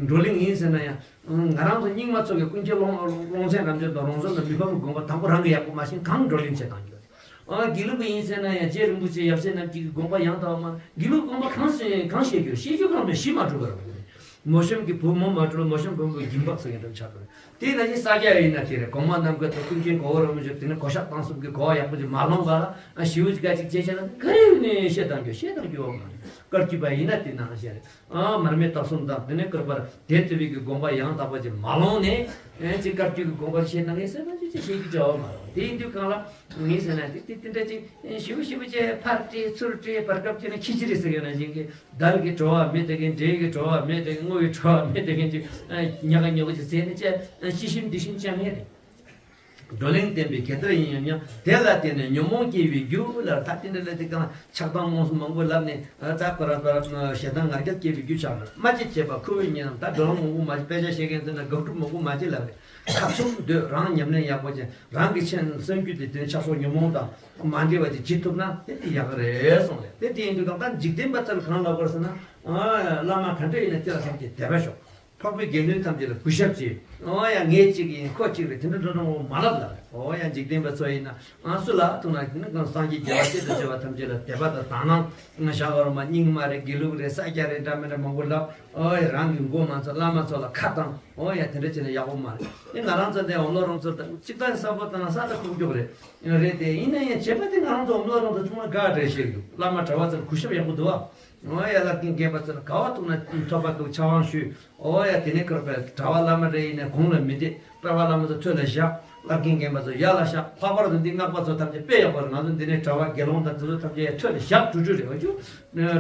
བགྲོ་གླེང་ཡིན་ཟེར་ན་ཡང་། ང་རང་ཚོ་རྙིང་མ་ཚོ་གི་ཀུན་མཁྱེན་ཀློང་ཀློང་ཆེན་རབ་འབྱམས་དང་རོང་ཟོམ་དང་མི་ཕམ་གྱི་དགོངས་པ་དང་པོ་རང་གི་ཡག་པོ་མ་ཤེས་གང་བགྲོ་གླེང་བྱེད་བཏང་རྒྱུ། ཨ་དགེ་ལུགས་པ་ཡིན་ཟེར་ན་ཡང་རྗེ་རིན་པོ་ཆེ་ཡབ་སྲས་རྣམས་ཀྱི་དགོངས་པ་ཡང་དག་པ་མ། དགེ་ལུགས་དགོངས་པ་གང་ཤེས་གང་ཤེས་རྒྱུ། ཤེས་རྒྱུ་གང་མེད་གཞི་མ་གྲུབ་པར་མོ་གཤམ་གྱི་བུ་མོ་མ་གྲུབ་ལ་མོ་གཤམ་བུ་མོ་གི་སྦྱིན་པ་ཟེར་མཁན་འདྲ་ཆགས་པ་རེད། དེ་ན་བཞིན་ས་སྐྱ་ཡིན་ན་དེ་རེད། གོང་མ་རྣམ་དཀར་དང་ཀུན་མཁྱེན་གོ་བོ་རིན་པོ་ཆེ་དེ་ནི་གོ་ཤག་བཏང་གསུམ་གྱི་གོ་བ་ཡག་པོ་ཅིག་མ་ལོངས་པ་ལ་ཞིའུ་ཅིག་ག་ཅིག་བྱས་བྱས་ན་ག་རེ་ནས་བཤད་བཏང་རྒྱུ། བཤད་བཏང་རྒྱུ་ཡོད་མ་རེད། བཀའ་བརྒྱུད་པ་ཡིན་ན་དེ་ནང་བཞིན་རེད། ཨ་མར་མེ་མདའ་གསུམ་དང་དེ་ནས་བསྐུར་པར་དེ་ལྟ་བུའི་གི་དགོངས་པ་ཡང་དག་པ་ཅིག་མ་ལོངས་ནས། ཨེ་ཅིག་བཀའ་བརྒྱུད་ཀྱི་དགོངས་པར་བཤད་ན་ངས་ཟེར་ན་ཅིག་ཅིག་བཤད་རྒྱུ་བྱ་བ་མ་རེད། དེ་ཡིན་དུས་གང་ལ་ངས་ཟེར་ན་དེ་དེ་དེ་འདྲ་ཅིག་ཞིབ་ཞིབ་བྱས་ཕར་བྲིས་ཚུར་བྲིས་བར་སྐབས་ཅིག་ན་ཁྱི་ཅི་རེད་ཟེར་ཡོད་ན་ཅིག་གི་བརྡལ་གྱི་བྲོ་བ་མེད་དེ་གིན། འདྲེ་གི་བྲོ་བ་མེད་དེ་གིན། རྔོ་བའི་བྲོ་བ་མེད་དེ་གིན། ཅིག་ཉག་ག་ཉོག་ག་ཅིག་ཟེར་ནས་ཅི་ཅི་ཞིམ་འདི་ཞིམ་ཅང་ངེས་རེད། བགྲོ་གླེང་བསྟན་པའི་གེ་ཏར་ཡིན་ཡང་ཡང་། དེ་ལ་བརྟེན་ནས་ཉོན་མོངས་སྐྱེ་བའི་རྒྱུ་ལ་ད་དེ་འདྲ་ལ་དེ་གང་ཆགས་སྡང་རྨོངས་གསུམ་མང་པོ་ལབ་ནས་ད་ཁོ་ར་ཁོ་ར་ཞེ་སྡང་ང་རྒྱལ་སྐྱེ་བའི་རྒྱུ་ཆགས་ནས་སྨྲ་ཅི་བྱེད་པ་ཁུ་བའི་ཉེ་ནམ། ད་བགྲོ་གླེང་མང་པོ་མ་བྱེད། དཔེ་ཆ་བཤད་མཁན་ཚོ་ན་དགག་སྒྲུབ་མང་པོ་མ་བྱེད་ལབ་རེད། ཁ་ཆུང་འདོད་རང་ཉམས་ལེན་ཡག་པོ་བྱེད། རང་གི་ཆེན་སེམས་རྒྱུད་དེ་དེ་ཆགས་སོགས་ཉོན་མོངས་དང་མ་འདྲེས་པ་ཅིག་བྱེད་ཐུབ་ན་དེ་དེ་ཡག་རེད་གསུངས་རེད། དེ་དེ་ཡིན་དུས་ད་ལྟ་འཇིག་རྟེན་པ་ཚོར་གང་ལབ་དགོས་ཟེར་ན། བླ་མ་ག་འདྲ་ཡིན་ན་དེ་ལ་བསམ་གྱིས་དད་པ་ཤོག་འཕགས་པའི་དགེ་འདུན་ཐམས་ཅད་ལ་གུས་ཞབས་བྱེད། འོ་ཡ་ངས་གཅིག་ཡིན་ཁོ་གཅིག་རེད་དེ་འདྲ་འགྲོ་འགྲོ་མ་ལབ་ལ། འོ་ཡ་འཇིག་རྟེན་པ་ཚོ་ཡིན་ན་ཨང་སུ་ལ་ཐུག་ན་དེ་ནི་གང་སངས་རྒྱས་རྒྱལ་བ་སྲས་དང་བཅས་པ་ཐམས་ཅད་ལ་དད་པ་དང་དག་སྣང་ང་བཞག་པར་མ། རྙིང་མ་རེད་དགེ་ལུགས་རེད་ས་སྐྱ་རེད་འདྲ་མི་འདྲ་མང་པོ་ལབ། འོ་ཡ་རང་གི་མགོ་མ་ཚོ་བླ་མ་ཚོ་ལ་ཁ་བཏང་། འོ་ཡ་དེ་འདྲ་བྱས་ན་ཡག་པོ་མ་རེད། དེ་ང་རང་ཚོ་འདི་འོམ་ལོ་རོང་ཚོ་དང་གཅིག་པ་ས་པོ་དང་ས་ལ་ཁུག་ཀྱོག་རེད། རེད་དེ་ཡིན་ན་ཡང་བྱས་པ་དེ་ང་རང་ཚོ་འོམ་ལོ་རོང་ཚོ་ཆུང་མ་དགའ་འདྲ་ཞིག་འདུག་བླ་མ་གྲྭ་པ་ཚོར་གུས་ཞབས་ཡག་པོ་འདུག་ཨ། འོ་ཡ་བླ་རྒན་རྒན་པ་ཚོ་ལ་ག་བ་ཐུག་ན་ཐོབ་པ་འདུག་ཕྱག་དབང་ཞུས། འོ་ཡ་དེ་ནས་ཁོར་པའི་གྲྭ་པ་བླ་མ་རེ་ཡིན་ན་གོང་ལ་མི་བསྡད། གྲྭ་པ་བླ་མ་ཚོ་ཐོད་ལ་བཞག་བླ་རྒན་རྒན་པ་ཚོ་ཡར་ལ་བཞག་ལྷག་པར་དུ་འདི་སྔགས་པ་ཚོ་ཐམས་ཅད་དཔེ་ཡག་པོ་རེད། ང་ཚོ་འདི་ནས་གྲྭ་པ་དགེ་སློང་དང་དེ་ཚོ་ཐམས་ཅད་ཡར་ཐོད་ལ་བཞག་གྲུ་གྲུ་རེད་བ་ཅུ།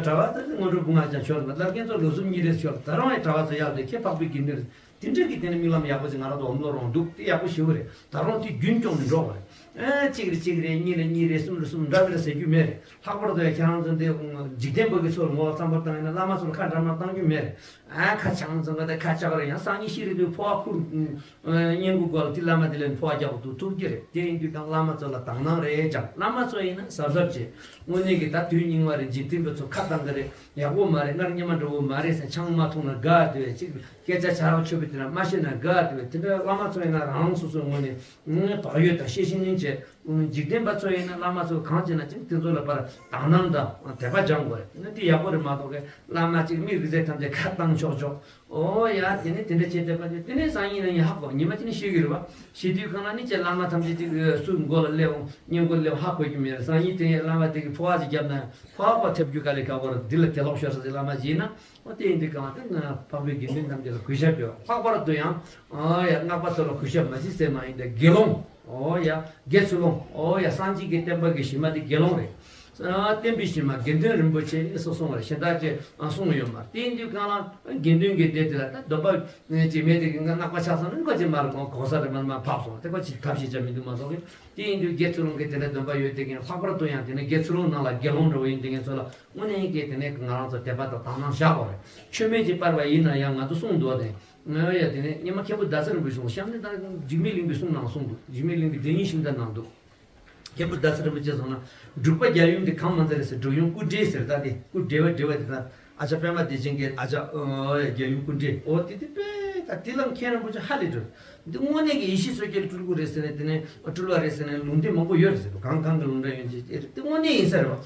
གྲྭ་པ་དེ་ཚོ་སྔོན་འགྲོ་སྐུ་ལྔ་ཅང་ཤོར་མ་བླ་རྒན་ཚོ་ལོ་གསུམ་གཉིས་རེ་ཤོར་ད་རུང་ཡང་གྲྭ་པ་ཚོ་ཡར་ལ་ཁྱེད་འཕགས་པའི་དགེ་འདུན་རེད། དེ་འདྲ་གི་དེ་ནས་རྨི་ལམ་ཡག་པོ་ཞིག་ང་རང་ཚོ་འོམ་ལོ་རོང་འདུག་དེ་ཡག་པོ་ཞེ་པོ་རེད། ད་རུང་དེ་རྒྱུན་སྐྱོང་ནས་འགྲོ་བ་རེད། ཨེ་གཅིག་རེ་གཅིག་རེ་གཉིས་རེ་གཉིས་རེ་གསུམ་རེ་གསུམ་འདྲ་མི་འདྲ་ཟེར་རྒྱུ་མེད་རེད། ལྷག་པར་དུ་ཡང་ཁྱེད་རང་ཚོ་འདི་འཇིག་རྟེན་པ་གི་ཚོར་ངོ་བ་བསམ་པར་བཏང་ཡིན་ན་བླ་མ་ཚོར་ཁ་འདྲ་མ་བཏང་རྒྱུ་མེད་རེད། ཨ་ཁ་ཆང་ཚང་ག་དེ་ཁ་ཆག་རེད། ཡང་སང་ཉིན་ཤི་རེད་དུས་འཕོ་བ་ཁུར་སྙིང་གུ་སྒོ་ལ་དེ་བླ་མ་དེ་ལས་འཕོ་བ་རྒྱག་ཏུ་ཐུག་གི་རེད། དེ་ཡིན་དུས་ཀྱང་བླ་མ་ཚོ་ལ་དག་སྣང་རེད་ཀྱང་བླ་མ་ཚོ་ཡིན་ན་གཟབ་གཟབ་བྱེད། དངོས་གནས་ཀྱི་ད་དུས་རྙིང་བ་རེད། འཇིག་རྟེན་པ་ཚོ་ཁ་བཏང་གི་རེད། ཡག་པོ་མ་རེད། སྔར་སྔོན་མ་འདྲ་བོ་མ་རེད་ཟེར་ཆང་མ་འཐུང་ན་དགའ་དེ་བས་ཅིག་སྐད་ཆ་ཆ་རོགས་ཆོད་པའི་དེ་ན་མ་ཤེས་ན་དགའ་དེ་བས་དེ་འདྲ་བླ་མ་ཚོ་ཡིན་ན་རང་རང་སོ་སོའི་ངོས་ནས་བག་ཡོད་དང་ཤེས་བཞིན་བྱས། འཇིག་རྟེན་པ་ཚོ་ཡིན་ན་བླ་མ་ཚོ་གང་བྱས་ན་ཅིག་དེ་ཚོ་ལ་པར་དག་སྣང་དང་དད་པ་སྦྱང་དགོས་རེད། ན་དེ་ཡག་པོ་རེད་མ་གཏོགས་ཀྱི་བླ་མ་ཅིག་མི་རིགས་རྫས་ཐམས་ཅད་ཁ་བཏང་ཆོག་ཆོག་འོ་ཡ་དེ་ནས་དེ་འདྲ་བྱས་བསྡད་པ་དེ་དེ་ནས་སང་ཉིན་ན་ཡིན་ཧ་གོ་ཉི་མ་ཅིག་ནས་ཤེས་ཀྱི་རེད་བ། ཤེས་དུས་གང་ལ་ནི་ཅེ་བླ་མ་ཐམས་ཅད་ཅིག་སུ་མགོ་ལ་སླེབས་འོང་སྙིང་གོ་སླེབས་ཧ་གོ་རྒྱུ་མེད་རེད། སང་ཉིན་དེ་བླ་མ་དེ་གི་འཕོ་བ་ཅིག་བརྒྱབ་ན་འཕོ་བ་ཁོ་ཐེབས་རྒྱུ་ག་ལས་ཁག་པོ་རེད། འདི་ལ་དེ་ལོག་ཤོར་ས་དེ་བླ་མ་ཅིག་ཡིན་ན། འོ་དེ་ཡིན་དུས་གང་དེ་ང་འཕགས་པའི་དགེ་འདུན་ཐམས་ཅད་ལ་གུས་ཞབས་ཡོད། ལྷག་པར་དུ་ཡང་ཨ་ཡ་སྔགས་པ་ཚོ་ལ་གུས་ཞབས་མ་བྱེད་ཟེར་མ་ཡིན་ཏེ་དགེ་སློང་། འོ་ཡ་དགེ་ཚུལ་སློང་། འོ་ཡ་སངས་རྒྱས་ཀྱི་བསྟན་པ་གི་གཞི་མ་དེ་དགེ་སློང་རེད། ཨ་བསྟན་པའི་གཞི་མ་དགེ་འདུན་རིན་པོ་ཆེ་སོགས་གསུངས་པ་རེད། གཞན་དག་ཅེས་ཨ་གསུངས་ཡོད་མ་རེད། དེ་ཡིན་དུས་གང་ལ་དགེ་འདུན་གྱི་སྡེ་དེ་ལ་ད་སྡོམ་པ་ཅིག་མེད་དེ་གི་སྔགས་པ་ཆགས་སོང་ན་ཁོ་ཅིག་མར་གོང་གོང་ས་རེ་མར་མར་ཕབ་སོང་དེ་ཁོ་ཅིག་ཐབས་ཤེས་བྱ་མི་འདུག་མ་གཏོགས་གི། དེ་ཡིན་དུས་དགེ་ཚུལ་སློང་གི་དེ་འདྲ་སྡོམ་པ་ཡོད་དེ་གི་ལྷག་པར་དུ་ཡང་དེ་ནས་དགེ་ཚུལ་སློང་ནང་ལ་དགེ་སློང་འདྲ་བོ་ཡིན་དེ་གི་ཚོ་ལ། དངོས་གནས་ཀྱི་དེ་ནས་ང་རང་ཚོ་དད་པ་དང་དག་སྣང་བཞག་དགོས་རེད། མཆོད་མེ་ཅིག་སྤར་བ་ཡིན་ན་ཡང་ང་ཚོ་གསུང་འདུག་དེ། ང་ཡ་དེ་ནས་སྔོན་མ་མཁན་པོ་ཟླ་ཚེ་རིན་པོ་ཆེ་གསུངས་གཤམ་ནས་ད་འཇིགས་མེད་གླིང་པའི་གསུང་ནང་གསུངས་འདུག་འཇིགས་མེད་གླིང་པའི་དེ་ཉིད་ཤིང་རྟ་ནང་འདུག་མཁན་པོ་ཟླ་ཚེ་རིན་པོ་ཆེ་གསུངས་ན་འབྲུག་པ་རྒྱལ་ཡུམ་དེ་གང་མ་ཚར་རེད་ཟེར། འབྲུག་ཡུམ་སྐུ་བགྲེས་ཟེར་ད་དེ་སྐུ་བགྲེས་པ་བགྲེས་པ་དེ་ད་ཨ་ཅག་པད་མ་བདེ་ཆེན་གྱི་ཨ་ཅག་རྒྱལ་ཡུམ་སྐུ་བགྲེས་འོ་དེ་དེ་དཔེ་ད་དེ་ལ་མཁན་རིན་པོ་ཆེ་ཧ་ལས་འགྲོ། འདི་དངོས་གནས་ཀྱི་ཡེ་ཤེས་མཚོ་རྒྱལ་སྤྲུལ་སྐུ་རེད་ཟེར་ནས་དེ་ནས་སྤྲུལ་བ་རེད་ཟེར་ནས་ལུང་བསྟན་མང་པོ་ཡོད་རེད་ཟེར་གང་གང་གི་ལུང་འདྲ་ཡོད་ཅེས་དེ་དངོས་གནས་ཡིན་ས་རེད་བ།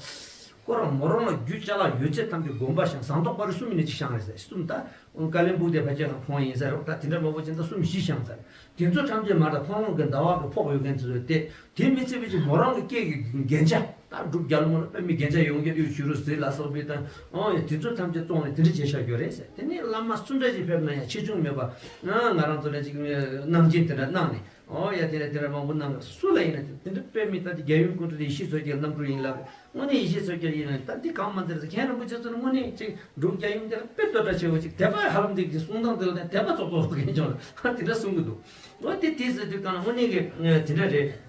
ཁོ་རང་མོ་རང་ལ་རྒྱུད་ཅ་ལག་ཡོད་ཚད་ཐམས་ཅད་དགོན་པ་བཞེངས་ཟངས་མདོག་དཔལ་རི་གསུམ་ཡིན་ནས་ཅིག་བཞེངས་རེད་ཟེར་གསུམ་ད། ཀ་ལིམ་པུག་དེ་ཕལ་ཆེར་ཁོང་ཡིན་ས་རེད་ད་དེ་འདྲ་མང་པོ་ཅན་ད་གསུམ་བཞི་བཞེངས་ས་རེད། དེ་ཚོ་ཐམས་ཅད་མ་གཏོགས་ཁོང་རང་གི་ཟླ་བ་གི་ཕོགས་ཡོད་མཁན་ཚོ་སྟེ། དེ་མི་ཚད་པའི་ཅིག་མོ་རང་གི་སྐད་ཀྱི་རྒྱན་ཆ་ད་འབྲུག་རྒྱལ་མོ་ལ་དཔེ་མི་རྒྱན་ཆ་ཡོངས་རྒྱལ་གཡུ་བྱུ་རུ་ཟས་ལ་སོགས་པའི་དང་ཨང་ཡ་དེ་ཚོ་ཐམས་ཅད་བཙོང་ནས་དེ་འདྲ་བྱས་བཞག་རྒྱུ་རེད་ཟེར། དེ་ནས་བླ་མ་སུ་འདྲ་ཞིག་ཕེབས་ན་ཡང་ཆེ་ཆུང་མེད་པ་ང་ང་རང་ཚོ་ལ་ཅིག་གནང་སྦྱིན་དེ་འདྲ་གནང་ནས་ཨོ་ཡ་དེ་འདྲ་དེ་འདྲ་མང་པོ་གནང་གི་སུ་ལ་ཡིན་ན་དེ་འདྲ་དཔེ་མི་ད་དེ་རྒྱལ་ཡུམ་སྐུ་འདྲ་དེ་ཡེ་ཤེས་མཚོ་རྒྱལ་རྣམ་གྲོལ་ཡིན་ལབ་རེད། དངོས་གནས་ཡེ་ཤེས་མཚོ་རྒྱལ་ཡིན་ན་ད་འདི་གང་མ་འདིར་ཟེར་མཁན་རིན་པོ་ཆེ་ཚོ་ནི་དངོས་གནས་ཅིག་འབྲུག་རྒྱལ་ཡུམ་དེ་ལ་དཔེ་ལྟོས་གྲ་ཆེ་བོ་ཅིག་དད་པ་ཧ་ལམ་འདི་གི་གསུང་སྟངས་དེ་ལ་ནས་དད་པ་ཙོག་ཙོག་མཁན་ཅོག་ལ་དེ་འདྲ་གསུང་གི་འདུག་ཨོ་དེ་དེ་ཟེར་དུས་གང་ལ་དངོས་གནས་ཀྱི་དེ་འདྲ་རེད།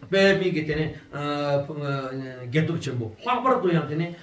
དཔེ་མི་གི་དེ་ནས་དགེ་སྟོབས་ཆེན་པོ་ལྷག་པར་དུ་ཡང་དེ་ནས་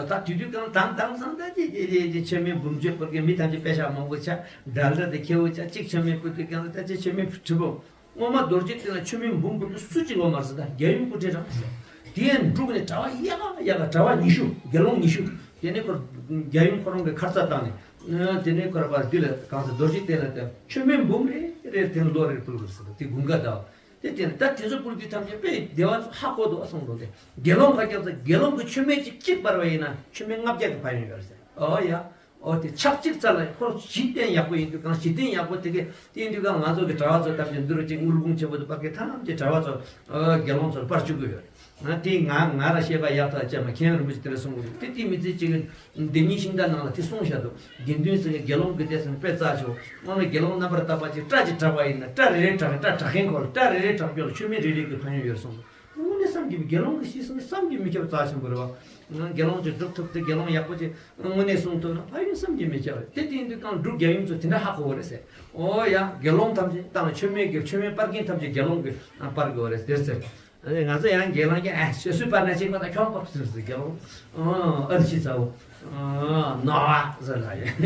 ད་དུས་དུས་གང་དང་དང་སང་ད་ཅི་ཅི་ཅི་ཅི་ཆེན་མོའི་འབུམ་བརྗོད་བར་གྱི་མི་ཐམས་ཅད་དཔེ་ཆ་མང་པོ་ཆ་འདྲ་འདྲ་དེ་ཁྱེའུ་ཆ་གཅིག་ཆེན་མོའི་བུ་དུས་གང་ད་ཅི་ཆེན་མོའི་བུ་ཁྲི་པོ། སྔོན་མ་རྡོ་རྗེ་གདན་ལ་མཆོད་མེ་འབུམ་འབུམ་དུ་སུ་གཅིག་ཡོད་མ་རེད་ཟེར། ད་རྒྱལ་ཡུམ་སྐུ་ཕྲེང་རང་ཟེར། དེ་ཡང་འབྲུག་ནས་གྲྭ་པ་ཡག་ག་ཡག་ག་གྲྭ་པ་ཉི་ཤུ། དགེ་སློང་ཉི་ཤུ། དེ་ནས་ཁོ་རྒྱལ་ཡུམ་ཁོ་རང་གི་ཁར་རྩ་བཏང་ནས། དེ་ནས་ཁོ་ར་པར་འདི་ལ་གང་ཟེར་རྡོ་རྗེ་གདན་ལ་དེ་མཆོད་མེ་འབུམ་རེ་རེ་དེ་ལོ་རེར་ཕུལ་དགོས་ཟེར། དེ་དགུན་ཁ་ཟླ་བ། དེ་དེ་ནས་ད་དེ་ཚོ་ཕུལ་དུས་ཐམས་ཅད་དཔེ་བདེ་བ་ཧ་གོ་འདུག་གསུངས་འདུག་སྟེ། དགེ་སློང་ཁ་སྐྱབས་ཚ་དགེ་སློང་གི་མཆོད་མེ་གཅིག་གཅིག་སྤར་བ་ཡིན་ན་མཆོད་མེ་ལྔ་བརྒྱ་གི་ཕན་ཡོན་ཡོད་རེད་ཟེར། ཨོ་ཡ། ཨོ་དེ་ཕྱག་གཅིག་རྩ་ལ་ཁོ་གཞི་རྟེན་ཡག་པོ་ཡིན་དུས་གང་། གཞི་རྟེན་ཡག་པོ་དེ་གས་དེ་ཡིན་དུས་གང་། ང་ཚོ་གི་གྲྭ་པ་ཚོ་ཐམས་ཅད་འདི་རུ་གཅིག་དངུལ་ཕུང་ཆེན་པོ་དེ་སྤར་མཁན་ཐམས་ཅད་གྲྭ་པ་ཚོ་དགེ་སློང་ཚོར་སྤར་བཅུག་གི་ཡོད། ང་དེ་ང་ང་ར་བཤད་པ་ཡག་ཐག་བཅད་མ། མཁན་རིན་པོ་ཆེ་དེ་ལ་གསུང་གི་ཡོད། དེ་དེ་མི་ཚེ་གཅིག་གི་འདི་ཉིད་ཤིང་རྟ་ནང་ལ་དེ་གསུངས་བཞག་འདུག། དགེ་འདུན་ཚོས་དགེ་སློང་གི་དེ་སེམས་དཔེ་རྩ་ཆེ་བོ། སྔོན་ལ་དགེ་སློང་རྣམ་པར་དག་པ་ཅིག་སྐྲ་ཅིག་གྲགས་པ་ཡིན་ན། སྐྲ་རེ་རེ་གྲགས། སྐྲ་གྲགས་མཁན་ཁོ་ལ་སྐྲ་རེ་རེ་གྲགས་ཀྱོག་ལ་མཆོད་མེ་རེ་རེ་གི་ཕན་ཡོན་ཡོད་གསུངས་འདུག། དངོས་གནས་བསམ་གྱིས་མི། དགེ་སློང་གི་ཤེས་སོང་བསམ་གྱིས་མི་ཁྱབ་རྩ་ཆེན་པོ་རེད་བ། དགེ་སློང་ཅིག་སྒྲུབ་ཐུབ་སྟེ་དགེ་སློང་ཡག་པོ་ཅིག་དངོས་གནས་གསུང་ཐུབ་ན་ཕན་ཡོན་བསམ་གྱིས་མི་ཁྱབ་རེད། དེ་དེ་ཡིན་དུས་གང་འབྲུག་རྒྱལ་ཡུམ་ཚོ་དེ་འདྲ་ཧ་གོ་བ་རེད་ཟེར། ཨོ་ཡ། དགེ་སློང་ཐམས་ཅད་ད་ལ་མཆོད་མེ་གི་མཆོད་མེ་སྤར་མཁན་ཐམས་ཅད་དགེ་སློང་གི་སྤར་དགོས་པ་རེད་ཟེར་ཟེར། ཨ་ནི་ང་ཚོ་ཡང་དགེ་སློང་གི་ཨ་ཤོད་སུས་སྤར་ན་ཅིག་མ་ད་ཁྱོང་པོ་ཟེར་ཟེར། དགེ་སློང་ཨ་ཨ་ཤི་ཚ་བོ་ནོ་བ་ཟེར་ལ་ཡོད།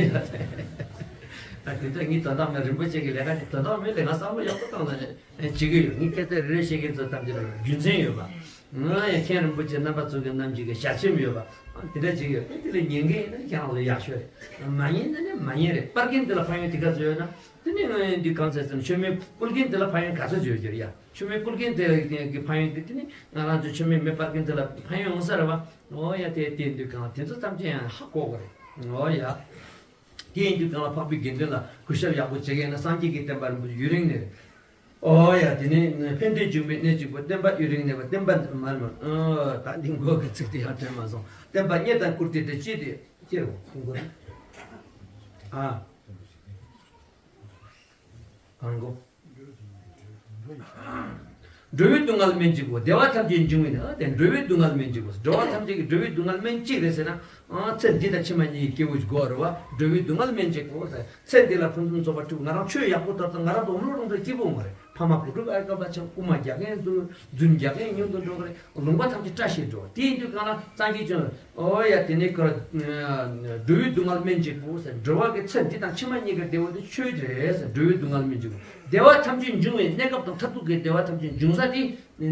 ད་དེ་འདྲ་ངའི་དོན་དག་མེད། རིན་པོ་ཆེ་གི་ལས་ཀ་དེ་དོན་དག་མེད་ལས། ང་བསམ་བློ་ཡག་པོ་བཏང་ན་བྱེད་ཀྱི་ཡོད། ངའི་སྐད་ཆ་རེ་རེ་བཤད་མཁན་ཚོ་ཐམས་ཅད་ལ་རྒྱུ་མཚན་ཡོད་པ། ང་ཡང་མཁན་རིན་པོ་ཆེ་རྣམ་པ་ཚོ་གི་རྣམ་འགྱུར་གྱི་ཞལ་ཆེམས་ཡོད་པ། དེ་འདྲ་བྱེད་ཀྱི་ཡོད། དེ་ལས་ཉན་མཁན་ཡིན་ན་ཁྱེད་རང་ཚོ་ཡག་ཤོས་རེད། མ་ཉན་ན་ནི་མ་ཉན་རེད། སྤར་མཁན་དེ་ལ་ཕན་ཡོན་དེ་ག་ཚོད་ཡོད་ན། དེ་ནི་ང་འདི་གང་ཟེར་ཟེར་ན་མཆོད་མེ་ཕུལ་མཁན་དེ་ལ་ཕན་ཡོན་ག་ཚོད་ཡོད་ཀྱི་རེད་ཡ། མཆོད་མེ་ཕུལ་མཁན་དེ་གི་ཕན་ཡོན་དེ་དེ་ནི་ང་རང་ཚོ་མཆོད་མེ་མེ་སྤར་མཁན་དེ་ལ་ཕན་ཡོན་ཡོང་ས་རེད་བ། ཨོ་ཡ། དེ་དེ་འདི་གང་དེ་ཚོ་ཐམས་ཅད་ཡང་ཧ་གོ་གི་རེད། ཨོ་ཡ། དེ་ཡིན་དུས་གང་ལ་འཕགས་པའི་དགེ་འདུན་ལ་གུས་ཞབས་ཡག་པོ་བྱེད་མཁན་ན་སངས་རྒྱས་ཀྱི་བསྟན་པ་རིན་པོ་ཆེ་ཡུན་རིང་གནས་རེད། ཨོ་ཡ། དེ་ནས་ཕན་བདེ་འབྱུང་བའི་གནས་གཅིག་པུ། བསྟན་པ་ཡུན་རིང་གནས་པ། བསྟན་པ་མར་མར། ཨོ་ད་འདི་མགོ་གི་ཚིག་དེ་ཡང་དྲན་མ་སོང་། བསྟན་པ་རྙེད་དང་བཀུར་སྟི་དེ་ཅི་སྟེ་སྐྱེ་རུ་ཁོང་གོ། ཨ། གང་གོ། འགྲོ་བའི་སྡུག་བསྔལ་སྨན་གཅིག་པུ། བདེ་བ་ཐམས་ཅད་འབྱུང་བའི་ནི། ཨ་དེ་འགྲོ་བའི་སྡུག་བསྔལ་སྨན་གཅིག་པུ། འགྲོ་བ་ཐམས་ཅད་ཀྱི་འགྲོ་བའི་སྡུག་བསྔལ་སྨན་གཅིག་རེད་ཟེར་ན། ཨ་ཚེ་འདི་དང་ཕྱི་མ་གཉིས་ཀྱི་སྐྱེ་བོ་ཞིག་དགོས་རེད་བ། འགྲོ་བའི་སྡུག་བསྔལ་སྨན་གཅིག་པུ་ཟེར། ཚེ་འདི་ལ་ཕུན་སུམ་ཚོགས་པ་སྒྲུབ། ང་རང་ཆོས་ཡག་པོ་ཐོབ་ཙང་ང་རང་དང་འོམ་ལོ་རང་དང་སྐྱིད་པོ་མ་རེད། ཕ་མ་བུ་ཕྲུག་ཨ་ཀ་པ་ཆགས། རྐུ་མ་རྒྱག་མཁན་ཚོ་རྫུན་རྒྱག་མཁན་ཉུང་དུ་འགྲོ་གི་རེད། ལུང་པ་ཐམས་ཅད་བཀྲ་ཤིས་འགྲོ། དེ་ཡིན་དུས་གང་ལ་སངས་རྒྱས་བྱོན། ཨོ་ཡ། དེ་ནས་ཁོ་འགྲོ་བའི་སྡུག་བསྔལ་སྨན་གཅིག་པུ་ཟེར། འགྲོ་བ་གི་ཚེ་འདི་དང་ཕྱི་མ་གཉིས་ཀྱི་བདེ་བ་དེ་ཆོས་རེད་ཟེར། འགྲོ་བའི་སྡུག་བསྔལ་སྨན་གཅིག་པུ། བདེ་བ་ཐམས་ཅད་འབྱུང་བའི་གནས་སྐབས་དང་མཐར་ཐུག་གི་བདེ་བ་ཐམས་ཅད་འབྱུང་ས་དེ་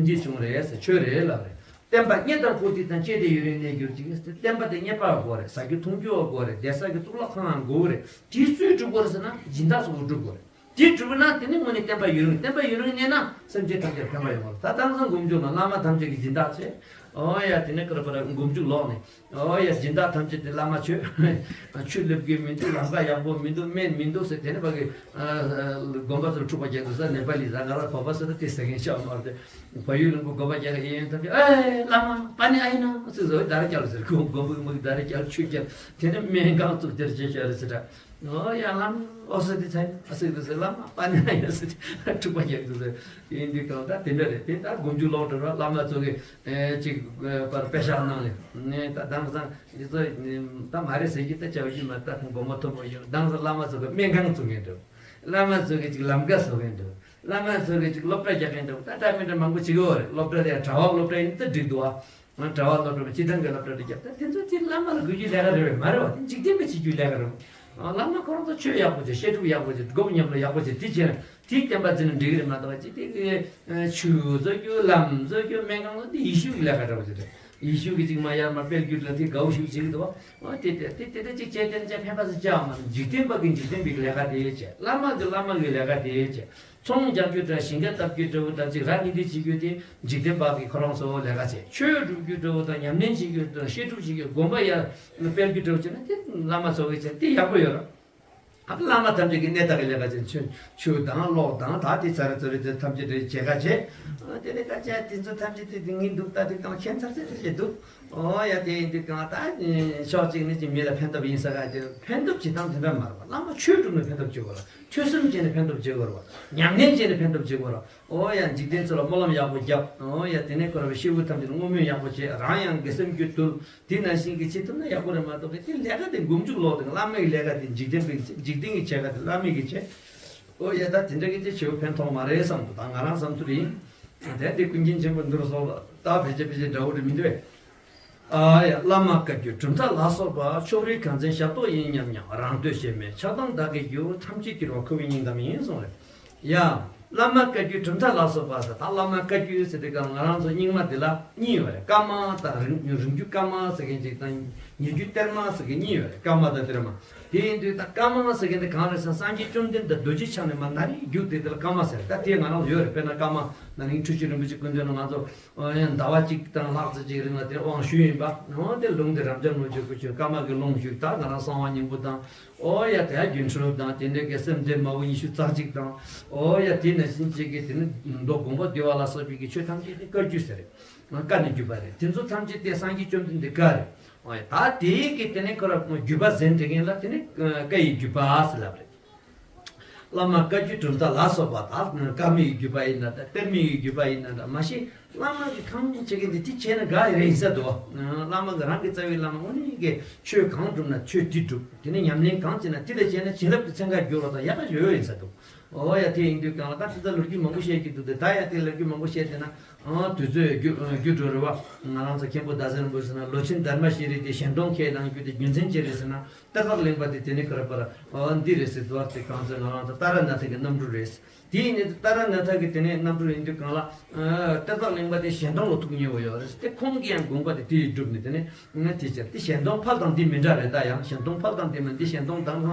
འདི་བྱུང་རེད་ཟེར། ཆོས་རེད་ལབ་རེད། བསྟན་པ་རྙེད་དང་བཀུར་སྟི་དང་བཅས་ཏེ་ཡུན་རིང་གནས་གྱུར་ཅིག། བསྟན་པ་དེ་རྙེད་པ་དགོས་རེད། ཟ་རྒྱུ་འཐུང་རྒྱུ་དགོས་རེད། བསྡད་ས་གི་གཙུག་ལག་ཁང་ཡང་དགོས་རེད། དེ་སུས་སྒྲུབ་དགོས་རེད་ཟེར་ན་སྦྱིན་བདག་ཚོ་གིས་སྒྲུབ་དགོས་རེད། དེ་གྲུབ་ན་དེ་ནི་དངོས་གནས་བསྟན་པ་ཡུན་རིང་། བསྟན་པ་ཡུན་རིང་གནས་ན་སེམས་ཅན་ཐམས་ཅད་ཕན་པ་ཡོང་བ། ད་དེང་སང་སྒོམ་རྒྱུ་ན་བླ་མ་ཐམས་ཅད་ཀྱིས་སྦྱིན་བདག་བྱས། ཨོ་ཡ། དེ་ནས་ཀར་པར་སྒོམ་རྒྱུ་ལོག་ནས། ཨོ་ཡ། སྦྱིན་བདག་ཐམས་ཅད་དེ་བླ་མ་ཁྱོད། ཆུ་སླེབས་ཀྱི་མི་འདུག། ལམ་ཁ་ཡག་པོ་མི་འདུག། སྨན་མི་འདུག་ཟེར། དེ་ནས་ཕ་གི་དགོན་པ་ཚོར་འཁྲུག་པ་རྒྱག་འདུག་ས། ནེ་པ་ལི་ཟ། ང་རང་བོད་པ་ཟེར་ན་དེ་ཟེར་མཁན་ཤག་མ་རེད། བལ་ཡུལ་ལུང་པ་དགོན་པ་རྒྱག་གི་ཡིན་ཐམས་ཅད། ཨེ་བླ་མ་པ་ནི་ཨ་ཡིན་ན་ཟེར་ཟེར། ད་རེ་རྒྱག་ཟེར། དགོན་པ་མི་ད་རེ་རྒྱག། ཆུ་རྒྱག། དེ་ནས་སྨན་ཁང་བཙུགས། དེར་བྱེད་བྱ་རེད་ཟེར། ཨོ་ཡ། བླ་མ་ཨོ་ཟེར་དེ་ཚ་ཡིན། ཨ་ཟེར་དེ་ཟེར། བླ་མ་པ་ནི་ཨ་ཡིན་ཟེར། འཁྲུག་པ་རྒྱག་དུ་ཟེར། ཡིན་དུས་གང་ད་དེ་འདྲ་རེད། དེ་ད་སྒོམ་རྒྱུ་ལོག་འགྲོ་ར། བླ་མ་ཚོ་གི་ཨེ་ཅིག་པར་དཔེ་ཤག་ནང་ལས་ནས་ད་དེང་སང་འདི་ཚོ་ད་མ་རེད་ཟེར་གྱི་ད་བྱ་བ་ཞིག་མ། ད་ཁོང་སྒོམ་མ་ཐུབ་པ་ཡོད། དེང་སང་བླ་མ་ཚོ་གི་སྨན་ཁང་བཙུགས་མཁན་འདུག། བླ་མ་ཚོ་གི་ཅིག་ལམ་ཀ་བཟོ་མཁན་འདུག། བླ་མ་ཚོ་གི་ཅིག་སློབ་གྲྭ་རྒྱག་མཁན་འདུག། ད་འདྲ་མི་འདྲ་མང་པོ་བྱེད་ཀྱི་ཡོད་རེད། སློབ་གྲྭ་དེ་ཡང་གྲྭ་པ་སློབ་གྲྭ་ཡིན་ད་འགྲིག་འདུག་ཨ། ང་གྲྭ་པ་སློབ་གྲྭ་པ་སྤྱི་བཏང་གི་སློབ་གྲྭ་དུ་རྒྱབ། ད་དེ་ཚོ་དེ་བླ་མ་ལ་དགོས་རྒྱུའི་ལས་ཀ་རེད་པས། མ་རེད་པ། དེ་འཇིག་རྟེན་པའི་བྱེད་རྒྱུའི་ལས་ཀ་རེད་པ། བླ་མ་ཁོ་རང་ཚོ་ཆོས་ཡག་པོ་བྱེད། བཤད་སྒྲུབ་ཡག་པོ་བྱེད། སྒོམ་ཉམས་ལེན་ཡག་པོ་བྱེད། དེ་བྱས་ན་དེའི་བསྟན་པ་འཛིན་ན་འགྲིག་གི་རེད་མ་གཏོགས། ཅི་དེ་གི་ཆོས་བཟོ་རྒྱུ། ལམ་བཟོ་རྒྱུ། སྨན་ཁང་བཟོ། དེ་ཡེ་ཤུ་གི་ལས་ཀ་འདྲ་པོ་ཅིག་རེད། ཡེ་ཤུ་གི་ཅིག་མ་ཡར་མར་སྤེལ་རྒྱུ་ལ་དེ་དགའ་བོ་ཞིག་བྱེད་ཀྱི་འདུག་པ། དེ་དེ་དེ་དེ་དེ་ཅིག་བྱས་དེ་ནི་ཅིག་ཕན་པ་ཟིག་ཅི་ཡང་མ་རེད། འཇིག་རྟེན་པ་གི་འཇིག་རྟེན་པའི་ལས་ཀ་དེ་བྱས། བླ་མ་གི་བླ་མ་གི་ལས་ཀ་དེ་བྱས། ཚོང་རྒྱག་རྒྱུ་དང་ཞིང་ཁ་བཏབ་རྒྱུ་འདྲ་བོ་དང་ཅིག་ར་གཉིས་འདི་བྱེད་རྒྱུ་དེ་འཇིག་རྟེན་པ་གི་ཁོ་རང་ཚོ་ལས་ཀ་བྱས། ཆོས་སྒྲུབ་རྒྱུ་འདྲ་བོ་དང་ཉམས་ལེན་བྱེད་རྒྱུ་དང་བཤད་སྒྲུབ་བྱེད་རྒྱུ། དགོན་པ་ཡར་སྤེལ་རྒྱུ་འདྲ་བོ་བྱས་ན་དེ་བླ་མ་ཚོ་གིས་བྱས། དེ་ཡག་པོ་ཡོད་ར། ཨ་བླ་མ་ཐམས་ཅད་ཀྱི་གནས་བདག་གི་ལས་ཀ་བྱས། ཆོས་ཆོས་དང་ཀློག་དང་ད་དེ་ཚ་རེ་ཚ་རེ་དེ་ཐམས་ཅད་རེ་བྱེད་ཀ་བྱས། དེ་ནས་ཀ་བྱས་དེ་ཚོ་ཐམས་ཅད་དེ་དེ་ངའི་འདུག། ད་དེ་གང་ཁྱད་མཚར་ཚད་ཅིག་འདུག། ཨོ་ཡ། དེ་ཡིན་དུས་གང་ད་ཕྱོགས་གཅིག་ནས་ཅིག་མི་ལ་ཕན་ཐོགས་ཡིན་ས་ག་དེ་ཕན་ཐོགས་བྱེད་སྟངས་དེ་འདྲ་མ་རེད་པ། བླ་མ་ཆོས་སྒྲུབ་ནས་ཕན་ཐོགས་བྱེད་དགོས་ར། ཐོས་བསམ་བྱས་ནས་ཕན་ཐོགས་བྱེད་དགོས་ར། ཉམས་ལེན་བྱས་ནས་ཕན་ཐོགས་བྱེད་དགོས་ར། ཨོ་ཡ། འཇིག་རྟེན་ཚོ་ལ་སྨོན་ལམ་ཡག་པོ་རྒྱབ། ཨོ་ཡ། དེ་ནས་ཁོ་ར་བའི་སྐྱེ་བོ་ཐམས་ཅད་ལ་བསྔོ་སྨོན་ཡག་པོ་བྱས། རང་ཡང་དགེ་སེམས་རྒྱུད་དུལ། དེ་ནང་བཞིན་གྱི་བྱེད་ཐུབ་ན་ཡག་པོ་རེད་མ་གཏོགས། དེ་ལས་ཀ་དེ་མགོ་མཇུག་ལོག་དང་། བླ་མའི་ལས་ཀ་དེ་འཇིག་རྟེན་པའི་འཇིག་རྟེན་གྱི་བྱེད་ཀ་དེ་བླ་མའི་གི་བྱེད། ཨོ་ཡ། ད་དེ་འདྲ་གི་དེ་བྱེད་པ་ཕན་ཐོགས་མ་རེད་བསམ་འདུག། ད་ང་རང་བསམ་ཚུལ་ཡིན། དེ་དེ་ཀུན་མཁྱེན་ཆེན་པོ་འདུལ་སོགས་ལ་ད་བེད་སྤྱད་བེད་སྤྱད་འདྲ་བོ་རེད་མི་འདུག་པས། ཨ་ཡ། བླ་མ་བཀའ་བརྒྱུད་གྲུབ་མཐའ་ལ་སོགས་པ། ཕྱོགས་རིས་གང་འཛིན་ཞབས་ཏོག་ཡིན་སྙམ་ཡང་། རང་བསྟོད་ཞེན་མེད་ཆགས་སྡང་དག་གིས་རྒྱུ། ཐམས་ཅད་སྐྱེ་བོ་ཁོ་བོའི་སྙིང་གཏམ་ཡིན་གསུངས་རེད་ཡ། བླ་མ་བཀའ་བརྒྱུད་གྲུབ་མཐའ་ལ་སོགས་པ་ཟེར། ད་བླ་མ་བཀའ་བརྒྱུད་ཟེར་དུས་སྒང་ང་རང་ཚོ་རྙིང་མ་འདི་ལ་གཉིས་ཡོད་རེད། བཀའ་མ་དང་རིང་རིང་བརྒྱུད་བཀའ་མ་ཟེར་མཁན་ཅིག་དང་ཉེ་བརྒྱུད་གཏེར་མ་ཟེར་མཁན་གཉིས་ཡོད་རེད། བཀའ་མ་དང་གཏེར་མ། དེ་ཡིན་དུས་ད་བཀའ་མ་ཟེར་མཁན་དེ་གང་རེད་ཟེར་ན། སངས་རྒྱས་བཅོམ་ལྡན་འདས་རྡོ་རྗེ་འཆང་ནས་མར་ན་རིམ་བརྒྱུད་དེ་དེ་ལ་བཀའ་མ་ཟེར། ད་དེ་ང་རང་ལ་ཡོད་རེད། དཔེར་ན་བཀའ་མ་ན་ནིང་འཁྲུལ་ཞིག་རིན་པོ་ཆེ་སྐུ་མདུན་ལ་ང་ཚོ་ཨོ་ཡང་ཟླ་བ་གཅིག་དང་ལྷག་ཙམ་ཅིག་རིང་ལ་དེ་དབང་ཞུས་ཡིན་པ། ཨོ་དེ་ལུང་དེ་རབ་འབྱམས་ལུང་ཕྱོགས་སྐུ་ཆོས་བཀའ་མ་གི་ལུང་ཞུས། ད་ང་རང་གསང་བ་སྙིང་པོ་དང་། ཨོ་ཡ་དེ་ཡ་སྒྱུ་འཕྲུལ་དང་དེ་འདྲ་གི་སེམས་སྡེ་མ་བུ་ཉི་ཤུ་རྩ་གཅིག་དང་། ཨོ་ཡ་དེ་ནས་ཟིན་བྱེད་ཀྱི་དེ་ནི་མདོ་དགོངས་པ་འདུས་པ་ལ་སོགས་པའི་གི་ཆོས་ཐམས་ཅད་དེ་བཀའ་བརྒྱུད་ཟེར་རེད། བཀའ་ནས་བརྒྱུད་པ་རེད། དེ་ཚོ་ཐམས་ཅད་དེ་སངས་རྒྱས་བཅོམ་ལྡན་འདས་བཀའ་རེད། ཨོ་ཡ་ད་དེའི་གི་དེ་ནས་ཁོ་ར་བརྒྱུད་པ་ཟིན་དེ་མཁན་ལ་དེ་ནི་བཀའ་ཡི་བརྒྱུད་པ་ཟེར་ལབ་རེད། བླ་མ་བཀའ་བརྒྱུད་གྲུབ་མཐའ་ལ་སོགས་པ་དག་བཀའ་མའི་བརྒྱུད་པ་ཡིན་ན་འདྲ། གཏེར་མའི་བརྒྱུད་པ་ཡིན་ན་འདྲ། མ་གཞི་བླ་མ་གི་ཁམས་བྱེད་མཁན་དེ་དེ་བྱས་ན་དགའ་ཡི་རེད་ཡིན་ས་འདུག་བླ་མ་གི་རང་གི་རྩ་བའི་བླ་མ་དངོས་གནས་ཀྱི་ཆོས་གང་བསྒྲུབ་ན་ཆོས་དེ་འགྲུབ། དེ་ནས་ཉམས་ལེན་གང་བྱས་ན་དེ་ལ་བྱས་ན་བྱིན་རླབས་ཀྱི་ཚན་ཁ་འགྱུར་བ་དང་ཡག་པ་ཡོད་ཡིན་ས་འདུག་ཨོ་ཡ་དེ་ཡིན་དུས་སྒང་ལ་ད་དེ་ཚོ་ལོ་རྒྱུས་མང་པོ་བཤད་ཀྱི་འདུག་སྟེ། ད་ཡ་དེ་ལོ་རྒྱུས་མང་པོ་བཤད་དེ་ན་ཨང་དུས་ཚོད་རྒྱུ་རྒྱུ་འགྲོ་རེད་བ། ང་རང་ཚོ་མཁན་པོ་ཟླ་ཟེར་རིན་པོ་ཆེ་ཟེར་ན་ལོ་ཆེན་དྷརྨ་ཤྲཱི་ཀྱི་གཞན་སྟོང་ཁས་བླངས་རྒྱུ་དེ་རྒྱུ་མཚན་ཅི་རེད་ཟེར་ན། གཏེར་བདག་གླིང་པ་དེ་དེ་ནས་ཁོ་ར་པར་འདི་རེད་ཟེར་འདུག་ཟེར། གང་ཚེ་ང་རང་ཚོ་ཏཱ་ར་ནཱ་ཐ་གི་རྣམ་སྤྲུལ་རེད། དེ་ཡིན་ནས་ཏཱ་ར་ནཱ་ཐ་གི་དེ་ནས་རྣམ་སྤྲུལ་ཡིན་དུས་སྒང་ལ་གཏེར་བདག་གླིང་པ་དེ་གཞན་སྟོང་ལ་ཐུག་མྱོང་བ་ཡོད་རེད། དེ་ཁོང་གི་ཡང་དགོངས་པ་དེ་དེ་ཡིས་གྲུབ་ནས་དེ་ནས་ང་དེ་ཕྱིར་དེ་གཞན་སྟོང་ཕལ་དང་འདི་མི་འདྲ་རེད། ད་ཡང་གཞན་སྟོང་ཕལ་དང་འདི་མི་འདི་གཞན་སྟོང་དང་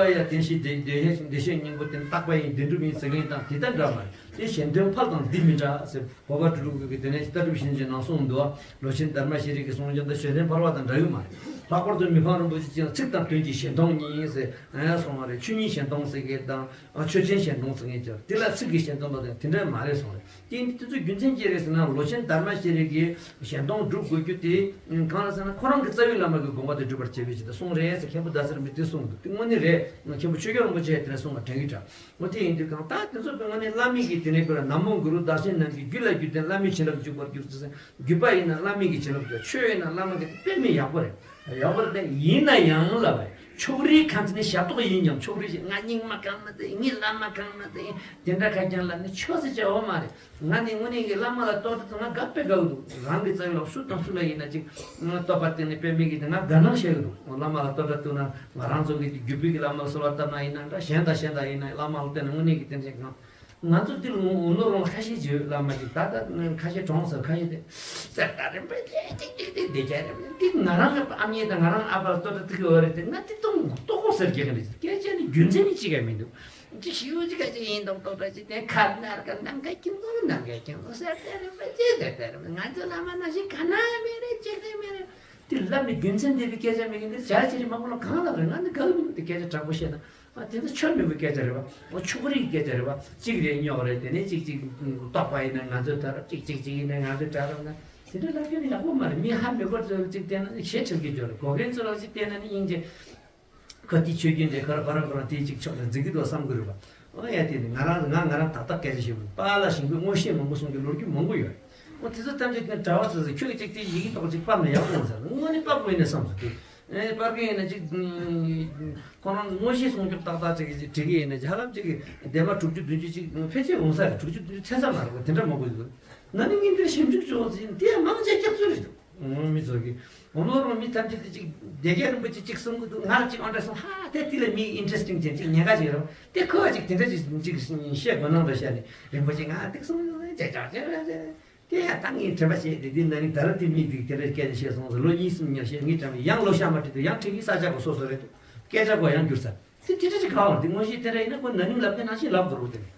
ཡ་དེ་ཤི་དེ་དེ་ཤི་དེ་ཤི་སྙིང་པོ་དེ་རྟག་པ་ཡིན་བདེན་གྲུབ་ཡིན་ཟེར་མཁན་དང་དེ་ལྟར་འདྲ་མ་རེད། དེ་གཞན་དོན་ཕལ་དང་འདི་མི་འདྲ་ཟེར། འཕགས་པ་སྤྲུལ་སྐུ་གིས་དེ་ནས་ལྟ་གྲུབ་བྱིན་གྱིས་ནང་གསུངས་འདུག་ལོ་ཆེན་དྷརྨ་ཤྲཱི་ཀའི་གསུང་བྱོན་དང་ཞལ་ལྡན་ཕལ་པ་དང་འདྲ་ཡོད་མ་རེད། ལྷག་པར་དུ་མི་ཕམ་རིན་པོ་ཆེ་ཅིག་ཚིག་དང་དོན་གྱི་གཞན་སྟོང་གཉིས་ཟེར་གསུངས་པ་རེད། ཆོས་ཉིད་གཞན་སྟོང་ཟེར་མཁན་དང་ཆོས་ཅན་གཞན་སྟོང་ཟེར་མཁན་ཅིག་དེ་ལ་ཚིག་གི་གཞན་སྟོང་ལ་དེ་འདྲ་མ་རེད་གསུངས་རེད། དེ་དེ་ཚོ་རྒྱུ་མཚན་ཅི་རེད་ཟེར་ན། ལོ་ཆེན་དྷརྨ་ཤྲཱི་ཀའི་གཞན་སྟོང་སྒྲུབ་དགོས་རྒྱུ་དེ་གང་ལ་ཟེར་ན། ཁོ་རང་གི་རྩ་བའི་བླ་མ་གི་དགོངས་པ་དེ་སྒྲུབ་པར་བྱེད་པའི་ཆེད་དུ་གསུངས་རེད་ཟེར་མཁན་པོ་ཟླ་ཟེར་མི་དེ་གསུངས་འདུག་དེ་དངོས་གནས་རེད། མཁན་པོ་ཆོས་རྒྱལ་རིན་པོ་ཆེས་དེ་འདྲ་གསུངས་པ་དྲན་གྱི་འདྲ། འོ་དེ་ཡིན་དུས་གང་ལྟར་དེ་ཚོ་དངོས་གནས་བླ་མའི་གི་དེ་ནས་ཁོ་ལ་ན་མོ་གུ་རུ་བདག་གཞན་རྣམས་ཀྱི་རྒྱུད་ལ་རྒྱུད་ལྡན་བླ་མའི་བྱིན་རླབས་འཇུག་པར་གྱུར་ཅིག་ཟེར། རྒྱུད་པ་ཡིན་ན་བླ་མའི་གི་བྱིན་རླབས་འཇུག་ཆོས་ཡིན་ན་བླ་མ་གི་དཔེ་མི་ཡག་པོ་རེད། ཡག་པོ་རེད་དེ། ཡིན་ན་ཡང་ལབ་པས་ཕྱོགས་རིས་ཁ་ཚིག་ནི་ཞབས་ཏོག་ཡིན་ཀྱང་ཕྱོགས་རིས་ཤིག་ང་རྙིང་མ་གང་ན་དེ་ཡིན། ང་བླ་མ་གང་ན་དེ་ཡིན། དེ་འདྲ་ཁ་རྐྱང་ལབ་ནི་ཆོས་ཟེར་བྱ་བ་མ་རེད། ང་ནི་དངོས་གནས་ཀྱི་བླ་མ་ལ་བསྟོད་ར་བཏང་ན་དགའ་དཔེ་དགའ་གི་འདུག་རང་གི་རྩ་བའི་བླ་མ་སུ་དང་སུ་ལ་ཡིན་ན་ཅིག་བསྟོད་པ་བཏང་ནས་དཔེ་མེད་ཀྱི་དེ་ང་དགའ་སྣང་བྱེད་ཀྱི་འདུག་བླ་མ་ལ་བསྟོད་ར་བཏང་ན། ང་རང་ཚོ་གི་རྒྱུད་པའི་གི་བླ་མ་ལ་གསོལ་བ་བཏབ་ན་ཡིན་ན་འདྲ། གཞན་དང་གཞན་དང་ཡིན་ན་བླ་མ་ལ་བརྟེན་ནས་དངོས་གནས་ཀྱི་དེ་འདྲ་ཞིག་ང་ང་ཚོ་འདིར་འོང་ལོ་རོང་ཁ་ཤས་ཅིག་ཡོད། བླ་མ་ཅིག་ད་ལྟ་ཁ་ཤས་གྲོངས་ཚར། ཁ་ཤས་དེ་ཙག་ད་རིམ་པ་ཅིག་ཅིག་ཅིག་ཅིག་བསྡད་རྒྱུ་རེད། འདི་ང་རང་གི་ཨ་མྱེས་དང་ང་རང་ཨ་ཕར་བསྟོད་ར་བཏང་གི་ཡོད་རེད་དེ། ང་དེ་གཏོང་ལྟོ་གོ་ཟེར་རྒྱུ་རེད། སྐད་ཆ་ནི་རྒྱུ་མཚན་ནི་གཅིག་ཀྱང་མི་འདུག་ཅི་ཞིག་ཅི་ག་ཅིག་ཡིན་མདོག་མདོག་འདྲ་ཅིག་དེ་ཁ་ནར་ག་ནམ་མཁའ་ཁྱིམ་ཚང་ནམ་མཁའ་ཁྱིམ་ཚང་ཟེར་དེ་རིམ་པ་ཅི་ཟེར་དེ་རིམ་པ། ང་ཚོ་བླ་མ་ནང་བཞིན་ག་ན་མེད་རེད། ཅིག་དེ་མེད་རེད། དེ་ལབ་ནས་རྒྱུ་མཚན་འདས་པའི་སྐད་ཆ་མེད་མཁན་འདིར་བྱ་ཕྱི་རིགས་མང་པོ་ལ་གང་ལབ་རེད། ང་འདི་དགའ་གི་མི་འདུག་དེ་སྐད་ཆ་དྲང་པོ་བཤད་ན། ཨ་དེ་ཚོ་ཆོས་མེད་པའི་སྐད་ཆ་རེད་བ། འོ་ཕྱོགས་རིས་ཀྱི་སྐད་ཆ་རེད་བ། གཅིག་རེད་རྙོག་རེད། དེ་ནས་གཅིག་གཅིག་ལྟོགས་པ་ཡིན་ན་ང་ཚོའི་དགྲ་རབ། གཅིག་གཅིག་གཅིག་ཡིན་ན་ང་ཚོའི་དགྲ་རབ་ན། དེ་འདྲ་ལབ་རྒྱུ་ནི་ཡག་པོ་མ་རེད། མི་ཧ་མི་གོ་ཚོ་གཅིག་བལྟས་ན་ཞེ་ཁྲེལ་གྱི་འཇོག་རེད། གོ་མཁན་ཚོ་ལ་གཅིག་བལྟས་ན་ནི་སྙིང་རྗེ། ཁོ་དེ་ཆོས་རྒྱུན་དེ་ཁོ་རང་ཁོ་རང་དེའི་གཅིག་ཕྱོགས་ལ་འཛིན་གྱི་འདུག་བསམ་གྱི་རེད་པ། ཨོ་ཡ་དེ་ནི་ང་རང་ང་ང་རང་ཏག་ཏག་སྐད་ཆ་བཤད་པ་ཡིན། པཱ་ལགས་ཞིང་པའི་མངོན་ཤེས་མང་པོ་གསུང་གི་ལོ་རྒྱུས་མང་པོ་ཡོད་རེད། ཨོ་དེ་ཚོ་ཐམས་ཅད་དེ་གྲྭ་བ་ཚོས་ཁྱོད་ཀྱིས་གཅིག་དེ་ཡི་གེ་ཏོག་ཅིག་ཕབ་ན་ཡག་པོ་ཡོང་ས་རེད། དངོས་གནས་ཕབ་དགོས་ཡིན་ན་བསམ་སོང་། དེ་ཨེ་ཕབ་མཁན་ཡིན་ན་གཅིག་ཁོ་རང་མངོན་ཤེས་སྲུང་སྐྱོབ་ཏག་ཏག་ཅིག་བྲིས་ཀྱི་ཡིན་ན་ཧ་ལམ་གཅིག་གི་ལྡན་མ་དྲུག་ཅུ་བདུན་ཅུ་ཅིག་ཕལ་ཆེར་ཡོང་ས་རེད། དྲུག་ཅུ་བདུན་ཅུ་ཐེ་ཚོམ་མ་རེད་པ། དེ་འདྲ་མང་པོ་ཡོད། ན་ནིང་ངས་འདིར་ཞིབ་འཇུག་བྱུང་ཟིན་དེ་མང་ཆེ་སྐྱག་རྫུན་རེད་འདུག་མི་ཚོ་གིས་འོ་ལོ་རང་མི་ཐམས་ཅད་དེ་གཅིག་སྡེ་དགེ་རིན་པོ་ཆེ་གཅིག་གསུང་གི་འདུག་ང་ལ་གཅིག་ཨོ་འདྲ་གསུང་། ཧ་དེ་དེ་ལ་མི་ཨིན་ཊི་རེ་སི་ཊིང་ཅན་གཅིག་ཉེན་ཁ་ཅིག་རེད་པ། དེ་ཁོ་བ་གཅིག་དེ་འདྲ་ཅིག་གཅིག་བཤད་དགོས་སྣང་འདྲ་བཤད་ནས་རིན་པོ་ཆེ་ང་དེ་གསུང་ཅེས་ཅག་ཅེས་རེད། དེ་ཡང་ད་ངས་དྲན་པ་བྱས་ཏེ་འདི་ན་ནིང་ད་རུང་དེ་མི་དེ་དེ་འདྲ་སྐད་ཆ་བཤད་སོང་ཟེར། ལོ་གཉིས་གསུམ་ཉར་བཤད། ངས་དྲན་པ་ཡང་ལོ་ཤ་མ་བྲིས་དུས་ཡང་ཁྲིད་ཀྱི་ས་ཆ་གོ་སོ་སོ་རེད་འདུག་སྐད་ཆ་གོ་ཡང་འགྱུར་ཚར། དེ་དེ་འདྲ་ཅིག་གང་ལ་དེ་མངོན་ཤེས་དེ་འདྲ་ཡིན་ན་ཁོ་ན་ནིང་ལབ་མཁན་ནང་བཞིན་ལབ་དགོས་རེད་དེ།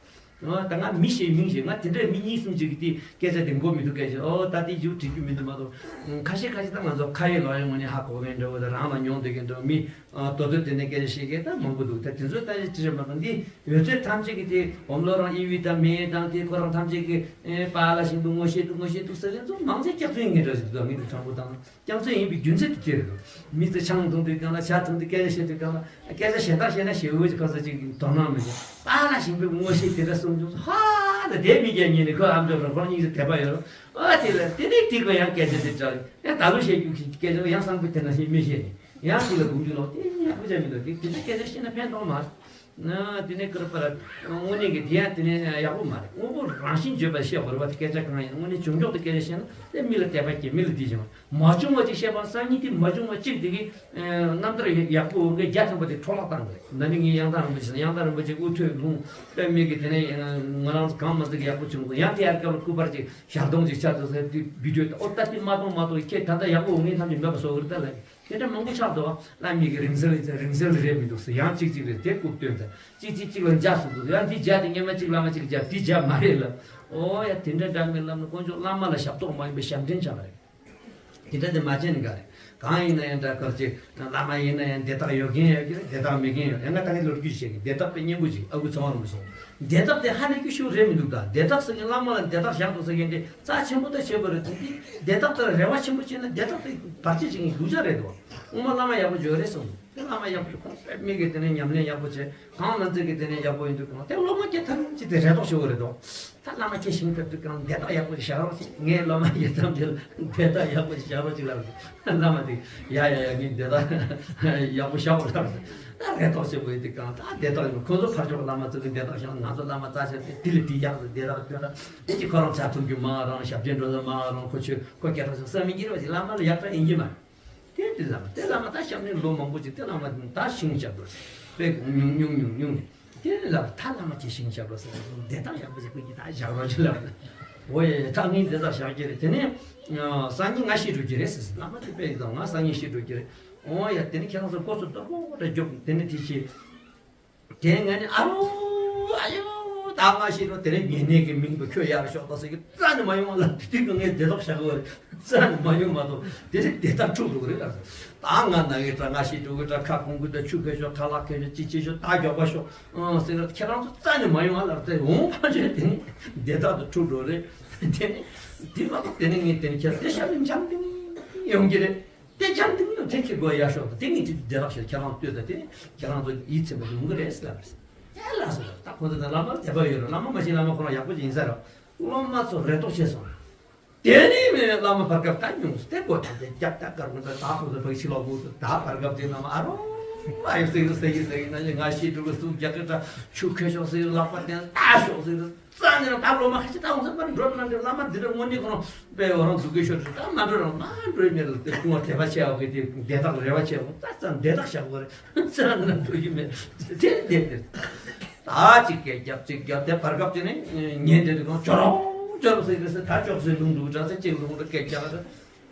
ཨོ་ད་ང་མི་ཞིག་མིང་ཞིག་ང་དེ་འདྲའི་མི་གཉིས་གསུམ་ཅིག་གིས་དེ་སྐད་ཆ་དེ་གོ་མི་འདུག་སྐད་ཆ་ཨོ་ད་དེ་ཡུག་བྲིས་རྒྱུ་མི་འདུག་མ་གཏོགས། ཁ་ཤས་ཁ་ཤས་ད་ང་ཚོ་ཁ་ཡི་ལོ་ཡི་ངོ་ནས་ཧ་གོ་མཁན་འདྲ་བོ་དང་རང་ལ་མྱོང་བསྡད་མཁན་འདྲ་བོ་མི་ཨ་དོ་དོ་དེ་ནས་སྐད་ཆ་བཤད་མཁན་ད་མང་པོ་འདུག་ད་དེ་ཚོ་ད་ཅི་རེད་མ་གཏོགས། འདི་ཡོད་ཚད་ཐམས་ཅད་ཀྱིས་དེ་འོམ་ལོ་རང་ཨི་བི་དང་མེ་དང་དེ་ཁོ་རང་ཐམས་ཅད་ཀྱིས་ཨེ་པཱ་ལགས་ཞིང་དུ་ངོ་ཤེས་འདུག་ངོ་ཤེས་འདུག་ཟེར་མཁན་ཚོ་མང་ཚད་སྐྱག་རྫུན་ཡིན་མཁན་འདྲ་ཞིག་འདུག་ངས་འདི་དྲང་པོ་བཏང་ན། སྐྱག་རྫུན་ཡིན་པའི་རྒྱུ་མཚན་དེ་དེ་རེད་འདུག་མི་ཚོ་ཆང་འཐུང་དུས་སྒང་ལ་ཇ་འཐུང་དུས་སྐད་ཆ་བཤད་དུས་སྒང་ལ་སྐད་ཆ་གཞན་དག་བཤད་ན་ཞེ་པོ་ཅིག་ཁོ་ཚོ་ཅིག་དོ་སྣང་མི་བྱེད། པཱ་ལགས་ཞིང་པའི་ངོ་ཤེས་དེ་འདྲ་གསུངས་བྱུང་། ཧ་ད་དེ་མི་རྒྱ་ཉིན་ནས་ཁོ་ཨ་མཆོག་རང་ཁོང་གཉིས་ཀྱི་དད་པ་ཡོད་རུང་ཨ་དེ་ལ་དེ་ནས་དེ་ཁོ་ཡང་སྐད་ཆ་དེ་དྲག་ཡང་ད་ལོ་བཤད་རྒྱུ་གི་སྐད་ཆ་ཡང་བསམ་པའི་དེ་ན་ཞིག་མི་བཤད་ནས་ཡང་དེ་ལ་དགུང་ལོ་དེ་ཡང་ཁུ་ཆ་མི་འདུག་དེ་དེ་འདྲ་སྐད་ཆ་བཤད་ན་ཕན་ཐོགས་མ། ན་དེ་ནས་ཀར་པར་དངོས་གནས་ཀྱི་དེ་ཡང་དེ་ནས་ཡག་པོ་མ་རེད། དངོས་པོ་རང་བཞིན་བརྗོད་པ་བཤད་པར་བ་དེ་སྐད་ཆ་གང་ཡིན། དངོས་གནས་བྱུང་ཕྱོགས་དེ་སྐད་ཆ་བཤད་ན་དེ་མི་ལ་དད་པ་སྐྱེ། མི་ལ་དེ་བྱུང་མ་བྱུང་བ་ཅིག་བཤད་པ་སང་ཉིན་དེ་མ་བྱུང་བ་གཅིག་དེ་གི་རྣམ་ཐར་ཡག་པོ་འོང་གི་བརྒྱ་ཐམ་པ་དེ་འཕྲོ་བརླག་བཏང་དགོས་རེད། ད་ནི་ངས་ཡང་དག་རིན་པོ་ཆེ་ཡང་དག་རིན་པོ་ཆེ་དབུ་ཐོད་ལྷུང་པའི་མི་གི་དེ་ནས་ང་རང་ཚོ་གང་མ་ཚིག་ཡག་པོ་བྱུང་སོང་། ཡང་དེ་ཡར་སྐབས་ལ་སྐུ་པར་ཅིག་ཞལ་གདོང་ཅིག་ཆགས་ཐུབ་ཟེར་དུས་བི་ཌིའོ་ཨོ་ད་དེ་མ་གཏོང་མ་གཏོང་ཁྱེད་ད་ལྟ་ཡག་པོ་འོང་ངེས་ཐམས་ཅད་མེད་པ་བཟོ་གི་རེད་ད་ལབ། དེ་འདྲ་མང་པོ་ཆགས་འདུག་བ། བླ་མའི་གི་རིང་བསྲེལ་རིང་བསྲེལ་རེད་མི་འདུག་ཟེར། ཡང་གཅིག་གཅིག་རེད་དེ་རྐུབ་སྟོན་ཟེར། གཅིག་གཅིག་གཅིག་ལ་འཇགས་སུ་འདུག་ཡང་འདི་འཇགས་དེ་སྔོན་མ་གཅིག་བླ་མ་གཅིག་འཇགས་འདི་འཇགས་མ་རེད་ལ། ཨོ་ཡ་དེ་འདྲ་འདྲ་མིན་ལབ་ན་དཀོན་མཆོག་བླ་མ་ལ་ཞབས་ཏོག་མ་ཡིན་པའི་ཞབས་འདྲེན་ཆགས་པ་རེད། དེ་འདྲ་དེ་མ་བྱས་ནི་ག་རེད། གང་ཡིན་ན་ཡང་འདྲ་གར་ཅིག་བླ་མ་ཡིན་ན་ཡང་དེ་དག་ཡོད་མཁན་ཡོད་ཀྱི་རེད། དེ་དག་མེད་མཁན་ཡོད། ཡང་ང་ད་གིན་ལོ་རྒྱུས་བཤད་ཀྱི་དེ་དག་དཔེ་སྙན་པོ་ཅིག་ཨ་ཁུ་ཚེ་དབང་རིན་པོ་ཆེ། དེ་དག་དེ་ཧ་ལས་རྒྱུ་ཤུགས་རེད་མི་འདུག་ད་དེ་དག་ཟེར་མཁན་བླ་མ་ལ་དེ་དག་བཞག་འདུག་ཟེར་མཁན་དེ་རྩ་ཆེན་པོ་ད་བྱེད་དགོས་རེད་དེ། དེ་དག་དེ་ལ་རེ་བ་ཆེན་པོ་བྱས་ན་དེ་དག་དེ་བར་ཆད་བྱེད་མཁན་སྡུག་ཅག་རེད་དོ། སྔོན་མ་བླ་མ་ཡག་པོ་བྱོས་རེད་གསུངས། དེ་བླ་མ་ཡག་པོ་བྱོས་ཁོང་དཔེ་མི་གི་དེ་ནས་ཉམས་ལེན་ཡག་པོ་བྱས་གང་མ་ཚད་ཀྱི་དེ་ནས་ཡག་པོ་ཡིན་དུས་གང་དེ་སློབ་མ་སྐྱེ་ཐབས་ཅི་དེ་རེ་དོགས་ཞུ་དགོས་རེད་དོ། ད་བླ་མ་སྐྱེ་ཞིང་ཕེབས་དུས་གང་དེ་དག་ཡག་པོ་ཞིག་བཞག་རོགས་ཞེས་ངས་སློབ་མ་ཡི་དམ་དེ་ལ་དེ་དག་ཡག་པོ་ཞིག་བཞག་རོགས་ཞེས་ལབ་རེད། བླ་མ་དེ་ཡ་ཡ་ཡ་ངས་དེ་དག་ཡག་པོ་བཞག་རོགས་ལབ་རེད། ད་རེ་དོགས་བྱེད་དགོས་ཡིན་དུས་གང་ད་དེ་དག་ཡིན་ཁོང་ཚོ་ཕར་ཕྱོགས་བླ་མ་ཚོ་གི་དེ་དག་བཞག་ང་ཚོ་བླ་མ་རྩ་ཆེ་དེ་དེ་ལས་དེ་ཡག་ཟེར་དེ་དག་དེ་དག་དེ་གི་ཁོ་རང་བྱ་ཐུབ་རྒྱུ་མ་རང་ཞབས་ཆེན་འགྲོ་ས་མ་རང་ཁོ་ཆོས་ཁོ་སྐད་གྲགས་ཆོག་བསམ་མི་འགྱུར་བ་ཞིག་བླ་མ་ལ་ཡག་པ་ཡིན་གྱི་མ་རེད། དེ་དེ་བླ་མ་དེ་བླ་མ་ད་སྐྱབས་གནས་ལོ་མང་པོ་ཅིག་དེ་བླ་མ་ད་ཤིང་བྱ་དགོས་དཔེ་ཉུང་ཉུང་ཉུང་ཉུང་ནས་དེ་ནས་ལབ་ད་བླ་མ་ཁྱེད་ཤིང་བྱ་དགོས་ཟེར་བསྡད་སྟངས་ཡག་པོ་ཞིག་ཁོ་གིས་ད་བཞག་རོགས་ཅིག་ལབ། འོ་ཡེ་ད་ངས་འདི་ལྟར་བཞག་གི་རེད། དེ་ནས་སང་ཉིན་ང་ཤི་འགྲོ་གི་རེད་ཟེར། བླ་མ་དེ་དཔེ་དང་ང་སང་ཉིན་ཤི་འགྲོ་གི་རེད། འོ་ཡ་དེ་ནས་ཁྱེད་རང་ཚོ་སྐོར་ཚོ་ལྟ་བུ་རེ་རྒྱོབ་དེ་ནས་དེ་ཤི། དེ་ང་ནི་ཨ་རོ་ཨ་ཡོ་ད་ང་ཤི་རོ་དེ་རིང་ཉེ་གནས་ཀྱི་མིང་དུ་ཁྱོད་ཡར་ཤོག་ད་ཟེར་གི་རྩ་ནས་མ་ཡོང་བ་ལ་དེ་དུས་ཀྱི་ངས་བདེ་ཐོག་བཞག་གི་རྩ་ནས་མ་ཡོང་མ་གཏོགས་དེ་རིང་བདེ་ཐག་འཁྲུག་འགྲོ་གི་རེད་ལ། ད་ང་ན་གི་ད་ང་ཤི་འགྲོ་གི་ད་ཁ་སྐོང་གི་ད་ཆུ་ཁ་ཤོག་ཁ་ལག་ཁ་ཤོག་ཅི་བྱེད་ཤོག་ད་མགྱོགས་པ་ཤོག་ཨང་ཟེར་གི་ཁྱེད་རང་ཚོ་རྩ་ནས་མ་ཡོང་བ་ལ་དེ་འོང་ཕ་ཆོས་དེ་ནི་བདེ་ཐག་ཏུ་འཁྲུག་འགྲོ་རེད། དེ་ནི་དེ་མ་གཏོགས་དེ་ནི་ངས་དེ་ནི་ཁྱེད་རང་དེ་ཤ་མི་འཇམ་དེ་ནི་ཡོང་གི་རེད། དེ་ཅང་དེ་ནི་དེ་ཁྱེད་སྒོ་ཡར་ཤོག་དང་དེ་ངས་དེ་དེ་རག་ཤོག་ཁྱེད་རང་ལྟོས་དང་དེ་ནི་ཁྱེད་རང་ཚོ་ཡིད་ཚིམ་པ་ཡོང་གི་རེད་ཟེར་ལབ་རེད། དེ་ལ་སོ་ད་ཁོ་ཚོ་དང་བླ་མར་དད་པ་ཡོད་རེད། བླ་མ་མ་ཤེས་བླ་མ་ཁོ་རང་ཡག་པོ་ཅིག་ཡིན་ས་རེད། སློབ་མ་ཚོ་རེ་དོགས་བྱས་སོང་། དེ་ནི་མེད་བླ་མ་བར་སྐབས་ད་ཉུང་སུ་དེ་སྒོ་ཐམས་ཅད་རྒྱབ་ད་དཀར་མོ་ད་ད་ཁོ་ཚོ་ཕ་གི་ཕྱི་ལོགས་སྒོ་ཚོ་ད་བར་སྐབས་དེ་ནང་ཨ་རོ་ཨ་ཡོ་སེ་རུ་སེ་གི་སེ་གི་ན་ང་ཤི་འགྲོ་གི་སུ་རྒྱ་གི་ད་ཆུ་ཁ་ཤོག་སེ་ལག་པ་བསྟན་ད་ཤོག་སེ་རུ། རྩ་ནས་ད་སློབ་མ་ཁ་ཤས་ད་འོང་ས་མར་འགྲོ་ན་འདྲ་བླ་མ་འདི་འདྲ་དངོས་གནས་ཁོ་རང་དཔེ་འོ་རང་འཛུགས་སྐྱོང་ཤོར་ད་མ་འགྲོ་རང་མ་འགྲོ་མེད་ལ་དེ་ཁོང་དད་པ་ཆེ་བ་གི་དེ་བདེ་ཐག་རེ་བ་ཆེ་བ་ད་རྩ་བདེ་ཐག་བཞག་དགོས་རེད། རྩ་ནས་འགྲོ་རྒྱུ་མེད་དེ་དེ་དེ་ད་ཅིག་སྐད་རྒྱབ་ཅིག་རྒྱབ་དེ་བར་སྐབས་དེ་ནས་ཉན་དེ་དུས་ཁོང་ཇོ་རོང་ཇོ་རོང་ཟེར་གི་ཟེར་ད་ཅོག་ཟེར་ལུང་འདུག་འདྲ་ཟེར་ཅིག་ལུང་འདུག་སྐད་རྒྱག་ད་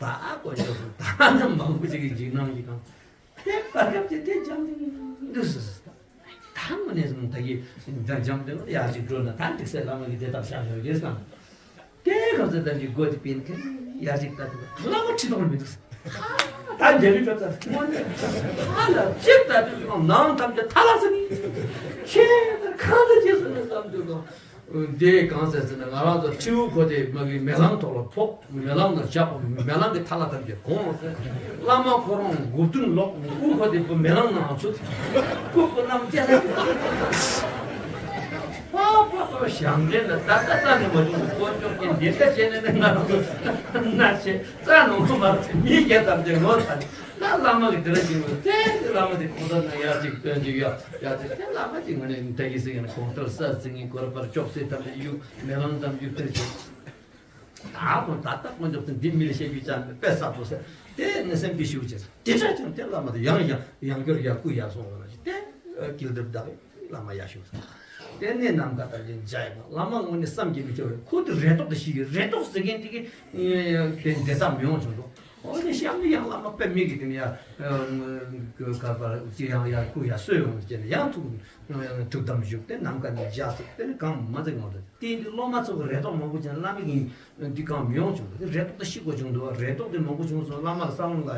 ད་གོ་ཅོག་ཟེར་ད་ནི་མང་པོ་ཅིག་གི་འཇིགས་སྣང་ཡིན་གང་། དེ་བར་སྐབས་ཀྱི་དེ་འཇམ་ཐིང་ཐིང་འདུག་ཟེར། ད་དངོས་གནས་སུ་ད་གི་འཇམ་ཐིང་ཡར་ཅིག་འགྲོ་ན་ད་འགྲིག་སའི་བླ་མ་གི་དེ་དག་བཞག་ཡོད་རེད་བསམ། དེ་ག་ཚོད་ད་གི་སྒོ་དེ་པིན་ཁན་ཡར་ཅིག་ལྟ་དུས་བླ་མ་ཁྲི་ཐོག་ལ་མི་འདུག་ཟེར། ད་འཇམ་རིག་པ་ད་དངོས་གནས་ཧ་ལ་ཅིག་ལྟ་དུས་ནང་ཐམས་ཅད་ཐ་ལ་ཟེར་ནི་ཁྱེད་ད་གང་ད་ཅི་ཟེར་ན་བསམ་དུས་གང་། འདི་གང་ཟེར་ཟེར་ན་ང་རང་ཚོ་ཁྲིའུ་ཁོ་དེ་མ་གི་མེ་ལང་ཐོག་ལ་ཕོག་མེ་ལང་ལ་བཞག་མེ་ལང་གི་ཐ་ལ་ཐམས་ཅད་གོང་ལ་ཟེར། བླ་མ་ཁོ་རང་མགོ་ཐུན་ལོག་སྐུ་ཁོ་དེ་བུ་མེ་ལང་ནང་ཚུད། སྐུ་ཁོ་རྣམས་སྐྱེ་ས་ཕ་ཕ་ཕ་ཞང་འདྲེན་ལ་ད་ལྟ་རྩ་ནས་མ་བྱུང་དཀོན་མཆོག་རྐྱེན་འདི་ལྟ་བྱས་ནས་ནི་ང་རང་ཚོ་མནར་བྱས་རྩ་ནང་ཚོ་མ་རེད་མི་རྒྱལ་ཐམས་ཅད་ངོ་ཚ། ད་བླ་མ་གི་དེ་ར་ཅིག་ཡོད་དེ་དེ་བླ་མ་དེ་ཁོང་ཚོ་ན་ཡར་ཅིག་སྟོན་ཅིག་ཡ་ཡ་དེ་དེ་བླ་མ་ཅིག་ངོ་ནས་ད་ཡི་སི་ཡང་གོང་ལྟར་ས་ཟིན་ངེས་སྐོར་པར་ཅོག་སེ་ཐམས་ཅད་གཡུག་མེ་ལང་ཙམ་གཡུག་སྟེར་ཅིག་ད་ཁོང་ད་ལྟ་དཀོན་མཆོག་ཏུ་འདི་མི་ལ་བཤད་རྒྱུ་ཅང་དཔེ་གསར་དུ་ཟེར་དེ་ནི་སེམས་པའི་ཤིའུ་ཅེར་དེ་འདྲ་ཅང་དེ་བླ་མ་དེ་ཡང་ཡང་ཡང་སྐྱོར་ཡར་སྐུ་ཡར་སོང་བ་ལ་ཞིག་དེ་སྐྱིལ་ལྡབ་བདག་བླ་མ་ཡར་ཞུ་ཟེར། དེ་ནས་ནམ་མཁའ་ལྟར་གྱི་འཇའ་ཡི་བླ་མ་དངོས་གནས་བསམ་གྱིས་མི་ཁྱབ་པའི་ཁུ་དེ་རེ་དོགས་དེ་ཤི་གི་རེ་དོགས་ཟེར་མཁན་དེ་གི་དེ་འདི་ཙམ་མི་ཡོང་བྱུང་འདུག་འོ་ནི་གཤམ་ནི་ཡང་བླ་མ་དཔེ་མི་གི་དེ་ནི་ཡ་གར་པར་ཅི་ཡང་ཡར་སྐུ་ཡར་གསོལ་ཡོང་བྱས་ནས་ཡང་ཐུགས་ཐུགས་དམ་བཞུགས་ཏེ་ནམ་མཁའ་ནས་འཇའ་ཟེར་དེ་ནི་གང་མ་ཚིག་ངོ་དེ་དེ་འདི་སློབ་མ་ཚོ་གི་རེ་དོགས་མང་པོ་བྱས་ནས་བླ་མ་གི་འདི་གང་མི་ཡོང་བྱུང་འདུག་དེ་རེ་དོགས་དེ་ཤི་དགོས་བྱུང་འདུག་རེ་དོགས་དེ་མང་པོ་བྱུང་སོང་བླ་མ་ལ་ས་བོན་ལ་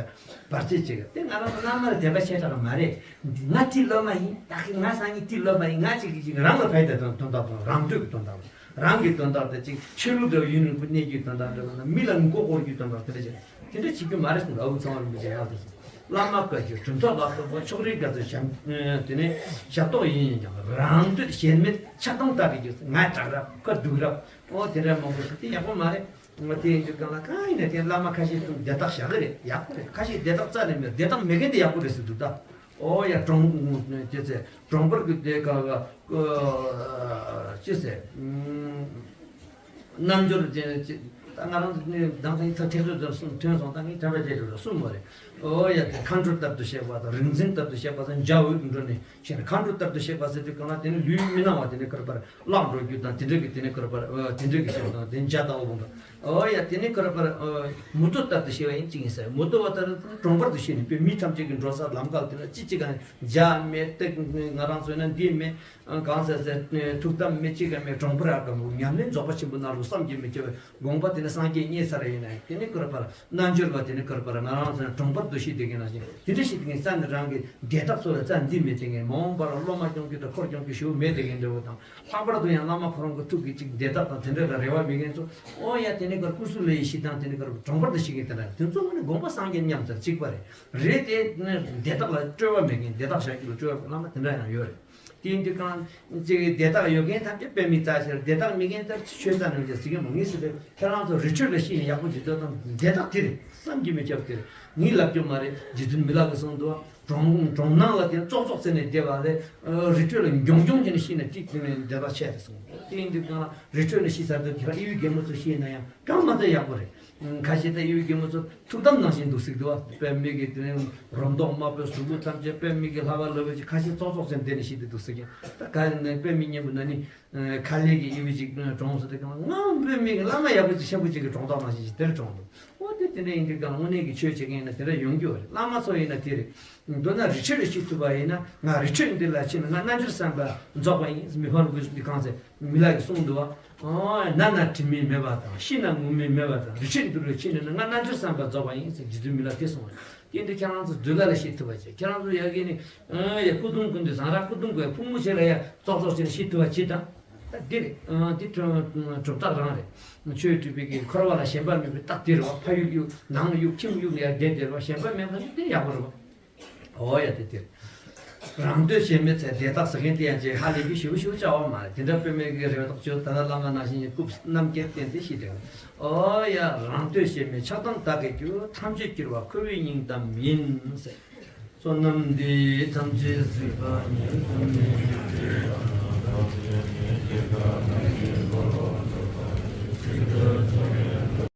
བར་ཆད་བྱེད་གི་དེ་ང་རང་ཚོ་བླ་མ་ལ་དད་པ་ཆེ་དྲགས་མ་རེད། ང་དེ་སློབ་མ་ཡིན་ད་གི་ང་སང་ཉིན་དེ་སློབ་མ་ཡིན་ང་ཅིག་གིས་ཅིག་རང་ལ་ཕན་ཐོགས་དོན་དག་དང་རང་འདོད་ཀྱི་དོན་དག་རང་གི་དོན་དག་དེ་ཅིག་ཆོས་ལུགས་འདྲ་བ་ཡུན་རིང་པོ་གནས་རྒྱུའི་དོན་དག་འདྲ་བ་ན་མི་ལ་མགོ་སྐོར་རྒྱུའི་དོན་དག་དེ་འདྲ་བྱས་དེ་འདྲ་བྱེད་རྒྱུ་མ་རེད་གསུངས། ཨ་ཁུ་ཚང་བ་རིན་པོ་ཆེ་ཡང་དེ་གསུངས། བླ་མ་བཀའ་བརྒྱུད་གྲུབ་མཐའ་ལ་སོགས་པ་ཕྱོགས་རིས་འགའ་ཚོའི་ཞབས་དེ་ནས་ཞབས་ཏོག་ཡིན་ཡིན་ཀྱང་རང་འདོད་གཞན་མེད་ཆགས་སྡང་ལྟ་བུའི་རྒྱུ་ང་དྲག་རབ་ཁ་སྡུག་རབ་ཨོ་དེ་འདྲ་མང་པོ་ཞིག་དེ་ཡག་པོ་མ་རེད། ང་དེ་ཡིན་དུས་གང་ལ་གང་ཡིན་ན་དེ་བླ་མ་ཁ་ཤས་ཀྱིས་བདེ་ཐག་བཞག་གི་རེད། ཡག་པོ་རེད། ཁ་ཤས་བདེ་ཐག་རྩ་ནས་མེད། བདེ་ཐག་མེད་མཁན་དེ་ཡག་པོ་རེད་ཟེར་འདུག་ད། ཨོ་ཡ་གྲོང་ཅི་ཟེར་གྲོང་པར་གྱི་དེ་ག་ག་ཅི་ཟེར། རྣལ་འབྱོར་ཅན་ཅི། ད་ང་རང་ནི་དང་ཐེངས་ཐག་ཐེག་ཚོད་ཙམ་གསུམ་ཐོན་སོང་། ད་ངས་དྲན་པ་བརྗེད་འགྲོ་རེད། གསུམ་མ་རེད། ཨོ་ཡ་དེ་མཁའ་འགྲོ་ལྟར་དུ་གཤེགས་པ་དང་རིག་འཛིན་ལྟར་དུ་གཤེགས་པ་དང་འཇའ་འོད་འགྲོ་ནས་ཕྱིན། མཁའ་འགྲོ་ལྟར་དུ་གཤེགས་པ་ཟེར་དུས་གང་ལ་དེ་ནི་ལུས་མི་སྣང་བ་དེ་ནི་ཀར་པར་བརླག་འགྲོ་རྒྱུ་དང་དེ་འདྲ་གི་དེ་ནི་ཀར་པར་དེ་འདྲ་གི་ཤོག་དང་དེ་འཇའ་ལྟ་བུ་འགྲོ། ཨོ་ཡ་དེ་ནི་ཀར་པར་མུ་ཏོ་ལྟར་དུ་གཤེགས་པ་ཡིན་གཅིག་ཡིན་ཟེར། མུ་ཏོ་བ་ལྟར་དུ་གྲོང་པར་དུ་གཤེགས་ནས་དཔེ་མི་ཐམས་ཅད་ཀྱི་འགྲོ་ས་ལམ་ཁ་དེ་ལ་ཅི་གཅིག་གང་འཇའ་མེད་སྟེགས་ང་རང་ཚོ་ན་འདི་མེད། གང་ཟེར་ཟེར། ཐུགས་དམ་མི་གཅིག་གམ་མེད་གྲོང་པར་ཨ་དང་ཉམས་ལེན་རྫོགས་པ་ཆེན་པོ་ནང་ལུགས་བསམ་གྱིས་མི་ཁྱབ་པའི་དགོངས་པ་དེ་ནི་སངས་རྒྱས་མཉེས་ཚར་ཡིན་ན་དེ་ནི་ཀར་པར་རྣལ་འབྱོར་པ་དེ་ནི་ཀར་པར་ང་རང་ཚོ་གྲོང་པར་དུ་ཤི་དེ་གིན་ན་ཞིག་དེ་འདྲ་ཞིག་དེ་གིན་རྩ་ནི་རང་གི་དེ་དག་ཚོ་ལ་རྩ་འདི་མེད་དེ་གིན་མ་འོངས་པར་སློབ་མ་སྐྱོང་རྒྱུ་དང་འཁོར་སྐྱོང་རྒྱུ་ཞུ་མེད་དེ་གིན་འདྲ་བོ་དང་། ལྷག་པར་དུ་ཡང་བླ་མ་ཁོ་རང་གི་ཐུགས་ཀྱི་ཅིག་དེ་དག་དང་དེ་འདྲ་ལ་རེ་བ་མེད་མཁན་ཚོ་ཨོ་ཡ་དེ་ནི་ཀར་ཀུ་སུ་ལ་ཡི་ཤི་དང་དེ་ནི་ཀར་གྲོང་པར་དུ་ཤི་གིན་དེ་འདྲ་དེ་ཚོ་ནི་དགོངས་པ་སངས་རྒྱས་མཉམ་དུ་གཅིག་པ་རེད། རེད་དེ་ནི་དེ་དག་ལ་སྤྲོས་པ་མེད་མཁན་དེ་དག་བཞག་རྒྱུ་ལ་སྤྲོས་པ་བླ་མ་དེ་འདྲ་ཡང་ཡོད་རེད། དེ་ཡིན་དུས་གང་ཅིག་དེ་དག་ཡོད་མཁན་ཐམས་ཅད་དཔེ་མི་རྩ་ཆེར་དེ་དག་མེད་མཁན་ལྟར་ཆོས་རྩ་ནས་ཀྱང་ཟེར་གྱི་མ་ངེས་སུ་རེད། ཁྱེད་རང་ཚོ་རི་ཁྲོད་ལ་ཤི་ནས་ཡག་པོ་ཇི་ལྟར་དང་དེ་དག་དེ་རེད་བསམ་གྱིས་མི་ཁྱབ་དེ་རེད། ངས་ལབ་རྒྱུ་མ་རེད། རྗེ་བཙུན་མི་ལ་གིས་གསུངས་འདུག་གྲོང་གྲོང་ནང་ལ་དེ་ཙོག་ཙོག་ཟེར་ནས་བསྡད་པ་ལས་རི་ཁྲོད་ལ་མགྱོང་མགྱོང་བྱས་ནས་ཤི་ནས་ཏིག་ཏིག་ནས་བསྡད་པ་ཆེ་རེད་གསུངས། དེ་ཡིན་དུས་གང་ལ་རི་ཁྲོད་ལ་ཤི་ཚར་དུས་ཁྱེད་རང་ཨི་བི་རྒན་མོ་ཚོ་ཤི་ན་ཡང་གང་མ་ཚད་ཡག་པོ་རེད། ཁ་ཤས་ད་ཡུལ་གྱི་མི་ཚོ་ཐུགས་དམ་ནང་བཞིན་འདུག་ཟེར་འདུག་བ། དཔེ་མི་གི་དེ་ནས་རོ་མདོག་དམར་པོའི་གཟུགས་པོ་ཐམས་ཅད་དཔེ་མི་གི་ལྷ་བ་ལོ་བས་ཀྱི་ཁ་ཤས་ཙོག་ཙོག་ཅན་དེ་ནས་ཤི་དེ་འདུག་ཟེར་གྱི། ད་ག་ནས་དཔེ་མི་སྙན་པོ་ན་ནི་ཁ་ལས་ཀྱི་ཡུལ་ཅིག་གྲོངས་སོ་དེ་གང་ང་དཔེ་མི་གི་བླ་མ་ཡག་པོ་ཅིག་ཆེན་པོ་ཅིག་གི་གྲོངས་ཐོག་ནང་བཞིན་ཞིག་དེར་གྲོངས་འདུག་འོ་དེ་དེ་འདྲ་ཡིན་དུས་གང་དངོས་གནས་ཀྱི་ཆོས་བྱེད་མཁན་ཡིན་ན་དེ་འདྲ་ཡོང་རྒྱུ་རེད། བླ་མ་ཚོ་ཡིན་ན་དེ་རེད། མདོར་ན་རི་ཁྲོད་ལ་ཤི་ཐུབ་པ་ཡིན་ན་ང་རི་ཁྲོད་འདི་ལ་ཕྱིན་ན་ང་རྣལ་འབྱོར་བསམ་པ་རྫོགས་པ་ཡིན། མི་ཕམ་དགོས་འདི་གང་ཟེར་མི་ལ་གིས་གསུངས་འདུག་བ། ཨོ། ན་ན་དྲི་མ་མེད་པ་དང་ཤི་ན་ངུ་མི་མེད་པ་དང་རི་ཁྲོད་འདི་རུ་ཕྱིན་ནས་ན་ང་རྣལ་འབྱོར་བསམ་པ་རྫོགས་པ་ཡིན་ཟེར་རྗེ་བཙུན་མི་ལ་དེ་གསུངས་པ་རེད། དེ་འདི་ཁྱེད་རང་ཚོ་འདི་ལ་ལ་ཤི་ཐུབ་པ་བྱས་ཁྱེད་རང་ཚོ་ཡ་གི་ནི་ཨ་ཡ་སྐུ་གདུང་ཀུན་འདི་བཟང་ར་སྐུ་གདུང་གི་ཕུང་པོ་ཆེ་ལ་ཡ་ཙོག་ཙོག་བྱས་ཤི་ཐུབ་པ་ཅི་དང་། ད་འདི་རེད། ཨ་འདི་གྲུབ་རྟགས་རང་རེད། ཆོས་སྒྲུབ་པའི་གི་འཁོར་བ་ལ་ཞེན་པ་མེད་པའི་རྟགས་འདི་རེད་བ། ཕ་ཡུག་ཡུག་ནང་ཡུག་ཁྱིམ་ཡུག་ལ་ཡ་བསྡད་བསྡད་རེད་བ། ཞེན་པ་མེད་པ་ནི་དེ་ཡག་པོ་རེད་བ། ཨོ་ཡ་དེ་དེ། རང་འདོད་ཞེན་མེད་ཚེ་དེ་དག་ཟེར་མཁན་དེ་ཡང་ཅིག་ཧ་ལས་པའི་ཞིབ་ཞིབ་བྱ་བ་མ་རེད། དེ་འདྲ་དཔེ་མེད་ཀྱི་རེ་བ་ཐག་ཆོད་ད་ལྟ་བླ་མ་ནང་བཞིན་གྱི་སྐུ་རྣམ་རྒྱལ་བསྟན་ཏེ་ཤི་དྲན། ཨོ་ཡ་རང་འདོད་ཞེན་མེད་ཆགས་སྡང་དག་གིས་གྱུར། ཐམས་ཅད་སྐྱེ་བོ་འཁོར་བའི་སྙིང་གཏམ་ཡིན་ཟེར། བསོད་ནམས་འདི་ཡིས་ཐམས་ཅད་གཟིགས་པ་ཉིད།